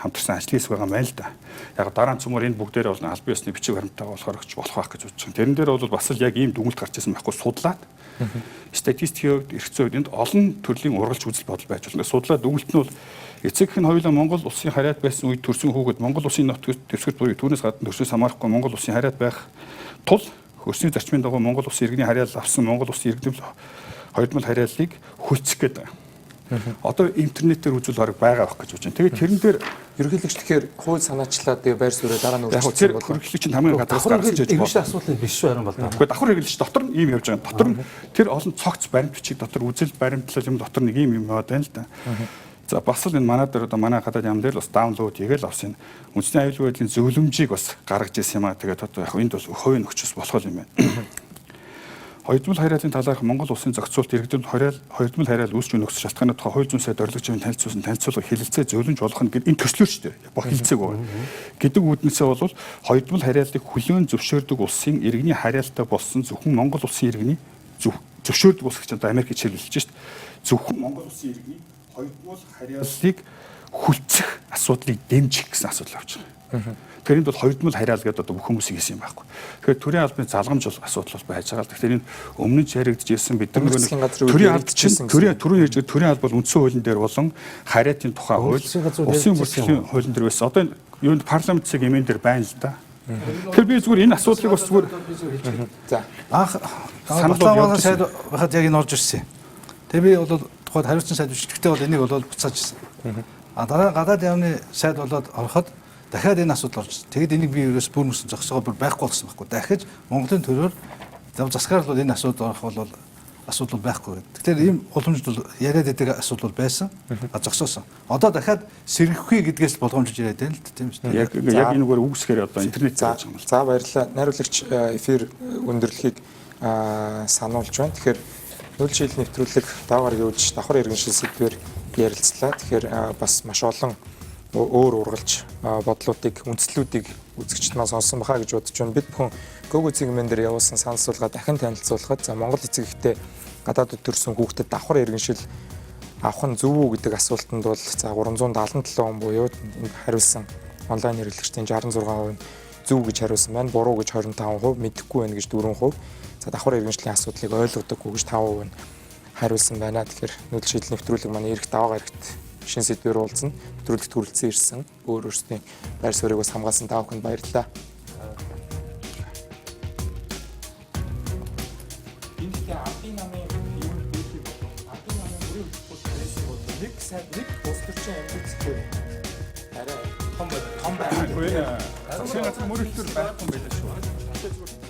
хамтарсан ажлын хэсэг байгаа юм байна л да. Яг дараа нь цөмөр энэ бүгдээрээ бол албан ёсны бичиг баримттай болохоор ч болох байх гэж бодож байгаа. Тэрэн дээр бол бас л яг ийм дүгнэлт гарч ирсэн байхгүй судлаад статистикийн хувьд, эрх зүйн хувьд энд олон төрлийн ургалж үзэл бодол байж болно. Судлаад дүгнэлт нь бол эцэг эх нь хоёулаа Монгол улсын харьяат байсан үед төрсэн хүүхэд Монгол улсын нутагт дэвсгэрт буюу түүнээс гадна төрсөөс хамаарахгүй Монгол улсын харьяат байх тул хөрсний зарчмын дагуу Монгол улсын иргэний харьяал авсан Монгол улсын иргэнэл хоёрдмол харьяаллыг хөлцөх гэдэг. Одоо интернетээр үзвэл бараг байгаа байх гэж бодож байна. Тэгээд тэрэн дээр ерөнхийлөгч тэгэхээр хууль санаачлаад тэгээ байр сууриа дараа нь яг тэр ерөнхийлөгч нь хамгийн газраас гаргаж иж болно. Асуудал биш шүү харин бол та. Гэхдээ давхар хэрэглэгч дотор нь ийм явж байгаа. Дотор нь тэр олон цогц баримт бичиг дотор үзэл баримтлал юм дотор нэг ийм юм яваад байна л да. За бас л энэ манай дээр одоо манай гадаад яам дээр л бас даунлоуд хийгээл авсан. Үндэсний аюулгүй байдлын зөвлөмжийг бас гаргаж ирсэн юм аа. Тэгээд одоо яг энд бол хувийн нөхцөс болох юм байна. Хоёрдмол харьяалын талаарх Монгол улсын зохицуулалт иргэдэд хоёрдмол харьяал үүсч нөхцөл шалтгааны тухай хууль зүйн сайд орлогч танилцуулсан танилцуулга хэлэлцээ зөвлөмж болох нь гэд энэ төслөөр шүү дээ. Бо хэлэлцээг байна. Гэдэг үүднээсээ бол хоёрдмол харьяалыг хүлээн зөвшөөрдөг улсын иргэний харьяалтай болсон зөвхөн Монгол улсын иргэний зөвшөөрдөг улс гэж одоо Америк жишээлбэлж шүү дээ. Зөвхөн Монгол улсын иргэний хоёрдмол харьяаллыг хүлцэх асуудлыг дэмжих гэсэн асуудал авч байгаа. Тэгэхээр энд бол хоёрдмол харьяал гэдэг одоо бүх хүмүүсийг хийсэн юм байхгүй. Тэгэхээр төрийн албаны залгамж бол асуудал бол байж байгаа л. Тэгэхээр энэ өмнө нь яригдж ирсэн бид нар төрийн алба чинь төрийн түрүүн ярьж байгаа төрийн алба бол үндсэн хуулийн дээр болон харьяатын тухай хууль, улсын бүртгэлийн хуулийн дээр байсан. Одоо энэ юунд парламент цэг эмээн дээр байна л да. Тэгэхээр би зүгээр энэ асуудлыг бас зүгээр за анх санал сайд байхад яг энэ орж ирсэн. Тэгээ би бол тухайд хариуцсан сайд биш. Гэхдээ бол энийг бол буцааж ирсэн. А дараа гадаад яамны сайд болоод ороход дахиад энэ асуудал орж ирсэн. Тэгэд энийг би ерөөс бүр мөсөн зогсоогоо бүр байхгүй болсон байхгүй. Дахиж Монголын төрөөр засгаар бол энэ асуудал орох бол асуудал байхгүй гэдэг. Тэгэхээр ийм уламжлал бол яриад байдаг асуудал бол байсан. А зогсоосон. Одоо дахиад сэргэхгүй гэдгээс болгоомжиж яриад байна л тийм үү. Яг яг энэгээр үгсгээр одоо интернет зааж байгаа юм. За баярлалаа. Найруулагч эфир өндөрлөхийг сануулж байна. Тэгэхээр нөл жил нэвтрүүлэг дав гарагийн үдшиж давхар иргэншил сэдвээр ярилцлаа. Тэгэхээр бас маш олон өөр ургалж бодлуудыг, үндслүүдийг үзэгчд маань сонсон баха гэж бодож байна. Бид бүхэн Гого цэгмэн дээр явуулсан санал асуулгаа дахин танилцуулахад за Монгол эцэг эхтэй гадаадд төрсэн хүүхдэд давхар иргэншил авах нь зөв үү гэдэг асуултанд бол за 377 хүн буюу энд хариулсан онлайн хэрэглэгчдийн 66% нь зөв гэж хариулсан байна. Буруу гэж 25%, мэдэхгүй байна гэж 4%. За давхар иргэншлийн асуудлыг ойлгодоггүй гэж 5% нь хариулсан байна. Тэгэхээр нүүдэл шийдэл нэвтрүүлэг маань ирэх даваа гарагт шин сэдвээр уулзна. Нэвтрүүлэгт хүрэлцэн ирсэн өөр өөрсдийн байр суурийг бас хамгаалсан та бүхэнд баярлалаа. Энэ ихтэй ардын намын юунд бийх болов? Ардын намын бүрийн хөтөлбөр тариасан бол нэг сайн нэг улс төрчин амьд арай том том байх. Засгийн газар мөрөлтөр байхгүй юм байлаа шүү.